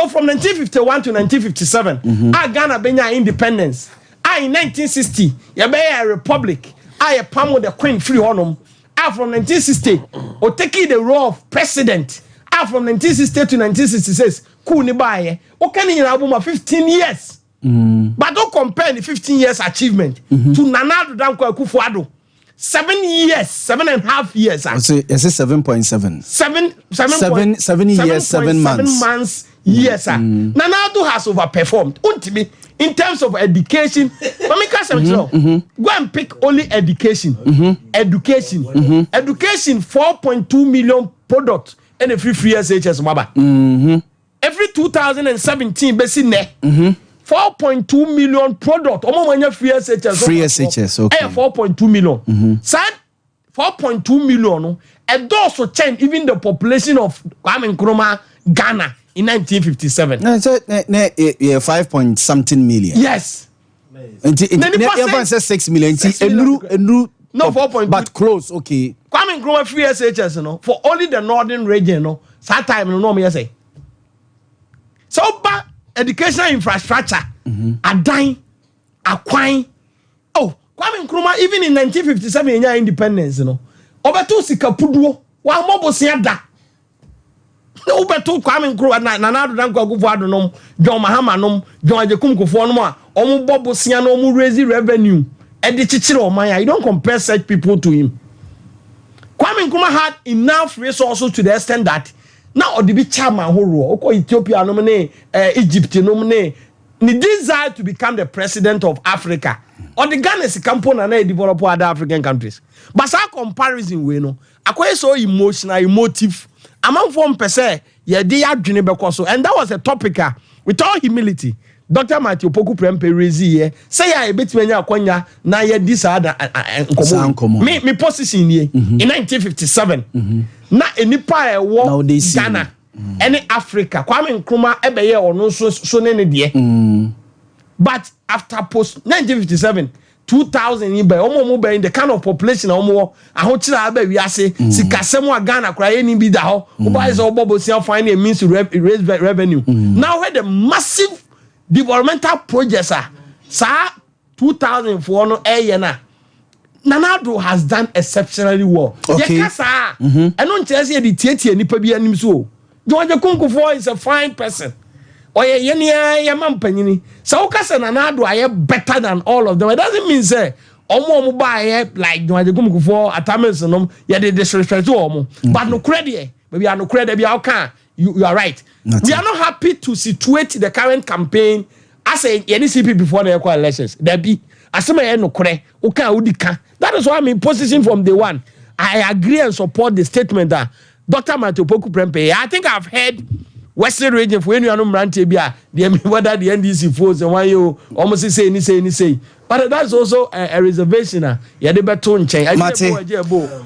from 1951 to 1957 a Ghana benya independence, a in 1960 yɛbɛyɛ a republic, a yɛ pam the queen firi hɔnom, a from 1960 o take the role of president, a from 1960 to 1966 coup ne baayɛ, o ka ne nyinaa bɔ ma 15 years. But don't compare the 15 years achievement to Nana Addo Dankwa Akufo-Addo 7 years, 7.5 years ah. Ɔsɛ yɛsɛ 7.7. Seven seven 7 years, 7 months. 7 months years ah. Nana Addo has overperformed untimi in terms of education. Mami ka sɛm kyerɛ o, go and pick only education, education, education, 4.2 million product ɛna free SHS mo aba every 2017 bɛsi nɛ. 4.2 million product ɔmo a ɔmo free SHS. Free SHS, okay. Ɛyɛ 4.2 million. Saa 4.2 million no ɛdɔɔso kyɛn even the population of Kwame Nkrumah Ghana in 1957. Na sɛ ne yɛ five point something million. Yes. Nti Na nti nipa yɛn fa sɛ 6 million nti 6 million. enuru enuru. No, 4.2. But close, okay. Kwame Nkrumah free SHS no for only the northern region no, saa time no na ɔmo yɛ sɛ ɔba educational infrastructure, adan, akwan, oh, Kwame Nkrumah, even in 1957 yɛn nya independence no, ɔbɛto sika puduo, wàá bosia da na wobɛto Kwame Nkrumah na Nana Addo Dankwa Akufo Addo nom, John Mahama nom, John Agyekum Kufuor nom a ɔmo bɔ bosia na ɔmo raise revenue ɛde kyekyere ɔman a, you don't compare such people to him. Kwame Nkrumah had enough resources to the extent that na ɔde bi kyɛ ama ahoroɔ okɔ Ethiopia nom ne Egypt nom ne desire to become the president of Africa, ɔde Ghana sika mpo na yɛ develop other African countries. But saa comparison wei no akɔyɛ so emotional, emotive, amanfoɔ mpɛ sɛ yɛde yɛadwene bɛkɔ so. And that was a topic a, with all humility, Dr Matthew Opoku Prempeh raise yɛ sɛ yɛ a yɛbɛtumi anya akɔnya na yɛdi saa da Saa nkɔmmɔ. Nkɔmmɔ. Me position nie: in 1957 na nipa a Na ɛwɔ wode si. Ghana ɛne Africa, Kwame Nkrumah ɛbɛyɛ ɔno nso so ne deɛ. But after post 1957, 2000 yi bɛn, ɔmo bɛn, the kind of population a ɔmo wɔ, ahokyere a aba wiase, sikasɛm a Ghana koraa yɛ ni bi da hɔ, ɔba ayɛ sɛ ɔbɔ bosia, find a means to raise revenue. Now where the massive developmental projects a saa 2000 foɔ no ɛyɛ na Nana Addo has done exceptionally well. Yɛka saa, ɛno nkyerɛ sɛ yɛde tietie nipa bi anim so o. John Agyekum Kufuor is a fine person, ɔyɛ yɛn yɛ ma mpanyini. Sɛ woka sɛ Nana Addo ayɛ better than all of them, it doesn't mean sɛ ɔmo ba ayɛ like John Agyekum Kufuor, Atta Mills nom, yɛde disrespect wɔn. But nokorɛ deɛ, baabi a nokorɛ deɛ bi a ɔka, you are right. We are not happy to situate the current campaign as a yɛne CPP foɔ na yɛkɔ elections. Dabi, asɛm a yɛ nokorɛ woka a wodi ka. That is why I'm in position from day one. I agree and support the statement that Dr Matthew Opoku Prempeh. I think I've heard Western Region for enuanom mmeranteɛ bi a deɛ whether the NDC foɔ sɛ wɔn ayɛ o, wɔn sɛ sei ni sei ni sei, but that's also a reservation a yɛde bɛto nkyɛn. Mate.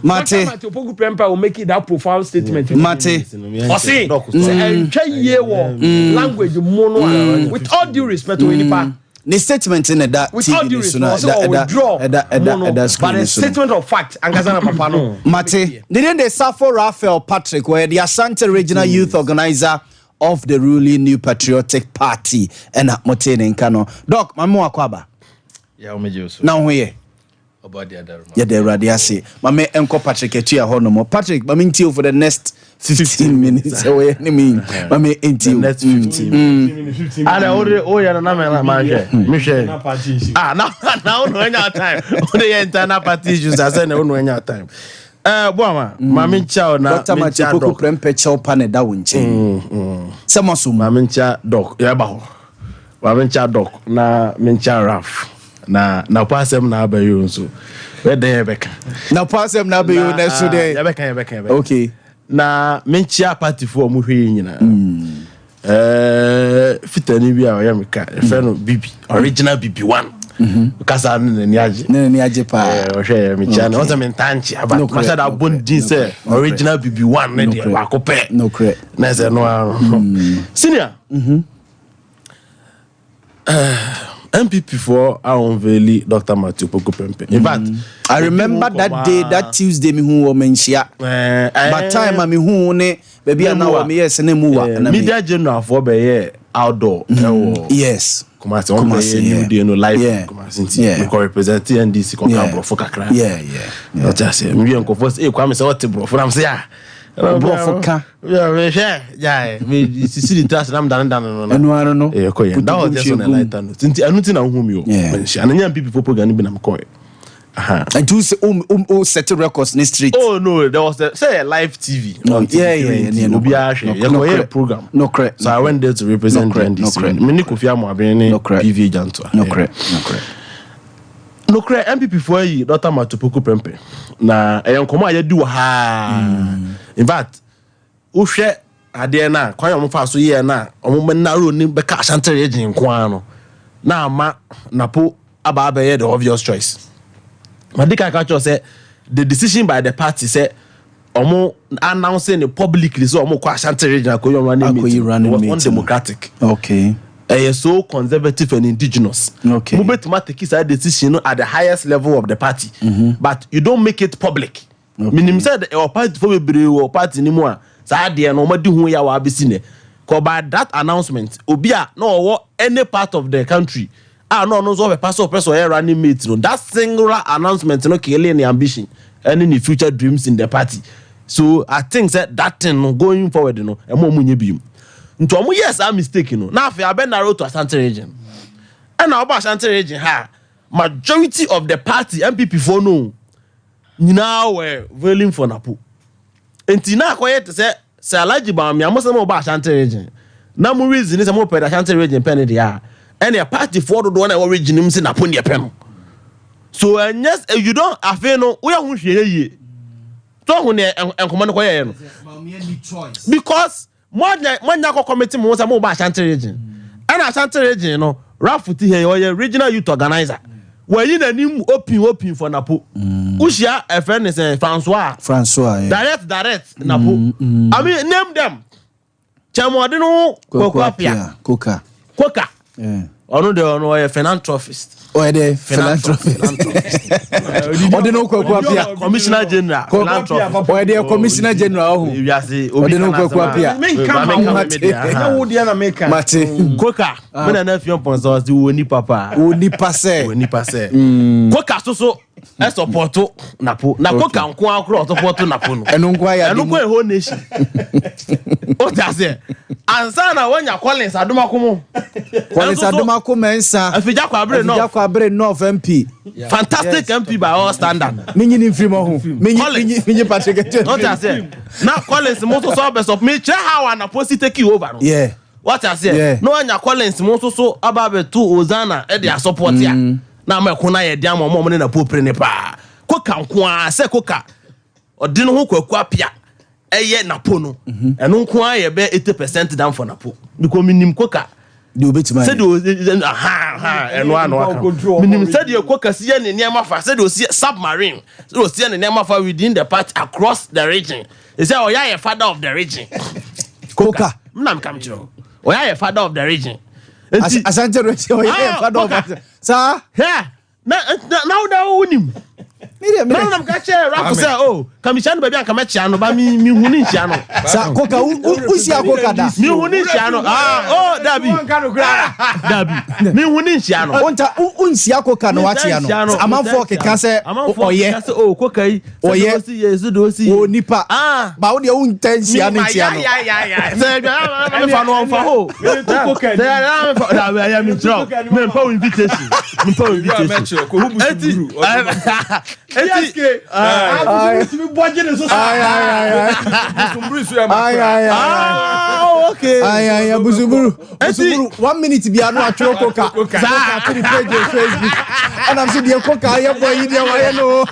Mate. Dr Matthew Opoku Prempeh will make it that profound statement. Mate. Ɔse sɛ ɛntwa yie wɔ language mu no a, with all due respect to nipa, Ne statement ne da with all TV due ni so respect, na ɔsɛ ɛda ɔ withdraw ɛda ɛda mu no, ɛda but screen a ni so. statement of fact ankasa na papa no. Mate. Ne din de Safo Raphael Patrick, wɔyɛ the Ashanti Regional Youth Organizer of the ruling New Patriotic Party. Ɛna mote ne nka no. Doc, maame wakɔ aba. Yeah, wo so. Na wo ho yɛ? Ɔba de adaroma. Yɛda Awurade ase. Mame nkɔ Patrick Atua hɔ nom. Patrick, mame ntie wo for the next 15 minutes. Ɛwɔ yɛ ne mi. Mame ntie The wo. next 15. Ada wo de wo yɛ no na me na ma hwɛ. Me hwɛ. Ah, na wo no anya time. Wo de yɛ internal party issues asɛ na wo no anya time. Boama, ma me nkyia wo na Dr. me Matthew nkyia Poku Doc. Prempeh kyɛw pa ne da wo nkyɛn. Sɛ mo so mu. Ma me nkyia Doc. Yɛ ba hɔ. Ma me nkyia Doc na me nkyia Ralph. Na po asɛm na aba yi o nso. Bɛ den yɛ bɛka. Na po asɛm na abɛyi o na so dɛ. Yɛbɛka, yɛbɛka, yɛbɛka. Na menkyia partyfoɔ a ɔmo hwɛ yi nyinaa. Fitani bi a ɔyɛ me ka, yɛfrɛ no Bibi Original, Bibi One, kasa no n'ani agye. Ne n'ani agye paa. Ɔhwɛ yɛ, mekyia no. Ɔsɛ menta nkyea but mahyɛ da abɔ ne din sɛ Original Bibi One ne deɛ baako pɛ. Na ɛsɛ no ara no, senior NPP foɔ a unveil Dr Matthew Opoku Prempeh, in fact, I remember that day, that Tuesday, me hu wɔ Manhyia. But time a me hu ne baabi a na wɔ meyɛ sɛ ne mu wa. Na me- Media general foɔ bɛyɛ outdoor ɛwɔ Kumasi, wɔn Kumasi, bɛyɛ new day no live Kumasi, nti mekɔ represent NDC kɔka borɔfo kakra. Ɔte ase, mewie nkɔfoɔ sɛ, "Eh, Kwame, sɛ wɔte borɔfo," nam sɛ, "Ah, Borɔfo ka. Hwɛ gyae, me sisi ne tiri ase na medane dane no na Ɛno ara no. Ɛkɔ yɛ. That was just on a lighter note, nti ɛno nti na wohu mi o. Manhyia na nyɛ NPP fo program no bi na mekɔɛ. Aha. Nti wo sɛ wo set records ne street. Oh no, there was a say live TV No, on TV3, nti yeah, no, obiara hwɛ. no, Yɛkɔyɛ no, program. Nokorɛ. So I went there to represent the NDC. Me ne Kofi Amoabeng ne PV Jantoa. Nokorɛ. Nokorɛ, NPP foɔ ayi Dr Matthew Opoku Prempeh na ɛyɛ nkɔmɔ a yɛdi wɔ haa. In fact, wohwɛ adeɛ no a, kwan a wɔfa so yɛɛ no a, wɔn narrow ne bɛka Ashanti Region nko ara no. Na ama Napo aba abɛyɛ the obvious choice. Madi kan ka kyerɛ sɛ the decision by the party sɛ ɔmo announce ne publicly sɛ ɔmo kɔ Ashanti region akɔyi ɔmo running Akɔyi mate running was mate no. undemocratic. Okay. Ɛyɛ so conservative and indigenous. Okay. Mo betumi atake saa decision no at the highest level of the party. But you don't make it public. Menim sɛ ɛwɔ party fo bebree wɔ party no mu a saa adeɛ no wɔn adi ho yaw abɛsi nɛ. Kɔ by that announcement obi a na ɔwɔ any part of the country a na ɔno nso ɔbɛpa sɛ ɔpɛ sɛ ɔyɛ running mate no, that singular announcement no killing ne ambition ɛne ne future dreams in the party. So I think sɛ that thing no going forward no ɛmo ɔmo nyɛ biom. Nti ɔmo yɛ saa mistake no na afei abɛ narrow to Ashanti region. Ɛna ɔba Ashanti region ha, majority of the party NPP foɔ no nyinaa were vailing for Napo. Nti na akɔyɛ te sɛ sɛ Alhaji Bawumia mo sɛ mo ba Ashanti region na mo reason sɛ mo pɛ de Ashanti region pɛ ne deɛ a, ɛnna party foɔ dodoɔ na ɛwɔ region mu sɛ Napo ne pɛ no. So ɛnyɛ you don't afei no woyɛ ho hwee yɛ yie tó ho ne nkɔmɔ no kɔyɛ no because mo anya mo anya kɔ committee mo sɛ mo ba Ashanti region, ɛna Ashanti region no Rafo ti hɛ ɔyɛ regional youth organizer, wɔyi n'anim open open for Napo. Wohyia ɛfɛ ne sɛ Francois. Francois, yeah. Direct direct Napo. I mean, name them. Kyɛnmɔden no Kwaku Apia. Koka. Koka. Ɔno de ɔno ɔyɛ philanthropist. Ɔyɛ dɛ philanthropist. Ɔde no Kwaku Apia. Commissioner general philanthropist. Ɔyɛ dɛ commissioner general ɔho. Wiase obi Ɔde no Kwaku Apia. Menka ma wo. Ɛnyɛ wo deɛ na meka. Mate. Koka me nana fia mpɔnsa ɔsi wo nipa paa. Wo nipa sɛ. Wo nipa sɛ. Koka soso ɛsupporto Napo na Koka nko akoro ɔsupporto Napo no. Ɛno nko ayɛ ɛno nko yɛ whole nation. O ti ase ansa na wanya Collins Adomako. Collins Adomako Mensah. Afigya Kwabere North. Afigya Kwabere North MP. Fantastic, yes. MP by all standard. Minyi ni nfiri mo ho. Minyi minyi Patrick Etu. O ti ase na Collins mo nso so abɛ sɔ mi kyerɛ how Anapo si take over no. Yeah. What I say? No anya Collins mo nso so aba abɛto Hosanna ɛde asupporti a. Na ama ɛko na yɛ de ama ɔmo ɔmo ne Napo pere ne paa. Koka nko ara sɛ Koka ɔde ne ho Kwaku Apia ɛyɛ Napo no. Ɛno nko ara yɛ bɛ 80% down for Napo. Because mi nim Koka. Deɛ obetumi ayɛ. Sɛdeɛ aha aha ɛno ano aka. Minim sɛdeɛ Koka si yɛ ne nneɛma fa, sɛdeɛ osi submarine, sɛdeɛ osi yɛ ne nneɛma fa within the party across the region. Ɛsɛ ɔyɛ ayɛ father of the region. Koka. Mnam kam kyerɛ o. Ɔyɛ ayɛ father of the region. Nti Asante region ɔyɛ ayɛ father of the saa. Hɛ na na na wo da wo nim. Na na ka kyerɛ Rafo sɛ o kamihyia no baabi a nka mɛkyia no ba mi mi hu ne nhyia no. Sa Koka wo hyia Koka da. Mi hu ne nhyia no ah oh dabi dabi mi hu ne nhyia no. Wonta wonhyia Koka na wakyia no. Amanfoɔ keka sɛ ɔyɛ. Sɛ o Koka yi ɔyɛ wɔ nipa ba wo deɛ wontɛ nhyia no nkyia no. Sɛ ɛdwa mefa no ɔmfa hɔ sɛ mefa ɛyɛ menkyerɛ wo mempa wo invitation mempa wo invitation enti enti okay busuburu busuburu 1 minute bia no atwerɛ Koka Koka to ne page wɔ Facebook ɛnam sɛ deɛ Koka ayɛ bɔ yi deɛ wayɛ no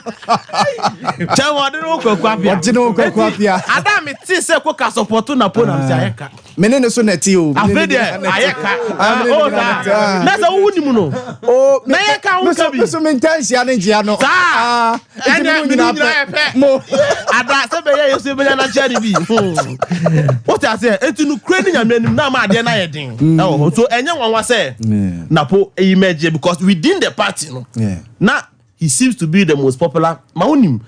kyɛ wɔde no Kwaku Apia ɔgye no Kwaku Apia ada me te sɛ Koka support na po nam sɛ ayɛ ka me ne ne so na ɛte o afei deɛ ayɛ ka o saa na sɛ wowu nim no na yɛ ka wo ka bi me so me nta nhyia ne nkyia no saa ɛnɛ me nyinaa yɛ pɛ mo ada sɛ bɛyɛ yɛ so bɛnya na kyɛ ne bi wote aseɛ enti no kure ne Nyame anim na ama adeɛ no ayɛ den ɛwɔ hɔ so ɛnyɛ nwanwa sɛ Napo eyi mɛgye because within the party no na he seems to be the most popular ma wonim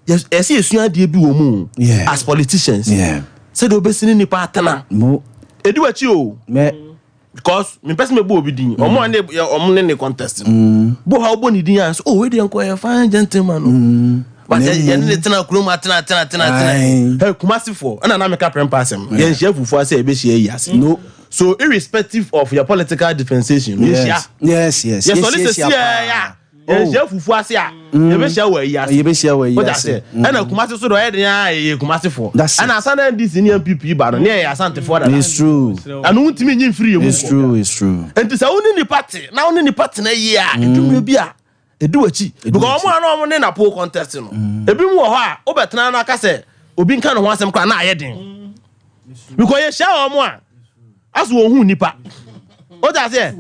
yɛsɛ yɛsua adeɛ bi wɔ mu as politicians sɛdeɛ wobɛsi ne nipa atena ɛdi w'akyi o because mepɛ sɛ mɛbɔ obi din ɔmo a ne ɔmo ne ne contest no bo ha wobɔ ne din a so oh wei deɛ nkɔ yɛ fine gentleman no but yɛne ne tena kurom atena tena tena tena hey Kumasifoɔ ɛna na meka prɛmpa asɛm no yɛnhyia fufuo ase a yɛbɛhyia yi ase no so irrespective of your political dispensation yɛhyia yes yes yɛsɔre sɛ siɛ a yɛnhyia fufuo ase a yɛbɛhyia wɔ ayi ase yɛbɛhyia wɔ ayi ase ɛna Kumasi so de ɔyɛ den a yɛyɛ Kumasifoɔ ɛna asa na NDC ne NPP ba no ne yɛyɛ Asantefoɔ dada it's true ɛno wontumi nyi mfiri yɛ mu it's true it's true nti sɛ wo ne nipa te na wo ne nipa tena yie a ɛdummerɛ bi a ɛdi w'akyi because ɔmo a na ɔmo ne Napo contest no ebi mu wɔ hɔ a wobɛtena no aka sɛ obi nka ne ho asɛm koraa na ayɛ den because yɛhyia wɔn a aso wɔn hu nipa. O ta seɛ.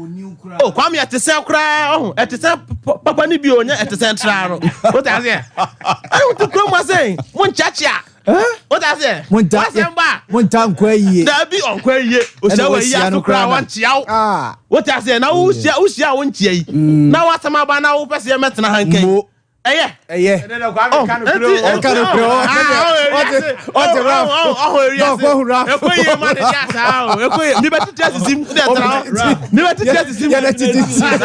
O Kwame ɛte sɛ koraa ɔho ɛte sɛ papa ne bi o nyɛ ɛte sɛ ntraa no. O ta seɛ. Ɛne wote kurom ase mo nkyeakyea. O ta seɛ. Wasɛm ba. Mo nta nkɔ ayie. Dabi ɔnkɔ ayie. Ohyia wɔ ayie aso koraa wɔnkyea wo. Ah. O ta seɛ na wohyia wohyia wo nkyea yi. Mm. Na wasɛm aba na wopɛ sɛ yɛmɛtena ha nkɛn. Ɛyɛ. Ɛyɛ. Ɔka no korɛ o. Ɔte ɔte raf. Ɔhɔ eri ase. Ɔkɔ raf. Ɛkɔ yie ma ne di asa o. Ɛkɔ yie. Mi bɛ titi asisi mu. Ɔde ɛtena hɔ. Mi bɛ titi asisi mu. Yɛrɛ titi si. Mi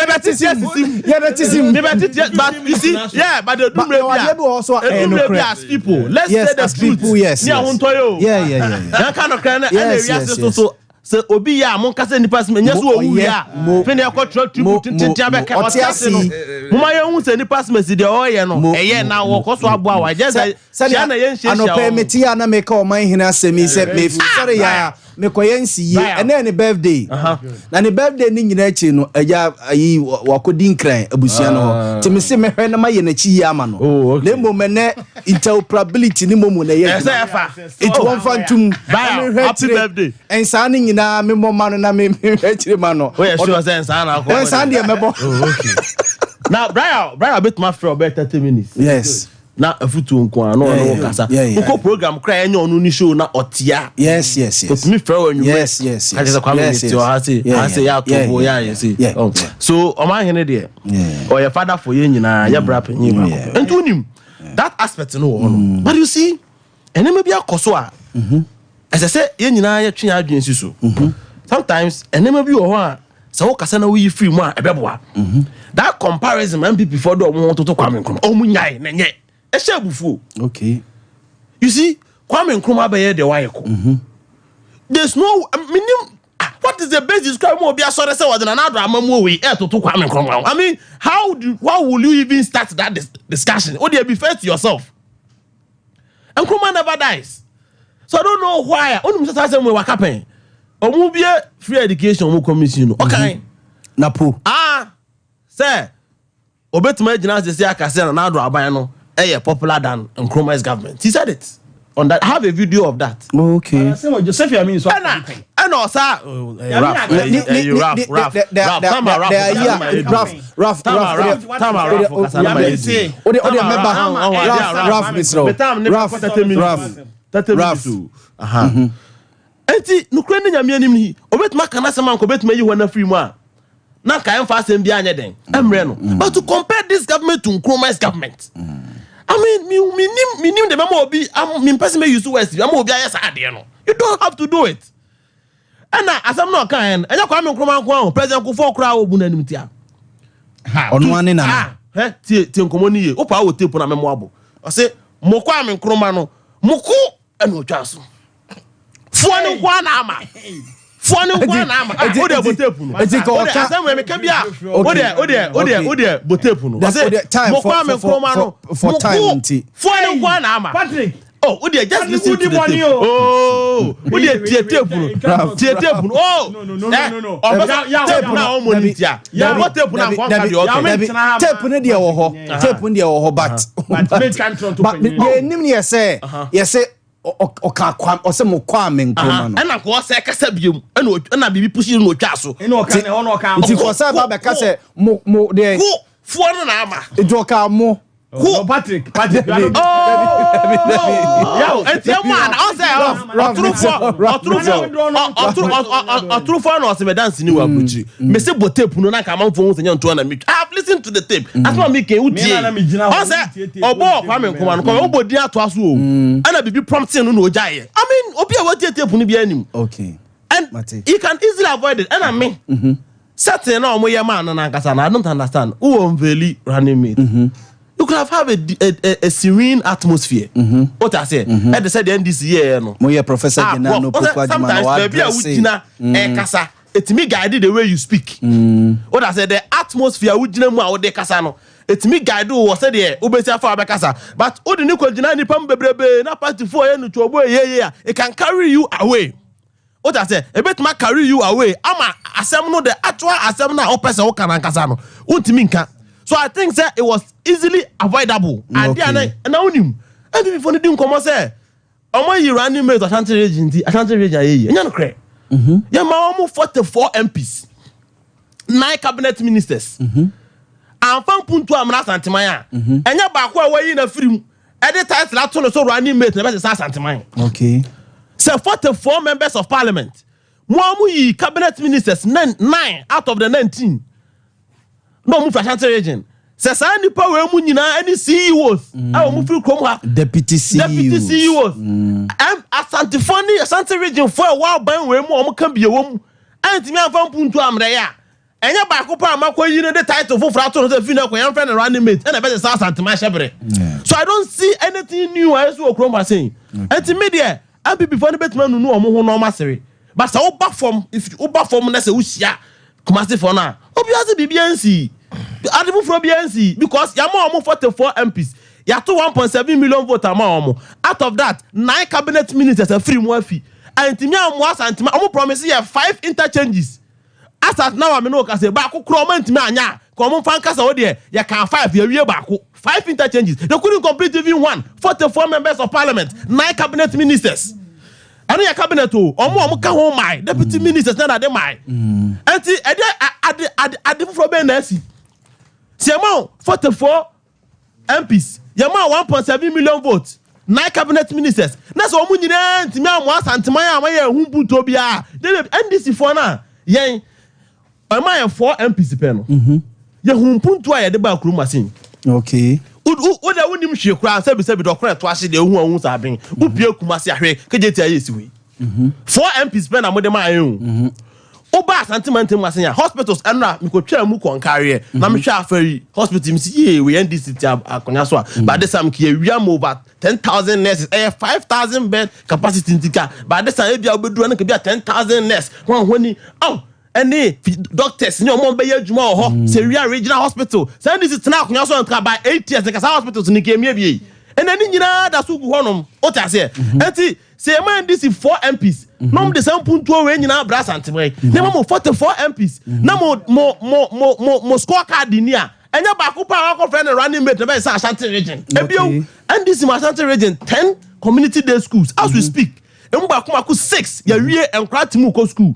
bɛ titi asisi mu. Yɛrɛ titi mu. Mi bɛ titi but you see yeah but the dumre bi a. Edumre bi as people let's say the truth. Yes. Ni ahontɔ yi o. Yeah yeah yeah. Yɛn ka no korɛ na ɛna eri ase so so. Sɛ obi yɛ a monka sɛ nipa sima nyɛ so owu yɛ a fene ɛkɔ twerɛ tribute tententen abɛka ɔte ase no moma yɛhu sɛ nipa sima si deɛ ɔyɛ no ɛyɛ na wɔkɔ so aboa wa gyɛ sɛ hyia na yɛnhyiahyia anɔpɛ mete a na meka ɔman hene asɛm yi sɛ mesɔre yɛ a mekɔyɛ nsiyie ɛnɛ ne birthday na ne birthday ne nyina akyi no agya ayi wakɔdi nkran abusua no hɔ nti mese mɛhwɛ na mayɛ n'akyi yie ama no na mmom ɛnɛ interoperability ne mmom na ɛyɛ adwuma nti wɔmfa ntom na menhwɛ akyire nsaa no nyinaa memmɔ ma no na menhwɛ akyire ma no woyɛ sure sɛ nsaa na akɔ nsaa deɛ mɛbɔ oh, na Brian Brian bɛtumi afrɛ ɔbɛyɛ 30 minutes yes na afutuo nko a na ɔne wo kasa wokɔ program kora ɛnyɛ ɔno ne show na ɔtea yes yes yes ɔtumi frɛ wɔ anwummerɛ yes yes yes sɛ kwame ne te ɔha se ha se yɛ ato bo yɛ ayɛ se oh. So ɔma hene deɛ ɔyɛ father for yɛ nyinaa yɛ bra panyin baako nti wonim that aspect no wɔ hɔ no mm. But you see, nneɛma bi akɔ so a ɛsɛ sɛ yɛn nyinaa yɛtwe yɛn adwene si so. Sometimes nneɛma bi wɔ hɔ a sɛ wokasa na woyi firi mu a ɛbɛboa. That comparison NPP foɔ de wɔn ho toto Kwame Nkrumah wɔn nyae na nyɛ ɛhyɛ abufuo. Okay. You see, Kwame Nkrumah bɛyɛ deɛ wayɛ kɔ. There's no menim ah, what is the basis kura mu obi asɔre sɛ wɔde Nana Addo amamuo wei ɛtoto Kwame Nkrumah ho. I mean how will you even start that discussion? O deɛ be fair to yourself. Nkrumah never dies. So I don't know why. Onim sɛ saa asɛm wei waka pɛn. Ɔmo bie free education ɔmo commission no. Ɔkan. Na po. Ah, sɛ obetumi agyina asese aka sɛ Nana Addo aban no ɛyɛ popular than Nkrumah's government. He said it. On that, I have a video of that. Okay. Joseph Yamin so. Ɛna ɛna ɔsa raf raf raf raf tama raf raf raf raf tama raf kasa na ma yɛ di. O de o de mɛba raf raf mesrɛ raf raf raf. Eti nukuri ne nyame anim ni obetuma aka n'asɛm anka obetuma yi hɔ n'afiri mu a na nka ɛnfa asɛm bi anyɛ den ɛmrɛ no but to compare this government to Nkrumah's government. I mean, me me nim me nim de bɛma obi me mpɛ sɛ mɛ use words bi ama obi ayɛ saa adeɛ no. You don't have to do it. Ɛna asɛm na ɔka yɛn ɛnyɛ Kwame Nkrumah nko ara o, President Kufuor koraa obu n'anim tia. Ɔno ane nana. Hɛ tie tie nkɔmɔ ni yie. Wopa wɔ tape na mɛmo abo. Ɔse mo Kwame Nkrumah no mo ko ɛna otwa so. Foɔ no nko ara na ama. Foɔ no nko ara na ama. O deɛ bɔ tape no. Eti ka O deɛ ɔka asɛm wei meka bi a. O deɛ o deɛ o deɛ o deɛ bɔ tape no. Ɔse mo Kwame Nkrumah no for mo time ko nti. foɔ no nko ara na ama. Patrick. Oh, o deɛ just listen to the tape. Oh, o deɛ tie tape no. Tie tape no. Oh, eh, ɔbɛ sɛ tape na ɔmo ni tia. Ɔbɔ tape na nkɔnka deɛ ɔkɛ. Tape no deɛ wɔ hɔ. Tape no deɛ wɔ hɔ but but deɛ enim yɛ sɛ yɛ sɛ ɔka kwam ɔsɛ mo Kwame Nkrumah no. Ɛna kɔ ɔsɛ kasa biem ɛna ɛna biribi pusi no otwa so. Ɛna ɔka ne hɔ na ɔka. Nti kɔ ɔsɛ ba bɛka sɛ mo mo deɛ. Ko foɔ no na ama. Nti ɔka mo. Ko Patrick Patrick. Yaw eti emu ana ɔsɛ ɔtorofo ɔtorofo ɔtorofo na ɔsɛ mɛdansi ni wɔ aburukyiri. Mese bɔ tape no na nka amanfoɔ hu sɛ nyɛ ntoa na metwa. I have listened to the tape. Asɛm a meka yi wotie. Ɔsɛ ɔbɔɔ Kwame Nkrumah no kɔ wobɔ din atoa so o. Ɛna biribi prompting no na ogyaeɛ. I mean obi a watie tape no biara nim. Okay. And you can easily avoid it. Ɛna me setting na ɔmo yɛ maa no nankasa no I don't understand. Wowɔ unveili running mate. You could have have a, a, a, a serene atmosphere. O ta se, ɛde sɛ deɛ NDC yɛɛ no. Mo yɛ Professor Gennaro Poku Adwuma na Sometimes baabi a wogyina ɛkasa etumi guide the way you speak. O ta se the atmosphere a wogyina mu a wode kasa no etumi guide wo wɔ sɛdeɛ wobɛsi afa wabɛkasa. But wode ne kɔgyina nipa mu bebrebe na partyfoɔ yɛ no twɔbo eyeye a it can carry you away. Wote aseɛ? Ɛbɛtumi a carry you away ama asɛm no the actual asɛm no a wopɛ sɛ woka no ankasa no wontumi nka. So I think sɛ it was easily avoidable. Adeɛ a na na wonim NPP foɔ no di nkɔmmɔ sɛ wɔn ayi running mate Ashanti region nti Ashanti region ayɛ yie. Ɛnyɛ nokorɛ. Yɛma wɔn 44 MPs, 9 cabinet ministers. Amfa mpuntu amena Asanteman a, ɛnyɛ baako a wɔayi no afiri mu ɛde title ato no so running mate na ɛbɛsesa Asanteman. Sɛ 44 members of parliament, mo a mo yi cabinet ministers 9 out of the 19 na wɔn firi Ashanti region. Sɛ saa nnipa wei mu nyinaa ne CEOs a wɔn firi kurom ha, Deputy CEOs. Deputy CEOs, Asantefoɔ ne Ashanti region foɔ a ɛwɔ aban wei mu a wɔn ka bi wɔ mu, ɛntumi amfa mpuntu ammerɛ a, ɛnyɛ baako pa a makɔ yi no de title foforɔ ato no sɛ fi no akɔ yɛmfrɛ no running mate ɛna ɛbɛsesa Asanteman hyɛbere. So I don't see anything new a ɛsi wɔ kurom ha sei. Ɛnti me deɛ, NPP foɔ no bɛtumi anunu wɔn ho na wɔn asere. But sɛ woba fam, if woba fam na sɛ wohyia Kumasi foɔ no a, obiara sɛ biribiara nsi. Ade foforɔ biara nsi because yɛama wɔn 44 MPs. Yɛato 1.7 million vote ama wɔn. Out of that, 9 cabinet ministers afiri mu afi. Ɛntumi ammoa Asantema. Wɔn promise yɛ 5 interchanges. As at now a me ne wo kasa yi, baako koraa wɔn antumi anyɛ a, ka wɔn mfa nkasa wo deɛ, yɛkaa 5, yɛawie baako. 5 interchanges. They couldn't complete even one. 44 members of parliament, 9 cabinet ministers. Ɛno yɛ cabinet o, wɔn a wɔka ho mae, deputy ministers na ade mae. Ɛnti ɛdeɛ ade ade ade foforɔ bɛn na asi? Sɛ yɛma wo 44 MPs, yɛma 1.7 million votes, 9 cabinet ministers, na sɛ wɔn nyinaa ntumi amoa Asanteman a wɔayɛ ɛho mpuntuo biara, de NDC foɔ no a yɛn ɛma yɛn 4 MPs pɛ no, yɛhu mpuntuo a yɛde baa kurom ase yi. Wo deɛ wonim hwee koraa, sɛbisɛbi dɔkono ɛto ase deɛ wohu a wohu saa ben. Wopie Kumasi ahwɛ KJT ayɛ esi hɔ yi. 4 MPs pɛ na mode maa yɛn o. Woba Asante mantam ase a, hospitals ɛnora mekɔtwaa mu kɔ Nkareɛ na mehwɛ Afari hospital mesi yee wei NDC te akonnwa so a, by this time nka yɛawia ma over 10,000 nurses, ɛyɛ 5,000 bed capacity nti ka by this time ebia wobɛduru no nka bia 10,000 nurse ho ahoni oh ɛne doctors ne ɔmo bɛyɛ adwuma wɔ hɔ. Sɛ wia regional hospital sɛ NDC tena akonnwa so nka by 8 years nka saa hospitals ne nka emie bie ɛna ne nyinaa da so gu hɔnom, wote aseɛ? Ɛnti sɛ yɛma NDC 4 MPs na ɔmo de saa mpuntuo wei nyinaa bra Asanteman na yɛma mo 44 MPs na mo mo mo mo mo mo score card ni a, ɛnyɛ baako paa wakɔfrɛ no running mate na bɛyɛ sɛ Ashanti region. Ebio, NDC mo Ashanti region 10 community day schools as we speak, emu baako baako 6 yɛwie, nkora te mu kɔ school.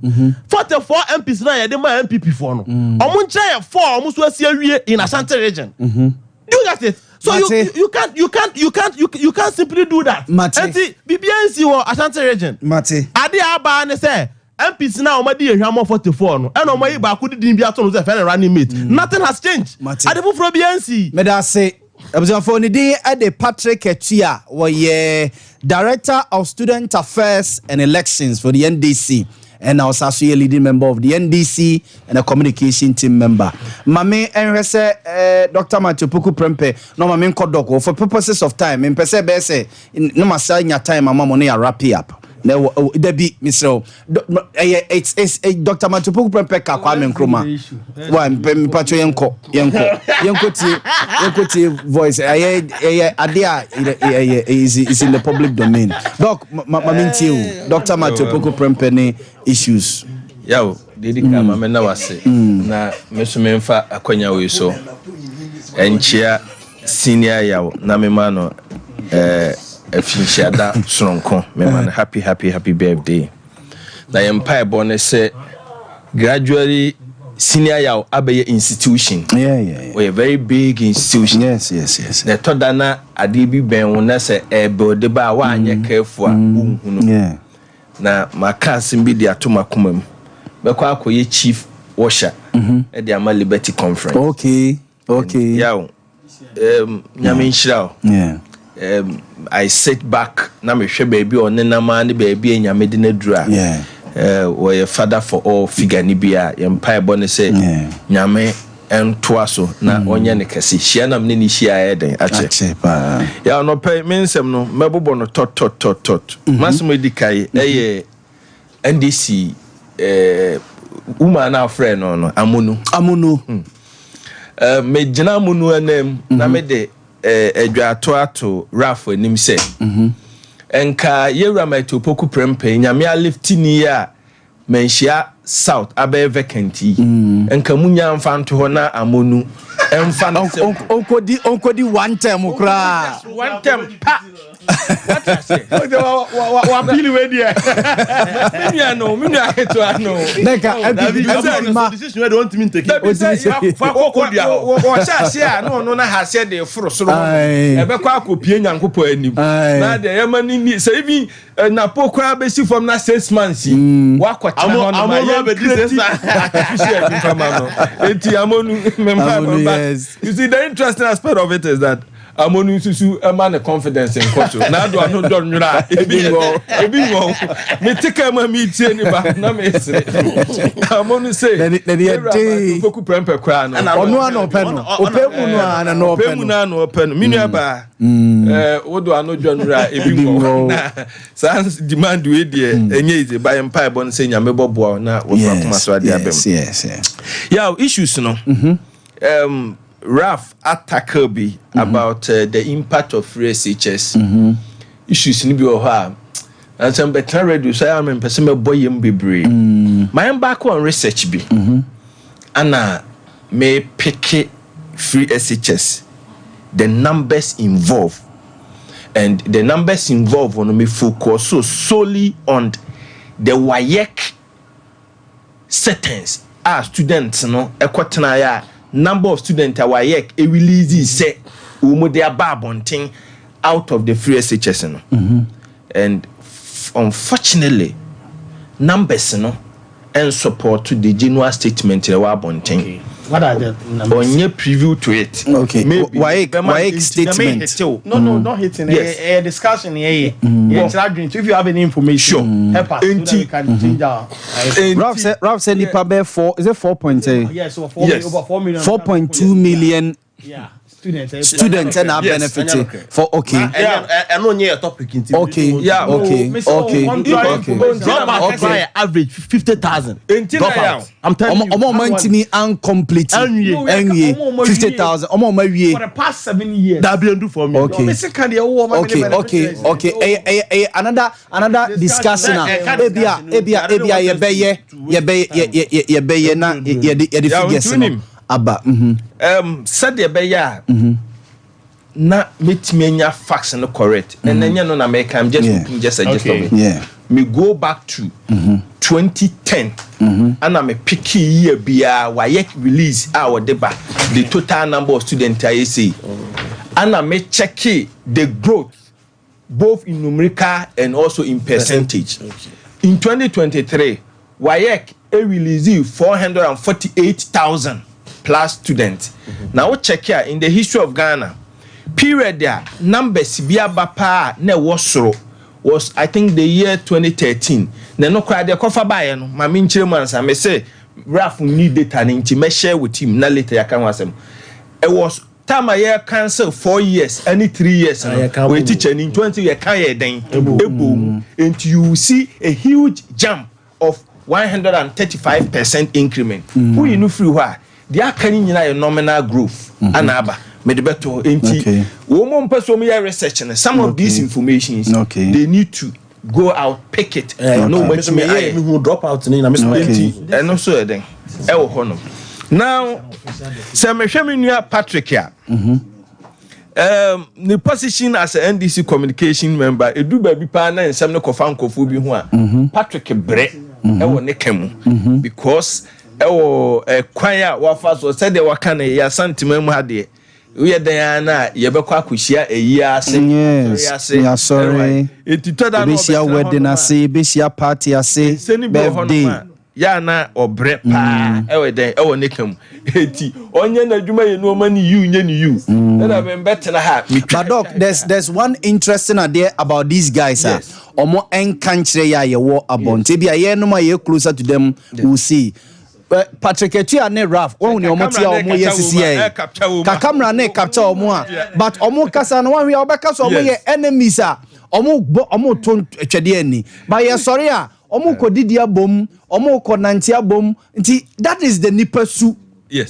44 MPs na yɛde ma NPP foɔ no, ɔmo nkyerɛ yɛ 4 a ɔmo so asi awie in Ashanti region. Do you get it? So you, Mate. you can't you can't you can't you, you can't simply do that. Mate. Enti biribiara nsi wɔ Ashanti region. Mate. Ade a aba ne sɛ MPs na wɔn adi ehwamɔ 44 no, ɛna wɔn ayi baako de din bi ato no sɛ fɛn running mate. Nothing has changed. Mate. Ade foforɔ biara nsi. Meda ase. Abusuafoɔ, ne din de Patrick Atua, wɔyɛ Director of Student Affairs and Elections for the NDC, ɛna ɔsa so yɛ leading member of the NDC and a communication team member. Maame nhwɛ sɛ Dr. Matthew Poku Prempeh na ɔma me nkɔ doc for purposes of time, mpɛ sɛ ɛbɛyɛ sɛ ne ma sa nya time ama mo no yɛ wrap up. Na ɛwɔ dabi mesrɛ wo, ɛyɛ it's Dr. Matthew Poku Prempeh ka Kwame Nkrumah wa mpɛ mpatwo, yɛnkɔ yɛnkɔ yɛnkɔ tie yɛnkɔ tie voice, ɛyɛ ade a ɛyɛ is in the public domain. Doc, ma me ntie o, Dr. Matthew Poku Prempeh ne issues. Yaw, deɛ di kan, ma mena wase na me so memfa akwanya wei so ɛnkyea senior Yaw na mema no afinhyiada soronko, mema no happy happy happy birthday. Na yɛn mpaebɔ ne sɛ gradually senior Yaw abɛyɛ institution. Ɔyɛ very big institution. Yes. Na ɛtɔ da na adeɛ bi bɛn wo na sɛ ɛɛbɛɔde ba a woanyɛ careful a wonhunu. Na maka asɛm bi de ato m'akoma mu, bɛkɔ akɔyɛ chief usher ɛde ama Liberty Conference. Yaw, Nyame nhyira wo. I sit back na mehwɛ baabi a ɔnenam a ne baabi a Nyame de no aduru a, wɔyɛ father for all figure ne bi a yɛn mpaebɔ ne sɛ Nyame ntoa so na ɔnyɛ ne kɛse. Hyia nam ne ne hyia ɛyɛ den akyɛ. Akyɛ paa. Yɛ anɔpɛ, me nsɛm no mɛbobɔ no tɔtɔtɔtɔt. Masɛm edi kae ɛyɛ NDC woman a afrɛ no Amonu. Amonu. Megyina Amonu anam na mede adwato ato Ralph anim sɛ nka yɛwura Matthew Opoku Prempeh, Nyame aliftini a Manhyia South abɛyɛ vacant yi, nka munya mfa nto hɔ na Amonu ɛmfa no sɛ Onkodi one term koraa. One term pa. Wate aseɛ? Wapili wei deɛ. Me nua no, me nua ketewa no. Na nka NPP NPP ma. Decision wei deɛ ɔntumi nteki. Dabi sɛ fa kɔkɔ dua hɔ. Wɔhyɛ aseɛ a na ɔno na ha aseɛ de foro soro hɔ. Ɛbɛkɔ akɔpie Nyankopɔn anim. Na deɛ yɛma no ni sɛ even Napo koraa bɛsi fam na 6 months yi wakɔtena hɔ nom a yɛn create artificial bi fama no. Eti Amonu mempa Amonu, but yes. you see, the interesting aspect of it is that Amonu nsusu ɛma ne confidence nkɔ so na ado ano dɔ nwura a ebi wɔ ebi wɔ me te kaa mu a mi tie ne ba na mi sere Amonu se N'ani yɛ den. Poku Prɛmpɛ koraa no. Ɔno a na ɔpɛ no. Ɔpɛ mu no a na na ɔpɛ ɔpɛ mu no. na na ɔpɛ no. Me nua baa, wodo ano dwa nwura a ebi Ebi wɔ wɔ. na saa demand wei deɛ ɛnyɛ easy ba. Yɛn mpaebɔ no sɛ Nyame bɔboa wo na wɔfa akoma so adeɛ abɛm. Yaw, issues no, Ralph atackle bi about the impact of free SHS issues no bi wɔ hɔ a na sɛ mbɛtena radio so ayɛ a mempɛ sɛ mɛbɔ yam bebree. Ma yɛn back on research bi ana me pick free SHS, the numbers involved, and the numbers involved no, me focus so solely on the WAEC settings a students no ɛkɔtenaeɛ a, number of students a WAEC release sɛ wɔn de aba abɔnten out of the free SHS no. And unfortunately, numbers no and support the general statement ɛwɔ abɔnten. What are the numbers? Ɔnyɛ preview to it. Okay. Maybe WAEC bɛma WAEC nti statement. na mehete. No, not hitting. Yes. Discussion here. Yeah, yeah. If you have any information, help us so that Enti- we can change our. Ralph said nipa bɛ four, is it 4 point Yeah, so 4 over 4 million. 4.2 million Yeah, students. Students ɛna benefit for, okay. Ɛno nyɛ yɛ topic nti. Okay. Drop out okay. Average 50,000. Enti na Drop yaw. out. I'm telling Ɔmo you. ɔmo ɔmo ntumi uncomplete. Ɛnwie. Ɛnwie 50,000 ɔmo ɔmo awie. For the past 7 years. Dabi, ndu 4 million. Okay. Okay, ɛyɛ another discussion a ebia yɛbɛyɛ na yɛde Yeah, figures nti no wonim. aba. Sɛdeɛ ɛbɛyɛ a na mɛtumi anya facts no correct, and ɛnyɛ no na mɛka, I'm just looking just a gist of it. Me go back to 2010 ana me pick year biara WAEC release a wɔde ba, the total number of students a yɛsei, ana me check the growth both in numerical and also in percentage. In 2023, WAEC e release 448,000 plus students. Na wo check a, in the history of Ghana period a numbers bi aba paa na ɛwɔ soro was, I think, the year 2013. Na ɛno koraa deɛ kɔfa baeɛ no, maame nkyerɛ mu ansa. Me sɛ Ralph ni data ne nti mɛshare with him na later yɛaka ho asɛm. Ɛwɔ time a yɛ cancel 4 years ɛne 3 years no. Yɛka wɔyɛ bom. teacher ni 20 yɛka yɛ dɛn ebo mu, nti you see a huge jump of 135% increment. Woyi no firi hɔ a, deɛ aka no nyinaa yɛ nominal growth ana aba mede bɛto hɔ. Nti wɔn mo mpɛ so wɔn yɛ research no, some of these informations, they need to go out, pick it na wɔn atumi ayɛ. Mi hu drop out ni na mi sọ. Nti ɛno nso yɛ dɛn ɛwɔ hɔ nom. Now, sɛ mehwɛ me nua Patrick a, ne position as a NDC communication member, edu baabi paa na nsɛm no kɔfa nkɔfoɔ bi ho a, Patrick brɛ ɛwɔ ne ka mu because ɛwɔ ɛkwan a wafa so sɛdeɛ waka no yɛ Asantema mu ha deɛ, woyɛ dan ara na yɛbɛkɔ akɔhyia eyi ase, Yes, asɔre ase, yasɔre. eti tɔ da na Ebehyia ɔbɛtena wedding hɔnom a, ase, ebehyia party ase, nsɛm bi wɔ hɔnom birthday. a yà na ɔbrɛ paa ɛwɔ dɛn ɛwɔ ne ka mu, eti ɔnyɛ n'adwuma yɛ nneɛma ne yiw nyɛ ne yiw ɛna bɛ mbɛtena ha metwa. But doc, there's one interesting idea about these guys ah. Ɔmo ɛnka nkyerɛ yɛ a yɛwɔ abɔnten bi a yɛnom a yɛ closer to them will see. Patrick Etua ne Ralph, wɔn ni ɔmo ti a ɔmo yɛ sisi yɛ ka camera ne capture ɔmo a, but ɔmo kasa no wɔn hwɛ ɔbɛka so ɔmo yɛ enemies a ɔmo bɔ ɔmo to twɛdeɛ ni, but yɛ sɔre a ɔmo kɔ didi abom, ɔmo kɔ nante abom. Nti that is the nipa su.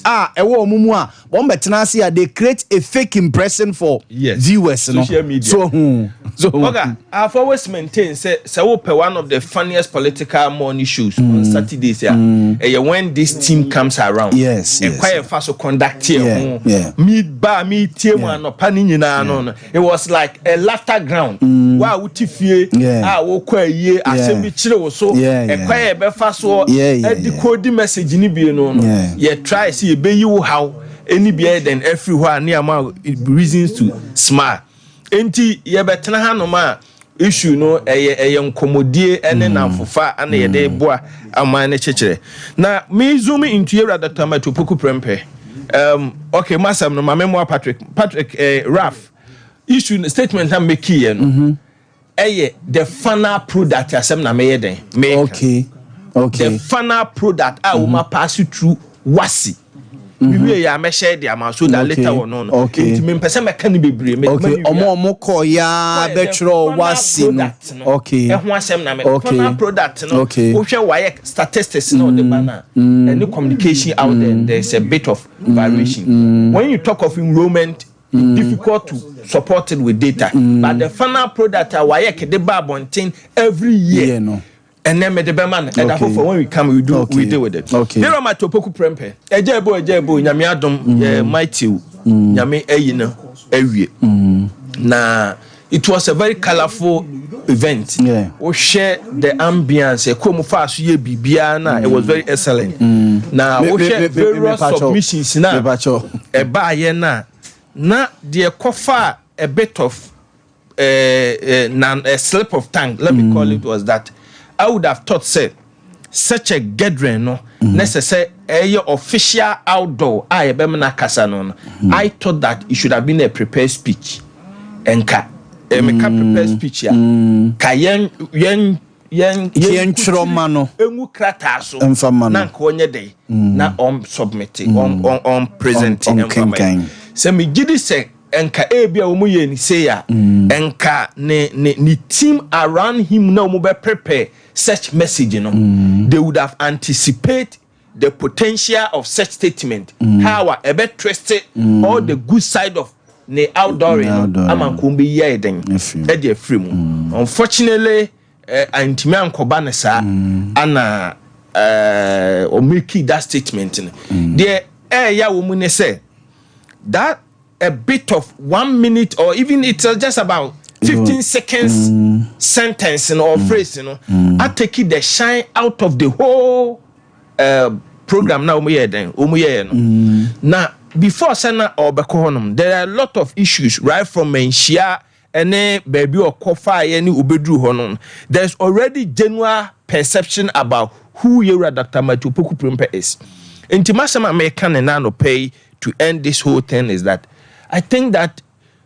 A ɛwɔ wɔn mu a wɔn bɛtena ase a, they create a fake impression for viewers no. Social media. So hu. Okay, I've always maintained sɛ wopɛ one of the funniest political morning shows on Saturdays a, ɛyɛ when this team comes around. Ɛkwa yɛ fa so conduct yɛ ho. Mi ba mi tie mu anɔpa ne nyinaa no, it was like a laughter ground. Wa a wote fie a wokɔ ayie, asɛm bi kyerɛ wo so, ɛkwa yɛ bɛfa so ɛdi code message ni bie no, yɛ try sɛ yɛbɛyi wo haw ɛni bi ɛyɛ den ɛfiri hɔ a ne ama reasons to smile. Nti yɛbɛtena hanom a, issue no ɛyɛ nkɔmmɔdie ɛne namfofa ana yɛde boa aman no kyekyerɛ. Na me zoom into yɛwura Dr. Matthew Poku Prempeh. Okay, masɛm no maame moa Patrick Ralph issue statement na mekiiɛ no, ɛyɛ the final product asɛm na meyɛ den meka. The final product a wɔn pass through WASSCE wiwie yɛ a, mɛhyɛ de ama so that later on no. Nti mempɛ sɛ mɛka no bebree. Ɔmo kɔ ya bɛtwerɛ WASSCE no. Ɛho asɛm na mɛ final product no. Wohwɛ WAEC statistics na ɔde ba na ɛne communication out there, there is a bit of variation. When you talk of enrollment, difficult to support it with data, but the final product a WAEC de ba abɔnten every year, no. Ɛnɛ mede bɛma no ɛda foforɔ. When we come, we do we deal with it. Yɛrɛ ma to Poku Prempeh, ɛgya ebo, ɛgya ebo, Nyame adom yɛ mighty, Nyame ayi no awie. Na it was a very colourful event. Wohwɛ the ambience, ɛkɔ mu fa so yɛ biribiara na it was very excellent. Na wohwɛ various submissions na ɛbaayɛ na deɛ kɔfa a bit of na a slip of tongue, let me call it, was that I would have thought sɛ such a gathering no na sɛ ɛyɛ official outdoor a yɛbɛma no akasa no, I thought that it should have been a prepared speech. Nka meka prepared speech a, ka yɛn yɛn twerɛ ma no. Engu krataa so. Mfa ma no. Na nka ɔnyɛ dɛ na ɔn submit, ɔn present ɛmfa ma yɛn. Sɛ megye di sɛ nka ebi a wɔn yɛ ni sei a, nka ne team around him na wɔn bɛ prepare such message no, they would have anticipate the potential of such statement, how a ɛbɛ twist all the good side of ne outdooring no ama nka wɔn bɛ yi ayɛ den ɛde afiri mu. Unfortunately, antumi ankɔba ne saa ana ɔmake that statement no. Deɛ ɛɛya wɔ mu ne sɛ that a bit of one minute or even it's just about 15 seconds sentence or phrase I take it the shine out of the whole program na wɔn yɛ den wɔn yɛ no. Na before sɛ na ɔbɛkɔ hɔnom, there are a lot of issues right from Manhyia ɛne baabi ɔkɔ faayɛ ne obeduru hɔ no. There's already general perception about who Yewura Dr. Matthew Poku Prempeh is. Nti masɛm a meka ne nan pɛ yi to end this whole thing is that I think that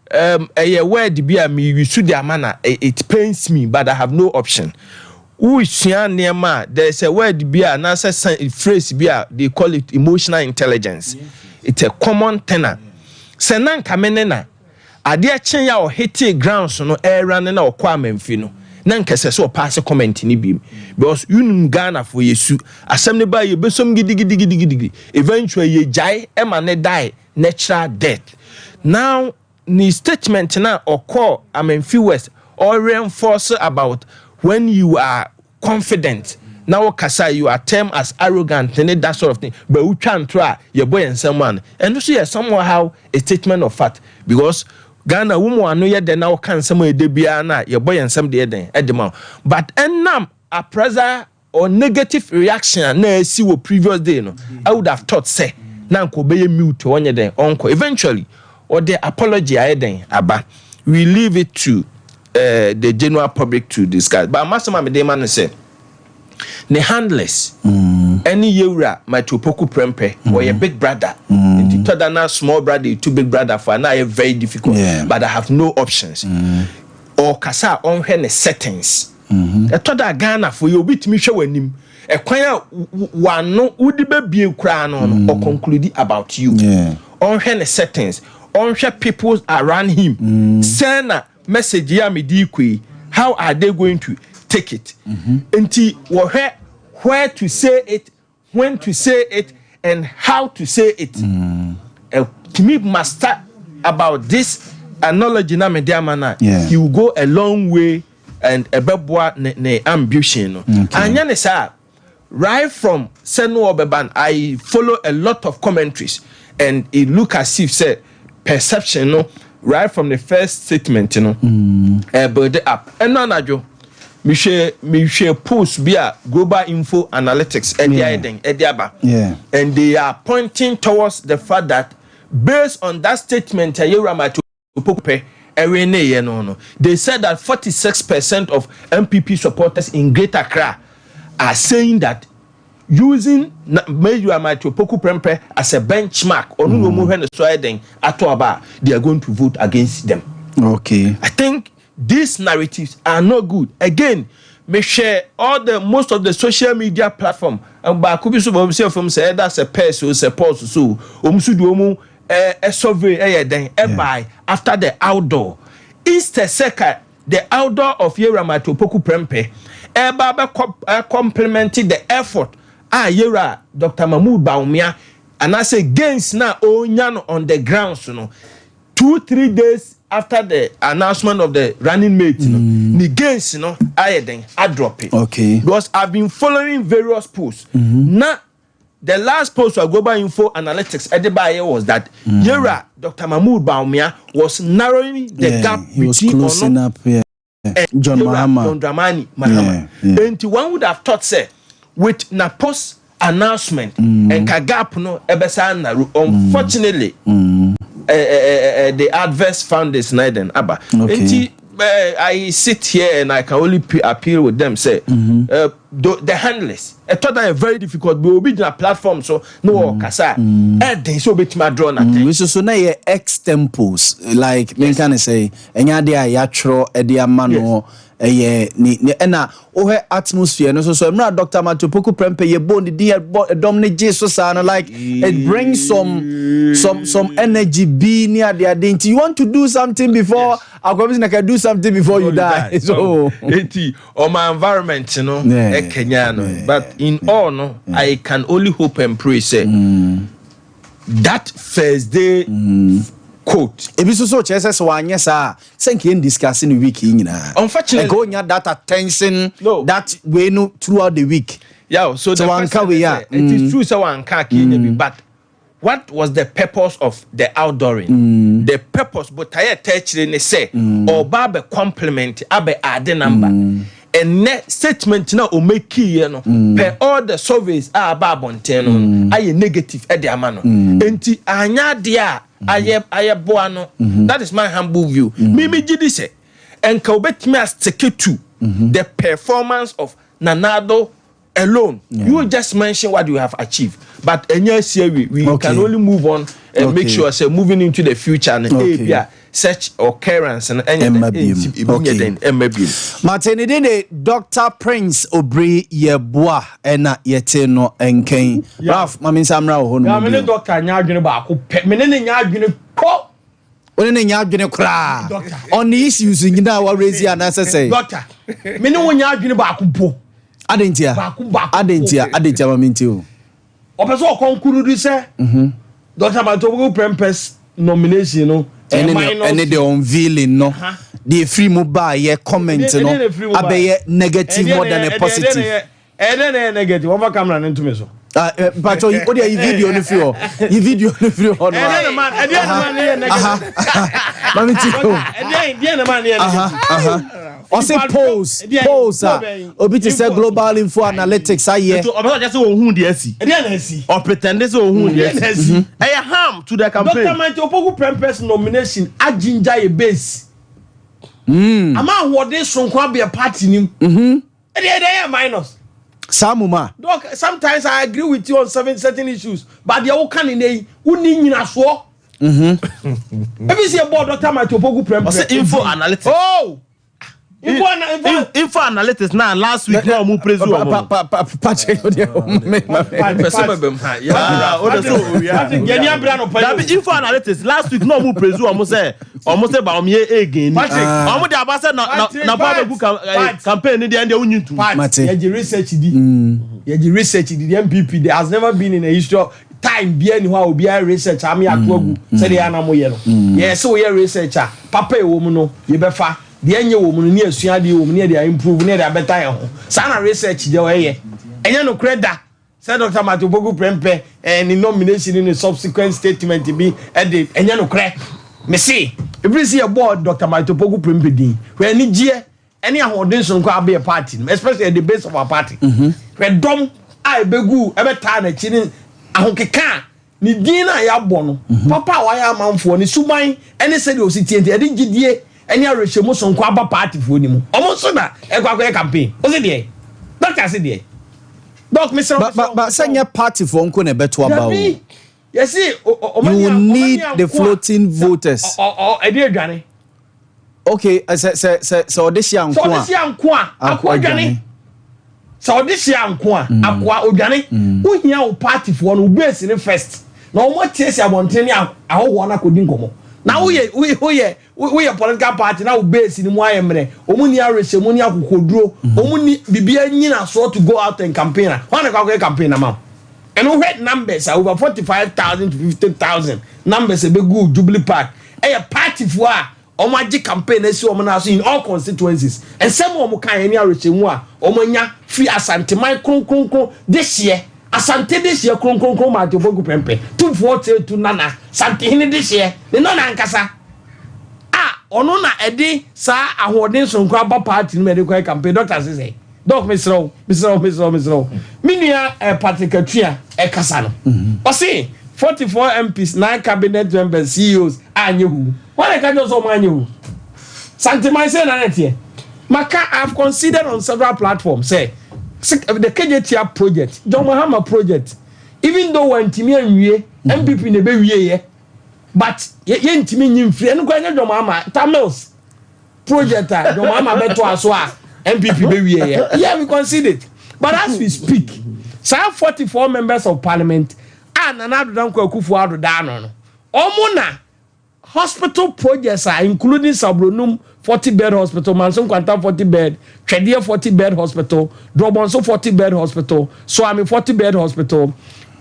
ɛyɛ word bi a mi use de ama na it pains me, but I have no option. Wosua nneɛma a, there is a word bi a anaasɛ phrase bi a they call it emotional intelligence. It's a common thing a sɛ na nka me ne na adeɛ kyen a ɔhete grounds no ɛɛra ne na ɔkɔ Amanfi no, na nkɛsɛ sɛ ɔpaase comment ni bi, because yunim Ghana fo yɛ su asɛm ne ba yɛ bɛsɔm gidigidigidigidi, eventually yɛ gyae ɛma ne die natural death. Now ne statement na ɔkɔ Amanfi West or reinforce about when you are confident na wɔkasa, you are termed as arrogant ne that sort of thing, but wotwa ntoro a yɛbɔ yɛn nsɛm ano, ɛno nso yɛ somehow a statement of fact, because Ghana wo mu ano yɛ dɛ na wɔka nsɛm a yɛde biara na yɛbɔ yɛn nsɛm deɛ dɛn ɛde ma wo. But ɛnam appraisal or negative reaction a na esi wɔ previous day no, I would have thought sɛ na nka ɔbɛyɛ mute, ɔnyɛ dɛn ɔnkɔ. Eventually ɔde apology ayɛ dɛn aba. We leave it to the general public to discuss, but amasɛm a mede ma no sɛ ne handlers ɛne Yewura Matthew Poku Prempeh, ɔyɛ big brother, nti tɔda na small brother to big brother for na ayɛ very difficult. But I have no options. Ɔkasa a, ɔnhwɛ ne settings. Ɛtɔ da Ghana fo yɛ obi tumi hwɛ w'anim, ɛkwan a wano wode bɛbie koraa no, ɔconclude about you. Ɔnhwɛ ne settings, ɔnhwɛ people around him sɛ na message yi a mede kɔ yi, how are they going to take it? Nti wɔhwɛ where to say it, when to say it. and how to say it. Ɛtumi master about this analogy na mede ama no a, he will go a long way and ɛbɛboa ne ne ambition no. Anyɛ ne saa a, right from sɛ no ɔbɛba no, I follow a lot of commentaries and it look as if sɛ perception no right from the first statement no mm. build up. Ɛno anadwo mehwɛ mehwɛ post bi a Global Info Analytics ɛde ayɛ den ɛde aba and they are pointing towards the fact that based on that statement a yɛwura Matthew Opoku pɛ ɛwe ne yɛ no, they said that 46% of NPP supporters in Greater Accra are saying that using Major Matthew Opoku Prempeh as a benchmark, ɔno na ɔmo hwɛ ne so ayɛ den ato aba, they are going to vote against them. I think these narratives are not good. Again, mehwɛ all the most of the social media platform, baako bi so bɔ sɛ fam sɛ ɛda sɛ pɛs o sɛ pɔs so, wɔn nso de wɔn ɛ survey ɛyɛ den ɛbae after the outdoor. Instead sɛ ka the outdoor of Yewura Matthew Opoku Prempeh ɛba bɛ ɛ complement the effort a Yewura Dr Mahmood Bawumia anaasɛ gains na ɔnya no on the grounds no, 2-3 days after the announcement of the running mate no, ne gains no ayɛ den adrop. Because I've been following various posts na the last post of Global Info Analytics ɛde baayɛ was that Yewura Dr Mahmood Bawumia was narrowing the gap he was between closing ɔno up, yeah. and John Yewura Mahama. John Dramani Mahama. Nti one would have thought say with Napo's announcement nka gap no ɛbɛsa narrow. Unfortunately, the adverse founders na then aba. Nti I sit here and I can only appeal with them say the handlers ɛtɔ da yɛ very difficult bi obi gyina platform so na wɔ kasa ɛden sɛ obetumi adraw na We so so na yɛ ex tempos like menka ne sɛ ɛnyɛ adeɛ a yɛatwerɛ ɛde ama no, ɛyɛ ne ɛna wohwɛ atmosphere no so so mmerɛ a Dr Matthew Poku Prempeh yɛbɔ ne din, yɛbɔ ɛdɔm no gye so saa no, like it brings some energy bi ne adeade. Nti you want to do something before akɔbi na ka do something before you die, so eti ɔma environment no ɛkenya no. But in all no, I can only hope and pray say that first day quote. Ebi nso so kyerɛ sɛ wanyɛ saa a, sɛ nka yɛn discuss no week yi nyinaa Unfortunately- nka onya that attention No. that way no throughout the week. Yeah, so So the wanka question wei is, a, it is true sɛ wanka kenya bi, but what was the purpose of the outdooring? The purpose botaeɛ ɛtɛ akyire ne sɛ ɔba abɛ complement, abɛ add number. Ɛnɛ statement na ɔmɛkiiɛ no, per all the surveys a aba abɔnten no, ayɛ negative ɛde ama no. Nti anya adeɛ a ayɛ boa no. That is my humble view. Mimi gyi di sɛ nka obetumi a stick to the performance of Nana Addo alone. You just mention what you have achieved, but ɛnyɛ asie we can only move on and make sure say moving into the future no, ebi a such occurrence no ɛnyɛ Ɛmma dɛ biom. ɛnsi ebi nyɛ dɛn ɛmma biom. Mate ne din de Dr Prince Obiri Yɛboa ɛna yɛte no nkɛn. Ralph, ma me nsa mmra wɔ hɔ Ya no me mu ne bio. doctor nya adwene baako pɛ, me ne ne nya adwene kɔ. Wo ne ne nya adwene koraa Doctor. on the issues nyinaa wa raise anaasɛ sɛ Doctor, me ne wo nya adwene baako po. Ade ntia? Baako baako. Ade ntia? Ade ntia? Ma me nti o. Ɔpɛ sɛ ɔkɔnkuru di sɛ Dr Matthew Opoku Prempeh's nomination no ɛne ɛyɛ ne minus. ɛne the unveiling no deɛ efiri mu baayɛ comment Ɛdeɛ no na efiri mu baayɛ? abɛyɛ negative more than a positive. Ɛdeɛ na ɛyɛ negative? Wɔmfa camera no ntumi so. Ah, mpatwɔ o deɛ yi video no firi hɔ, yi video no firi hɔ no. Ɛdeɛ na ma, ɛdeɛ na ma ne yɛ negative? Mami ti o. Ɛdeɛ na ma ne yɛ negative? Ɔse polls Ɛdeɛ- polls a poll bɛn? obi te sɛ Info- Global Info Analytics ayɛ. Nti ɔbɛ sɛ ɔkyɛ sɛ ohun deɛ asi. Ɛdeɛ na asi? Ɔpretend sɛ ohun deɛ Ɛdeɛ na asi. asi? Ɛyɛ harm to the campaign. Dr Matthew Opoku Prempeh's nomination agyingya yɛ base ama ahoɔden soronko abea party nim. Ɛdeɛ yɛ minus? Saa mu ma. Doc, sometimes I agree with you on certain issues, but deɛ woka ne nne yi, wonni nyinasoɔ. Ebi si ɛbɔ Dr Matthew Opoku Prempeh. Ɔsɛ Info Analytics. Oh, info ana info. Info Analytics na last week na ɔmo praise Pa wɔn. pa pa Patrick o deɛ me. Pɛ sɛ bɛbɛm ha Ah, o de so owia. Patrick, yɛn ni abira no pɛ. Dabi, Info Analytics last week na ɔmo praise wɔn sɛ ɔmo sɛ Bawumia again. Patrick. Ɔmo de aba sɛ na Patrick, na bɔ abegu Pat. campaign ni deɛ ɛndeɛ wonyi ntum. Pat, Mate. yɛgye research di, yɛgye research di. The NPP, there has never been in a history of Time biara nni hɔ a obiara research ama yɛato agu sɛdeɛ yɛn a na moyɛ no. Yɛyɛ sɛ woyɛ research a, papa a ɛwɔ mu no, yɛbɛfa, deɛ ɛnyɛ wɔ mu no, ne yɛasua adeɛ wɔ mu, ne yɛde a improve, ne yɛde abɛta yɛn ho. Saa na research deɛ ɛyɛ. Ɛnyɛ nokorɛ da sɛ Doctor Martin Opoku Prempeh eh, ne nomination ne ne subsequent statement bi de, ɛnyɛ nokorɛ. Mese, ɛfiri sɛ yɛbɔɔ Doctor Martin Opoku Prempeh din, hwɛ anigyeɛ ɛne ahoɔden soronko a abɛyɛ party no especially at the base of our party mhm. hwɛ dɔm a ɛbɛgu ɛbɛtaa n'akyi ne ahokeka a ne din no a yɛabɔ no mhm. papa a wayɛ amanfoɔ ne suban ɛne sɛdeɛ ɔsi tie nti ɛde gyidie ɛne awerɛhyɛmu soronko aba partyfoɔ no mu ɔmo nso na ɛkɔ akɔyɛ campaign ɔsi deɛ dɔkta se deɛ dɔk mesrɛ ba ba ba sɛ nyɛ partyfoɔ nko na ɛbɛto aba o yɛsi you will need the floating voters ɛde adwane okay eh, sɛ sɛ sɛ sɛ ɔde hyia nko a sɛ ɔde hyia nko a akoa dwane sɛ ɔde hyia nko a mm. akoa odwane mm. wohia wo partyfoɔ no wo base ne first na wɔn atiesie abɔnten ne ahɔhoɔ no akɔdi nkɔmmɔ na woyɛ woyɛ woyɛ political party na wo base ne mu ayɛ mmerɛ wɔn ni awerɛhyɛmu ne akokoduro mm. wɔn ni biribi anyina soɔ to go out and campaign a wɔn na kɔ akɔyɛ campaign na ma wo ɛno hwɛ numbers a over 45,000 to 50,000 numbers ɛbɛgu Jubilee Park ɛyɛ partyfoɔ a wɔn agye campaign asi wɔn nan so in all constituencies. Nsɛm a wɔn kaeɛ ne awerɛhyɛmu a wɔn anya firi Asanteman kronkronkron dehyeɛ, Asante dehyeɛ kronkronkron Martin Opoku Prempeh, Tumfoɔ Osetu Nana, Santehene dehyeɛ, ne nana ankasa a ɔno na ɛde saa ahoɔden soronko aba party no mu ɛde kɔyɛ campaign. Doctor se sɛn? Doc mesrɛ wo, mesrɛ wo, mesrɛ wo, mesrɛ wo. Me nua eh, Patrick Atua ɛkasa no. Ɔse 44 MPs, 9 cabinet members, CEOs anyɛ hu. Wɔn na ɛka kyerɛ sɛ wɔn anyɛ hu. Santeman sɛ na ɛteɛ. Maka, I have considered on several platforms sɛ the Kejetia project, John Mahama project, even though wɔntumi anwie, MPP na ɛbɛwie yɛ, but yɛntumi nyi mfiri, ɛno koraa nyɛ John Mahama, Tamils project a John Mahama bɛtoa so a NPP bɛwie yɛ. Yeah, we concede it. But as we speak, saa 44 members of parliament a Nana Addo Dankwa Akufo-Addo da ano no, wɔn na hospital projects a including Sabronum 40 bed hospital, Manso Nkwanta 40 bed, Twɛdeɛ 40 bed hospital, Drɔbɔnso 40 bed hospital, Soame 40 bed hospital,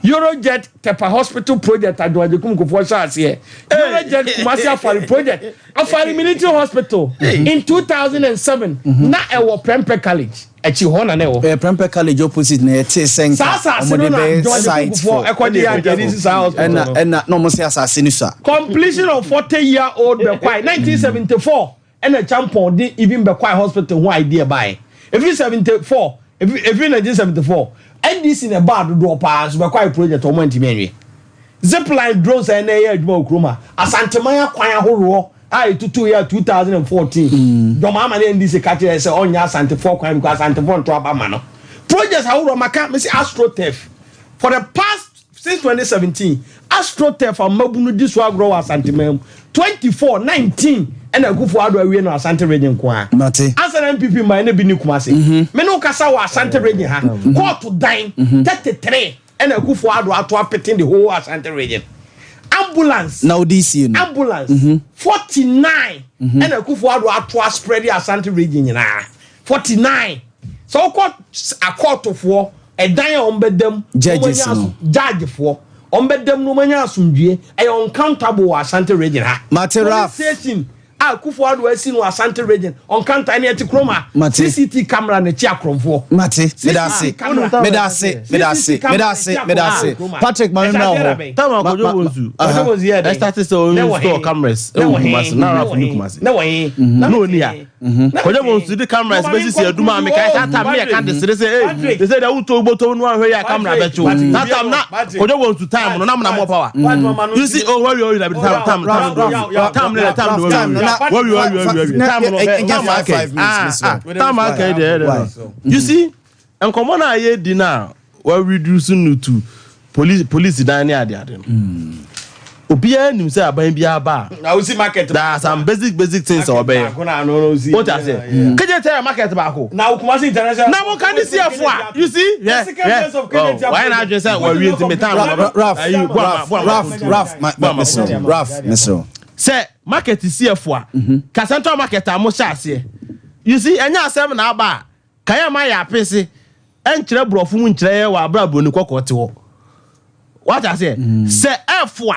Eurojet Tepa hospital project a John Agyekum Kufuor hyɛ aseɛ, Eurojet Kumasi Afari project, Afari Military Hospital in 2007 na ɛwɔ Prempeh College akyi hɔ na na ɛwɔ. Ɛyɛ Prempeh College opposite na yɛtee sɛ nka Saa asase wɔde no na bɛyɛ John Agyekum site Kufuor for ɛkɔgye yɛ anka yɛde si saa hospital ɛna no. ɛna na wɔn sɛ asase no sua. Completion of 40 year old Bekwai 1974 ɛna Champon de even Bekwai hospital ho idea baeɛ. Ɛfiri 74 ɛfiri ɛfiri 1974 NDC na ɛbaa dodoɔ paa nso Bekwai project wɔn antumi anwie. Zipline drones a ɛnɛ ɛyɛ adwuma wɔ kurom ha, Asanteman akwan ahoroɔ a ɛtutuiɛ a 2014 John Mahama ne NDC ka kyerɛɛ sɛ ɔnyɛ Asantefoɔ kwan because Asantefoɔ nto aba mma no. Projects ahoroɔ maka, mese AstroTurf for the past since 2017 AstroTurf a mmabunu di so agorɔ wɔ Asanteman mu 24, 19 ɛna Akufo Addo awie no Asante region nko ara. Mate. Ansa na NPP mmaeɛ na bi nni Kumasi. Me ne wo kasa wɔ Asante region ha, kɔɔto dan 33 Ɛna Akufo Addo ato apete the whole Ashanti region. Ambulance. Na ɔde sie no. Ambulance. 49. Ɛna Akufo Addo ato aspread Ashanti region nyinaa. 49. Sɛ wokɔ akɔɔtofoɔ ɛdan a wɔn bɛda mu. Judges no. Judgefoɔ. Wɔn bɛda mu na wɔn anya asomdwie. Ɛyɛ uncountable wɔ Ashanti region ha. Mate Ralph. Police station a Akufo Addo asi no Asante region ɔnkanta ɛne ɛte kurom ha. Mate. CCT camera na ɛkyi akorɔmfoɔ. Mate. Meda ase. CCTV camera. Meda ase. Meda ase. CCTV Meda ase. camera Meda na ɛkyi ase. akorɔmfoɔ kurom ha. Patrick ma me Ɛhyɛ mmra aseɛ hɔ. da bɛn? Time Ma- a Kojo ma- Bonsu aha. Kojo Bonsu yɛ dɛn? ɛstarte sɛ ɔn Na ɛwɔ install he? cameras Na ɛwɔ ɛwɔ he? Kumasi na Na Ralph ɛwɔ ni he? Kumasi. Na ɛwɔ he? Na Na ɔni ha. Na Kojo ɛwɔ he? Bonsu de cameras Na maame bɛsisi nkɔ adum a mekae saa time ne yɛka de sere sɛ ee Patrick. te sɛ deɛ wotɔ wobɔtɔ no ahwɛ yɛ a camera Patrick, bɛkye wo. Patrick, Saa time na Patrick. Kojo Bonsu time no na mo na mo power. Patrick, mama no You see oh worry worry dabi time time time Ralph, time ne time ne Time no na- worry worry worry worry Na- time no eh, eh, time five, aka five minutes, ah Mr. ah time aka yi deɛ Why? ɛdɛ you see nkɔmɔ na ayɛ di na wa reduce no to police police dan ne ade ade no obiara nim sɛ aban biara ba a Na wosi market. there are some basic basic things a ɔbɛyɛ Baako na ano no si. o ta se keje tɛ market baako Na Kumasi international. na mo ka ne cf a you see The hwɛ second phase of hwɛ Kejetia oh wayɛ n'adwene sɛ wɔawie nti me time no Ralph, Ralph, ayi bo ama Ralph, bo ama Ralph, Ralph, ma- ma- mesrɛ wo. Ralph, mesrɛ wo. sɛ market cf a ka central market a mo hyɛ aseɛ you see ɛnyɛ asɛm na aba a ka yɛ ma yɛ apese ɛnkyerɛ borɔfo mu nkyerɛ yɛ wɔ abira buroni kɔkɔɔ te hɔ. Wate aseɛ? Sɛ ɛfo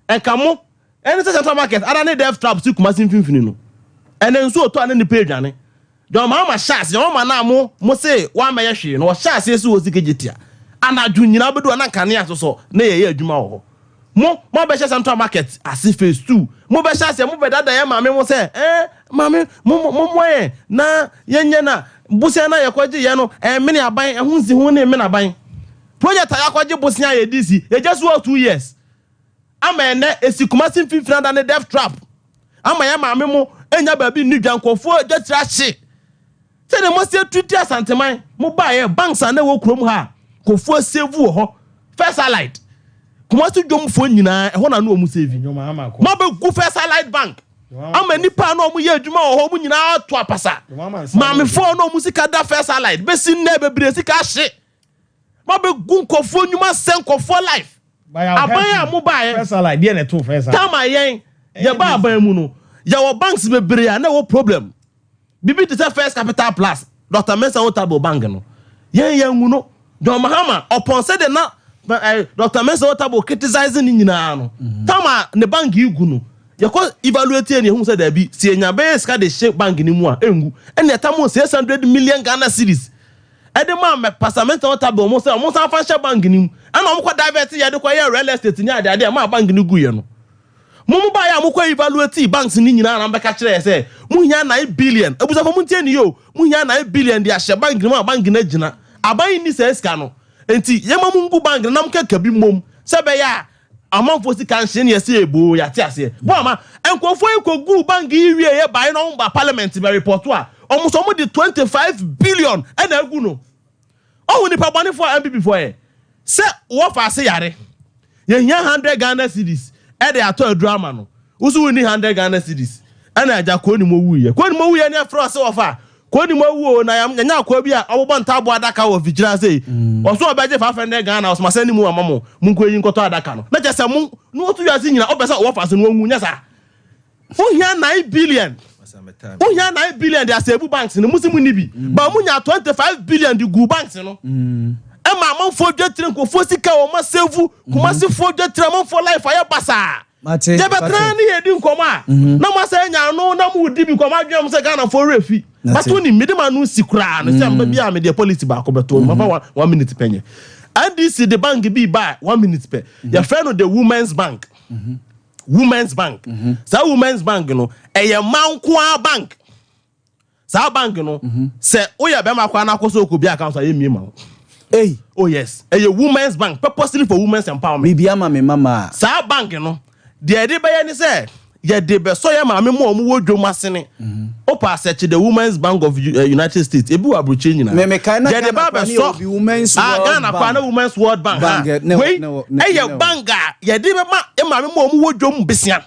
a, nka mo ɛne sɛ Central Market ada ne death trap si Kumasi mfimfini no. Ɛnɛ nsuo tɔ a na nnipa redwane. John Mahama hyɛ aseɛ, John Mahama no a mo mo se wammɛyɛ hwee no, ɔhyɛ aseɛ si hɔ si Kejetia. Anadwo nyinaa bɛdu a na nkanea sosɔ na yɛyɛ adwuma wɔ hɔ. Mo, moabɛhyɛ Central Market ase phase 2. Mobɛhyɛ aseɛ, mobɛdada yɛn maame mo sɛ, eh, maame, mo, mo, mommoa yɛn na yɛnyɛ na bosea no a yɛkɔgye yɛ no, ɛmmene aban, ɛho nsiho ne mmene aban. Project a yɛakɔgye bosea a yɛde si, yɛgya si hɔ 2 years. Ama ɛnnɛ, ɛsi Kumasi mfimfini ada ne death trap. Ama yɛn maame mo anya baabi nni dwa, nkurɔfoɔ dwatiri ahye. Sɛdeɛ moasi atuatua Asanteman, mo baeɛ, banks a na ɛwɔ kurom ha a nkurɔfoɔ asave wɔ hɔ, First Allied, Kumasi dwomfoɔ nyinaa, ɛhɔ na na wɔn save. Moabɛgu First Allied Bank ama nnipa a na wɔyɛ adwuma wɔ hɔ, wɔn nyinaa ato apasa. Maamefoɔ a na wɔn sika da First Allied, bɛsi nnɛ bebree sika ahye. Moabɛgu nkurɔfoɔ nnwuma sɛ nkurɔfoɔ life. Aban a mobaeɛ, time a yɛn yɛbaa aban mu no, yɛwɔ banks bebree a na ɛwɔ problem. Biribi te sɛ First Capital Plus, Doctor Mensah Otabil bank no, yɛn yɛangu no. John Mahama, ɔpɔn sɛdeɛ na eh, Doctor Mensah Otabil criticize ne nyinaa no, tam a ne bank yi gu no, yɛkɔ evaluate yɛ ne yɛhu sɛ daabi, sɛ yɛnya bɛyɛ sika de hye bank no mu a, ɛngu. Ɛnna ɛtam 600 million Ghana cedis ɛde maa mɛ Pastor Mensah Otabil mo sɛ ɔmo nsan fa nhyɛ bank no mu. Ɛnna ɔmo kɔ divert yɛ de kɔ yɛ real estate ne adeade a ɛmaa bank no guiɛ no. Mo mo baeɛ a mokɔ evaluate banks no nyinaa na mobɛka kyerɛɛ sɛ mohia 9 billion. Abusuafo montie ne yie o, mohia 9 billion de ahyɛ bank no mu a bank no agyina. Aban nni saa sika no. Enti yɛma mo ngu bank no na mokeka bi mmom sɛ ɛbɛyɛ a amanfoɔ sika nhye ne yɛsɛ eboo yɛate aseɛ. Bo ama nkurɔfoɔ yi kɔguu bank yi wieɛ baeɛ na wɔn ba parliament bɛ report a wɔn nso wɔn de 25 billion ɛna agu no. Ɔhu nipa bɔnefoɔ a NPP foɔ yɛ sɛ wɔfa ase yare yɛhia 100 Ghana cedis ɛde atɔ aduro ama no woso wonni 100 Ghana cedis ɛna agya Koni mo wuiɛ Koni mo wuiɛ ne ɛfrɛ ɔse wɔfa Koni mo awu o na yɛnya akoa bi a ɔbobɔ ntaabo adaka wɔ fikyiri ase yi ɔso ɔbɛgye 500 Ghana ɔsoma sɛ ne mu ama mo monkɔ yi nkɔtɔ adaka no na kyɛ sɛ mo ne wɔto wiase nyina ɔpɛ sɛ wɔfa ase no wɔnwu nyɛ saa. Wohia 9 billion. Wohia 9 billion de asɛbu banks no. Musi mu ni bi. Mm. Ba mu nya 25 billion de gu banks no. Mm. Ɛma amanfoɔ dwetire nkurɔfoɔ sika wɔn asɛvu. Mm. Kumasifoɔ dwetire amanfoɔ life ayɛ basaa. Yɛbɛtena ne yɛdi nkɔmɔ a. Mm-hmm. Na mo asɛ nya ano na mo di bi kɔmɔ adwene mo sɛ Ghanafoɔ werɛ fi. But wonim mede ma no si koraa no sɛ mba bi a mede policy baako bɛto no. Mafa one minute pɛ nyɛ. NDC de bank bi ba 1 minute pɛ. Yɛfrɛ no the Women's Bank. Mm-hmm. Women's Bank. Saa Women's Bank no, ɛyɛ mmaa nko ara bank. Saa bank no, sɛ woyɛ bɛrima koraa na akɔ sɛ okɔ bi account a yɛmmie ma wo. Hey. Oh yes, ɛyɛ Women's Bank purposely for women's empowerment. Biribi ama me mama. Saa bank no, deɛ yɛde bɛyɛ ne sɛ yɛde bɛsɔ yɛ maame mu a wɔn wɔ dwom asene. Opa asɛkye the Women's Bank of United States ebi wɔ aburokyire nyinaa. Mɛmɛ na Ghana kora ne yɛ obi Women's World Bank. Ghana kora ne Women's World Bank. Bank wei ɛyɛ bank a yɛde bɛma maame mu a wɔn wɔ dwom besia.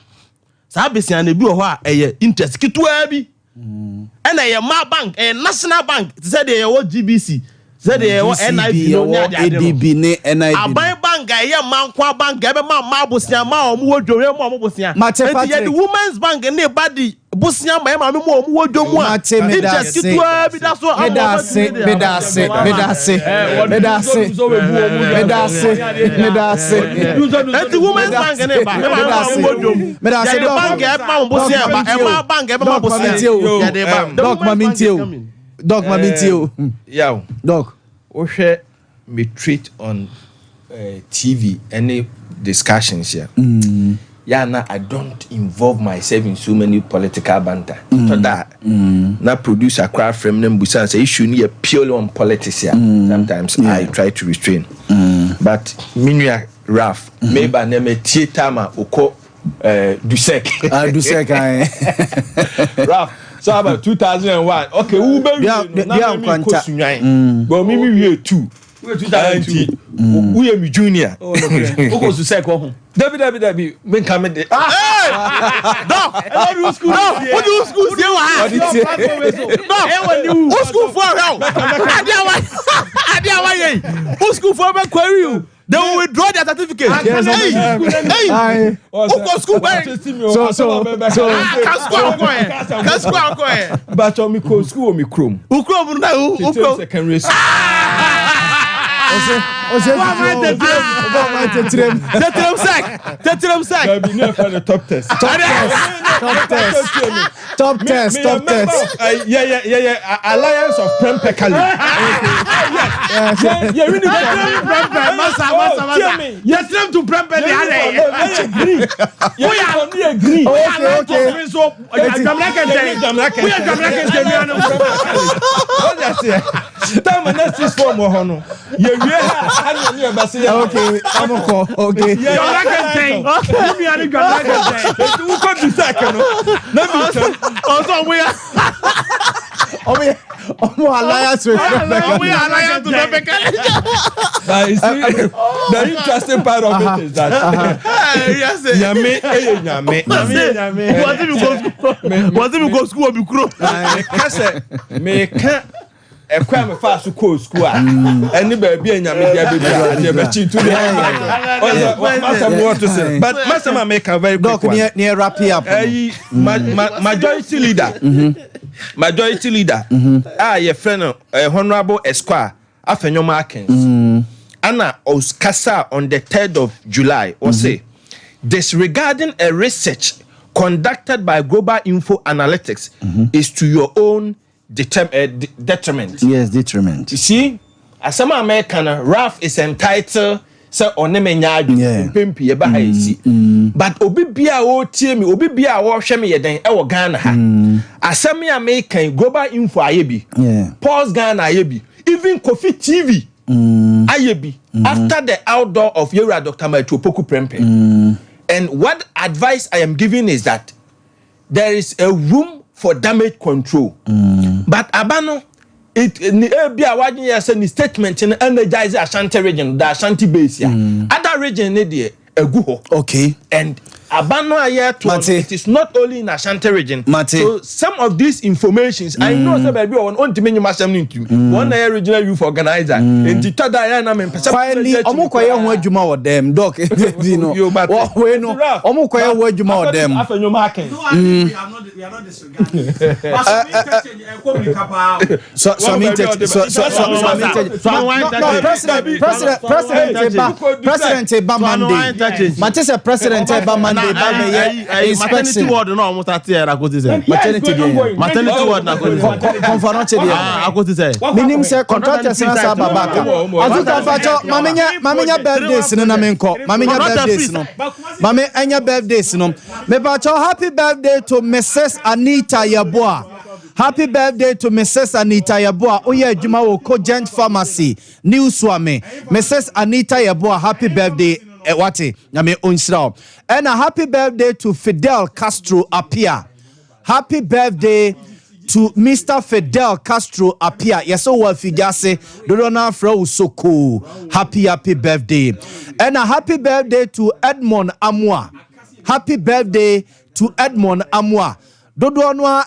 Saa besia no ebi wɔ hɔ a ɛyɛ interest ketewa bi. Ɛna ɛyɛ mmaa bank, ɛyɛ national bank te sɛ deɛ yɛwɔ GBC, sɛ deɛ yɛwɔ NIB no ne ade ade no. Aban bank a ɛyɛ mmaa nkoa bank a ɛbɛma mmaa bosia mmaa a wɔn wɔ dwom yɛbɛma wɔn bosia. Nti yɛde Women's Bank ne ba de bosia ma yɛ maame mu a wɔn wɔ dwom a interest ketewa bi da so ama wɔn atumi de Medase, medase, medase, medase, medase. Nti Women's Bank ne ba ɛma wɔn a wɔn wɔ dwom. Yɛde bank a ɛbɛma wɔn bosia ba ɛmaa bank a ɛbɛma bosia yɛde ba. Doc ma mi ntie o. Doc ma mi ntie o. Yaw. Doc. Wohwɛ me treat on TV ɛne discussions ya. Yeah, na I don't involve myself in so many political banter. Mm. Da na producer koraa frɛ me na mbusa sɛ issue no yɛ purely on politics ya. Sometimes I try to restrain. But me nua Ralph, meba na metie time a okɔ Dusek. Ah, Dusek, aye. Ralph, so about 2001. Okay, wo be wie no na me kɔ Sunyan. But me me wie 2. Nti woyɛ me junior. Wokɔ Dusek wɔ ho. Dabi dabi dabi, me nka me de. Doc, Doc, wode wo school sie wɔ ha. Doc, wo school foɔ hwɛ wo. Ade a wayɛ yi, wo school foɔ bɛ query o. They will withdraw their certificate. Yes, hey, hey, wokɔ school bɛn? So Ah, ka school akɔ yɛ. Ka school akɔ yɛ. But mi kɔ school wɔ mi kurom. Wo kurom na wo Tete kurom. secondary school. Ose ɔman tetirem. Tetirem sɛk. Tetirem sɛk. Dabi ne yɛfrɛ no top test. Top test. Top test. Top test. Top test. Yɛ yɛ yɛ yɛ alliance of Prempeh College. Yes. Yɛ yɛ uniform. Tetirem Prempeh masa masa masa. Tetirem to Prempeh de adɛ. Yɛ green. Yɛ uniform yɛ green. Okay okay. Dwamena kɛntɛn. Woyɛ dwamena kɛntɛn nua no. Wọ́n yà sẹ́, táàmù náà six form wɔ hɔ no, yɛ wie ha, ha ni ɛni ɛbɛ se yɛ. Ok, ɔmo kɔ, ok. Dwamena kɛntɛn, wo nua no dwamena kɛntɛn. Eti wokɔ bisɛk no, na mi ntɛm. Ɔsɛ ɔmo yɛ. Ɔmo yɛ ɔmo alliance with Rebecca. Ɔmo yɛ alliance with Rebecca. But you see, the interesting part of it is that nyame eye nyame. Nyame. Wɔsi mi kɔ sukuu. Wɔsi mi kɔ sukuu wɔ mi kuro. Meka sɛ meka ɛkwan a mefa so kɔɔ sukuu a ɛne baabi a nyame de abɛdu a adeɛ bɛkyi ntu deɛ ɔsɛ masɛm no wɔto sɛ but masɛm a meka very quick one. Doc neɛ wrap it up. Ɛyi majority leader. Majority leader a yɛfrɛ no Honourable Esquire Afenyo Markins ana ɔkasa on the 3rd of July ɔse disregarding a research conducted by Global Info Analytics is to your own detriment. Yes, detriment. You see, asɛm a mɛka no, Ralph is entitled sɛ ɔne me nyɛ adwene mpɛn pii ɛba ha esi mm. but obi bia a ɔretie mi obi bia a ɔrehwɛ mi yɛ dɛn ɛwɔ Ghana ha mm. asɛm a meka yi Global Info ayɛ bi Pulse Ghana ayɛ bi even Kofi TV mm. ayɛ bi mm. after the outdoor of Yewura Dr. Matthew Opoku Prempeh mm. and what advice I am giving is that there is a room for damage control mm. but aba no it ni ebi a wadwen yɛ sɛ ne statement no energize Ashanti region the Ashanti base ya mm. other region ne deɛ egu hɔ okay and aba no a yɛto no it is not only in Ashanti region Mate. So some of these informations mm. I know sɛ baabi a wɔn ɔntumi nyima asɛm no ntumi mm. wɔn na yɛ regional youth organizer mm. nti tɔ da yɛn na mi mpɛ sɛ quietly ɔmo kɔ yɛ ho adwuma wɔ dɛm doc di no wɔ no ɔmo kɔ yɛ ho adwuma wɔ dɛm. No, president, president, president ba, president ba Monday. Mate sɛ president ba Monday ba bɛyɛ inspection. Maternity ward na ɔmo start yɛ akɔsi sɛ. Maternity deɛ. Maternity ward na akɔsi sɛ. Kɔnfa no kye deɛ. Akɔsi sɛ. Minim sɛ contractors na saa ba back. Azuka fakyɛ maame nya maame nya birthdays no na menkɔ. Maame nya birthdays no. Maame nya birthdays no. Mepakyɛw happy birthday to Mrs Anita Yeboah. Happy birthday to Mrs Anita Yeboah. Woyɛ adwuma wɔ Cogent Pharmacy, New Suame. Mrs Anita Yeboah, happy birthday. Eh, wate, nyame onhyira wo. Ɛna happy birthday to Fidel Castro Apia. Happy birthday to Mister Fidel Castro Appiah yɛsɛ wɔ Afigya-ase dodoɔ no ara frɛ wo Sokoo happy happy birthday ɛna happy birthday to Edmond Amoah happy birthday to Edmond Amoah dodoɔ no ara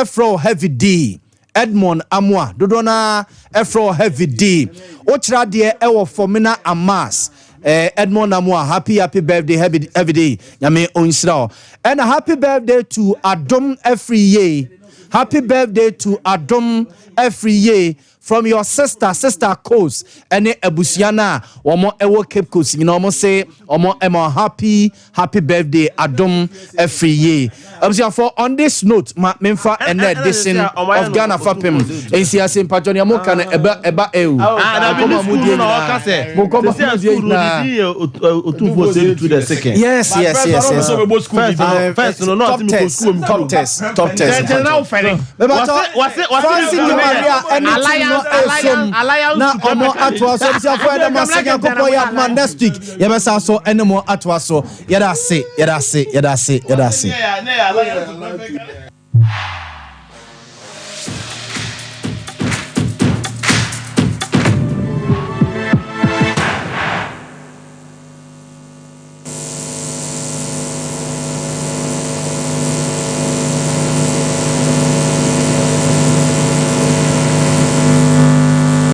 frɛ wo Heavy D Edmond Amoah dodoɔ no ara frɛ wo Heavy D wokyerɛ adeɛ ɛwɔ Fomena Amas Eh, Edmond Amoah, happy happy birthday, happy, happy day. Nyame onhyira wo. And a happy birthday to Adom Afriye. Happy birthday to Adom Afriye from your sister, Sister Coast. Ɛne abusua no a wɔn ɛwɔ Cape Coast nyinaa wɔn se wɔn ɛma happy happy birthday Adom Afriye. Abusuafo, on this note, ma memfa ɛnɛ edition of Ghana Fapem nsi ase mpatwɔ nea moka no ɛba ɛba ew. Mokɔ ma mudie nyinaa. Mokɔ ma mudie nyinaa. Yes, yes, yes, yes. First no, top test, top test, top test. Mebatɔ, Fancy Di Maria ɛne team no esom na ɔmo atoa so. Abusuafo ɛda mo ase Nyankopɔn yɛ adoma next week yɛbɛsa so ɛne mo atoa so. Yɛda ase, yɛda ase, yɛda ase, yɛda ase.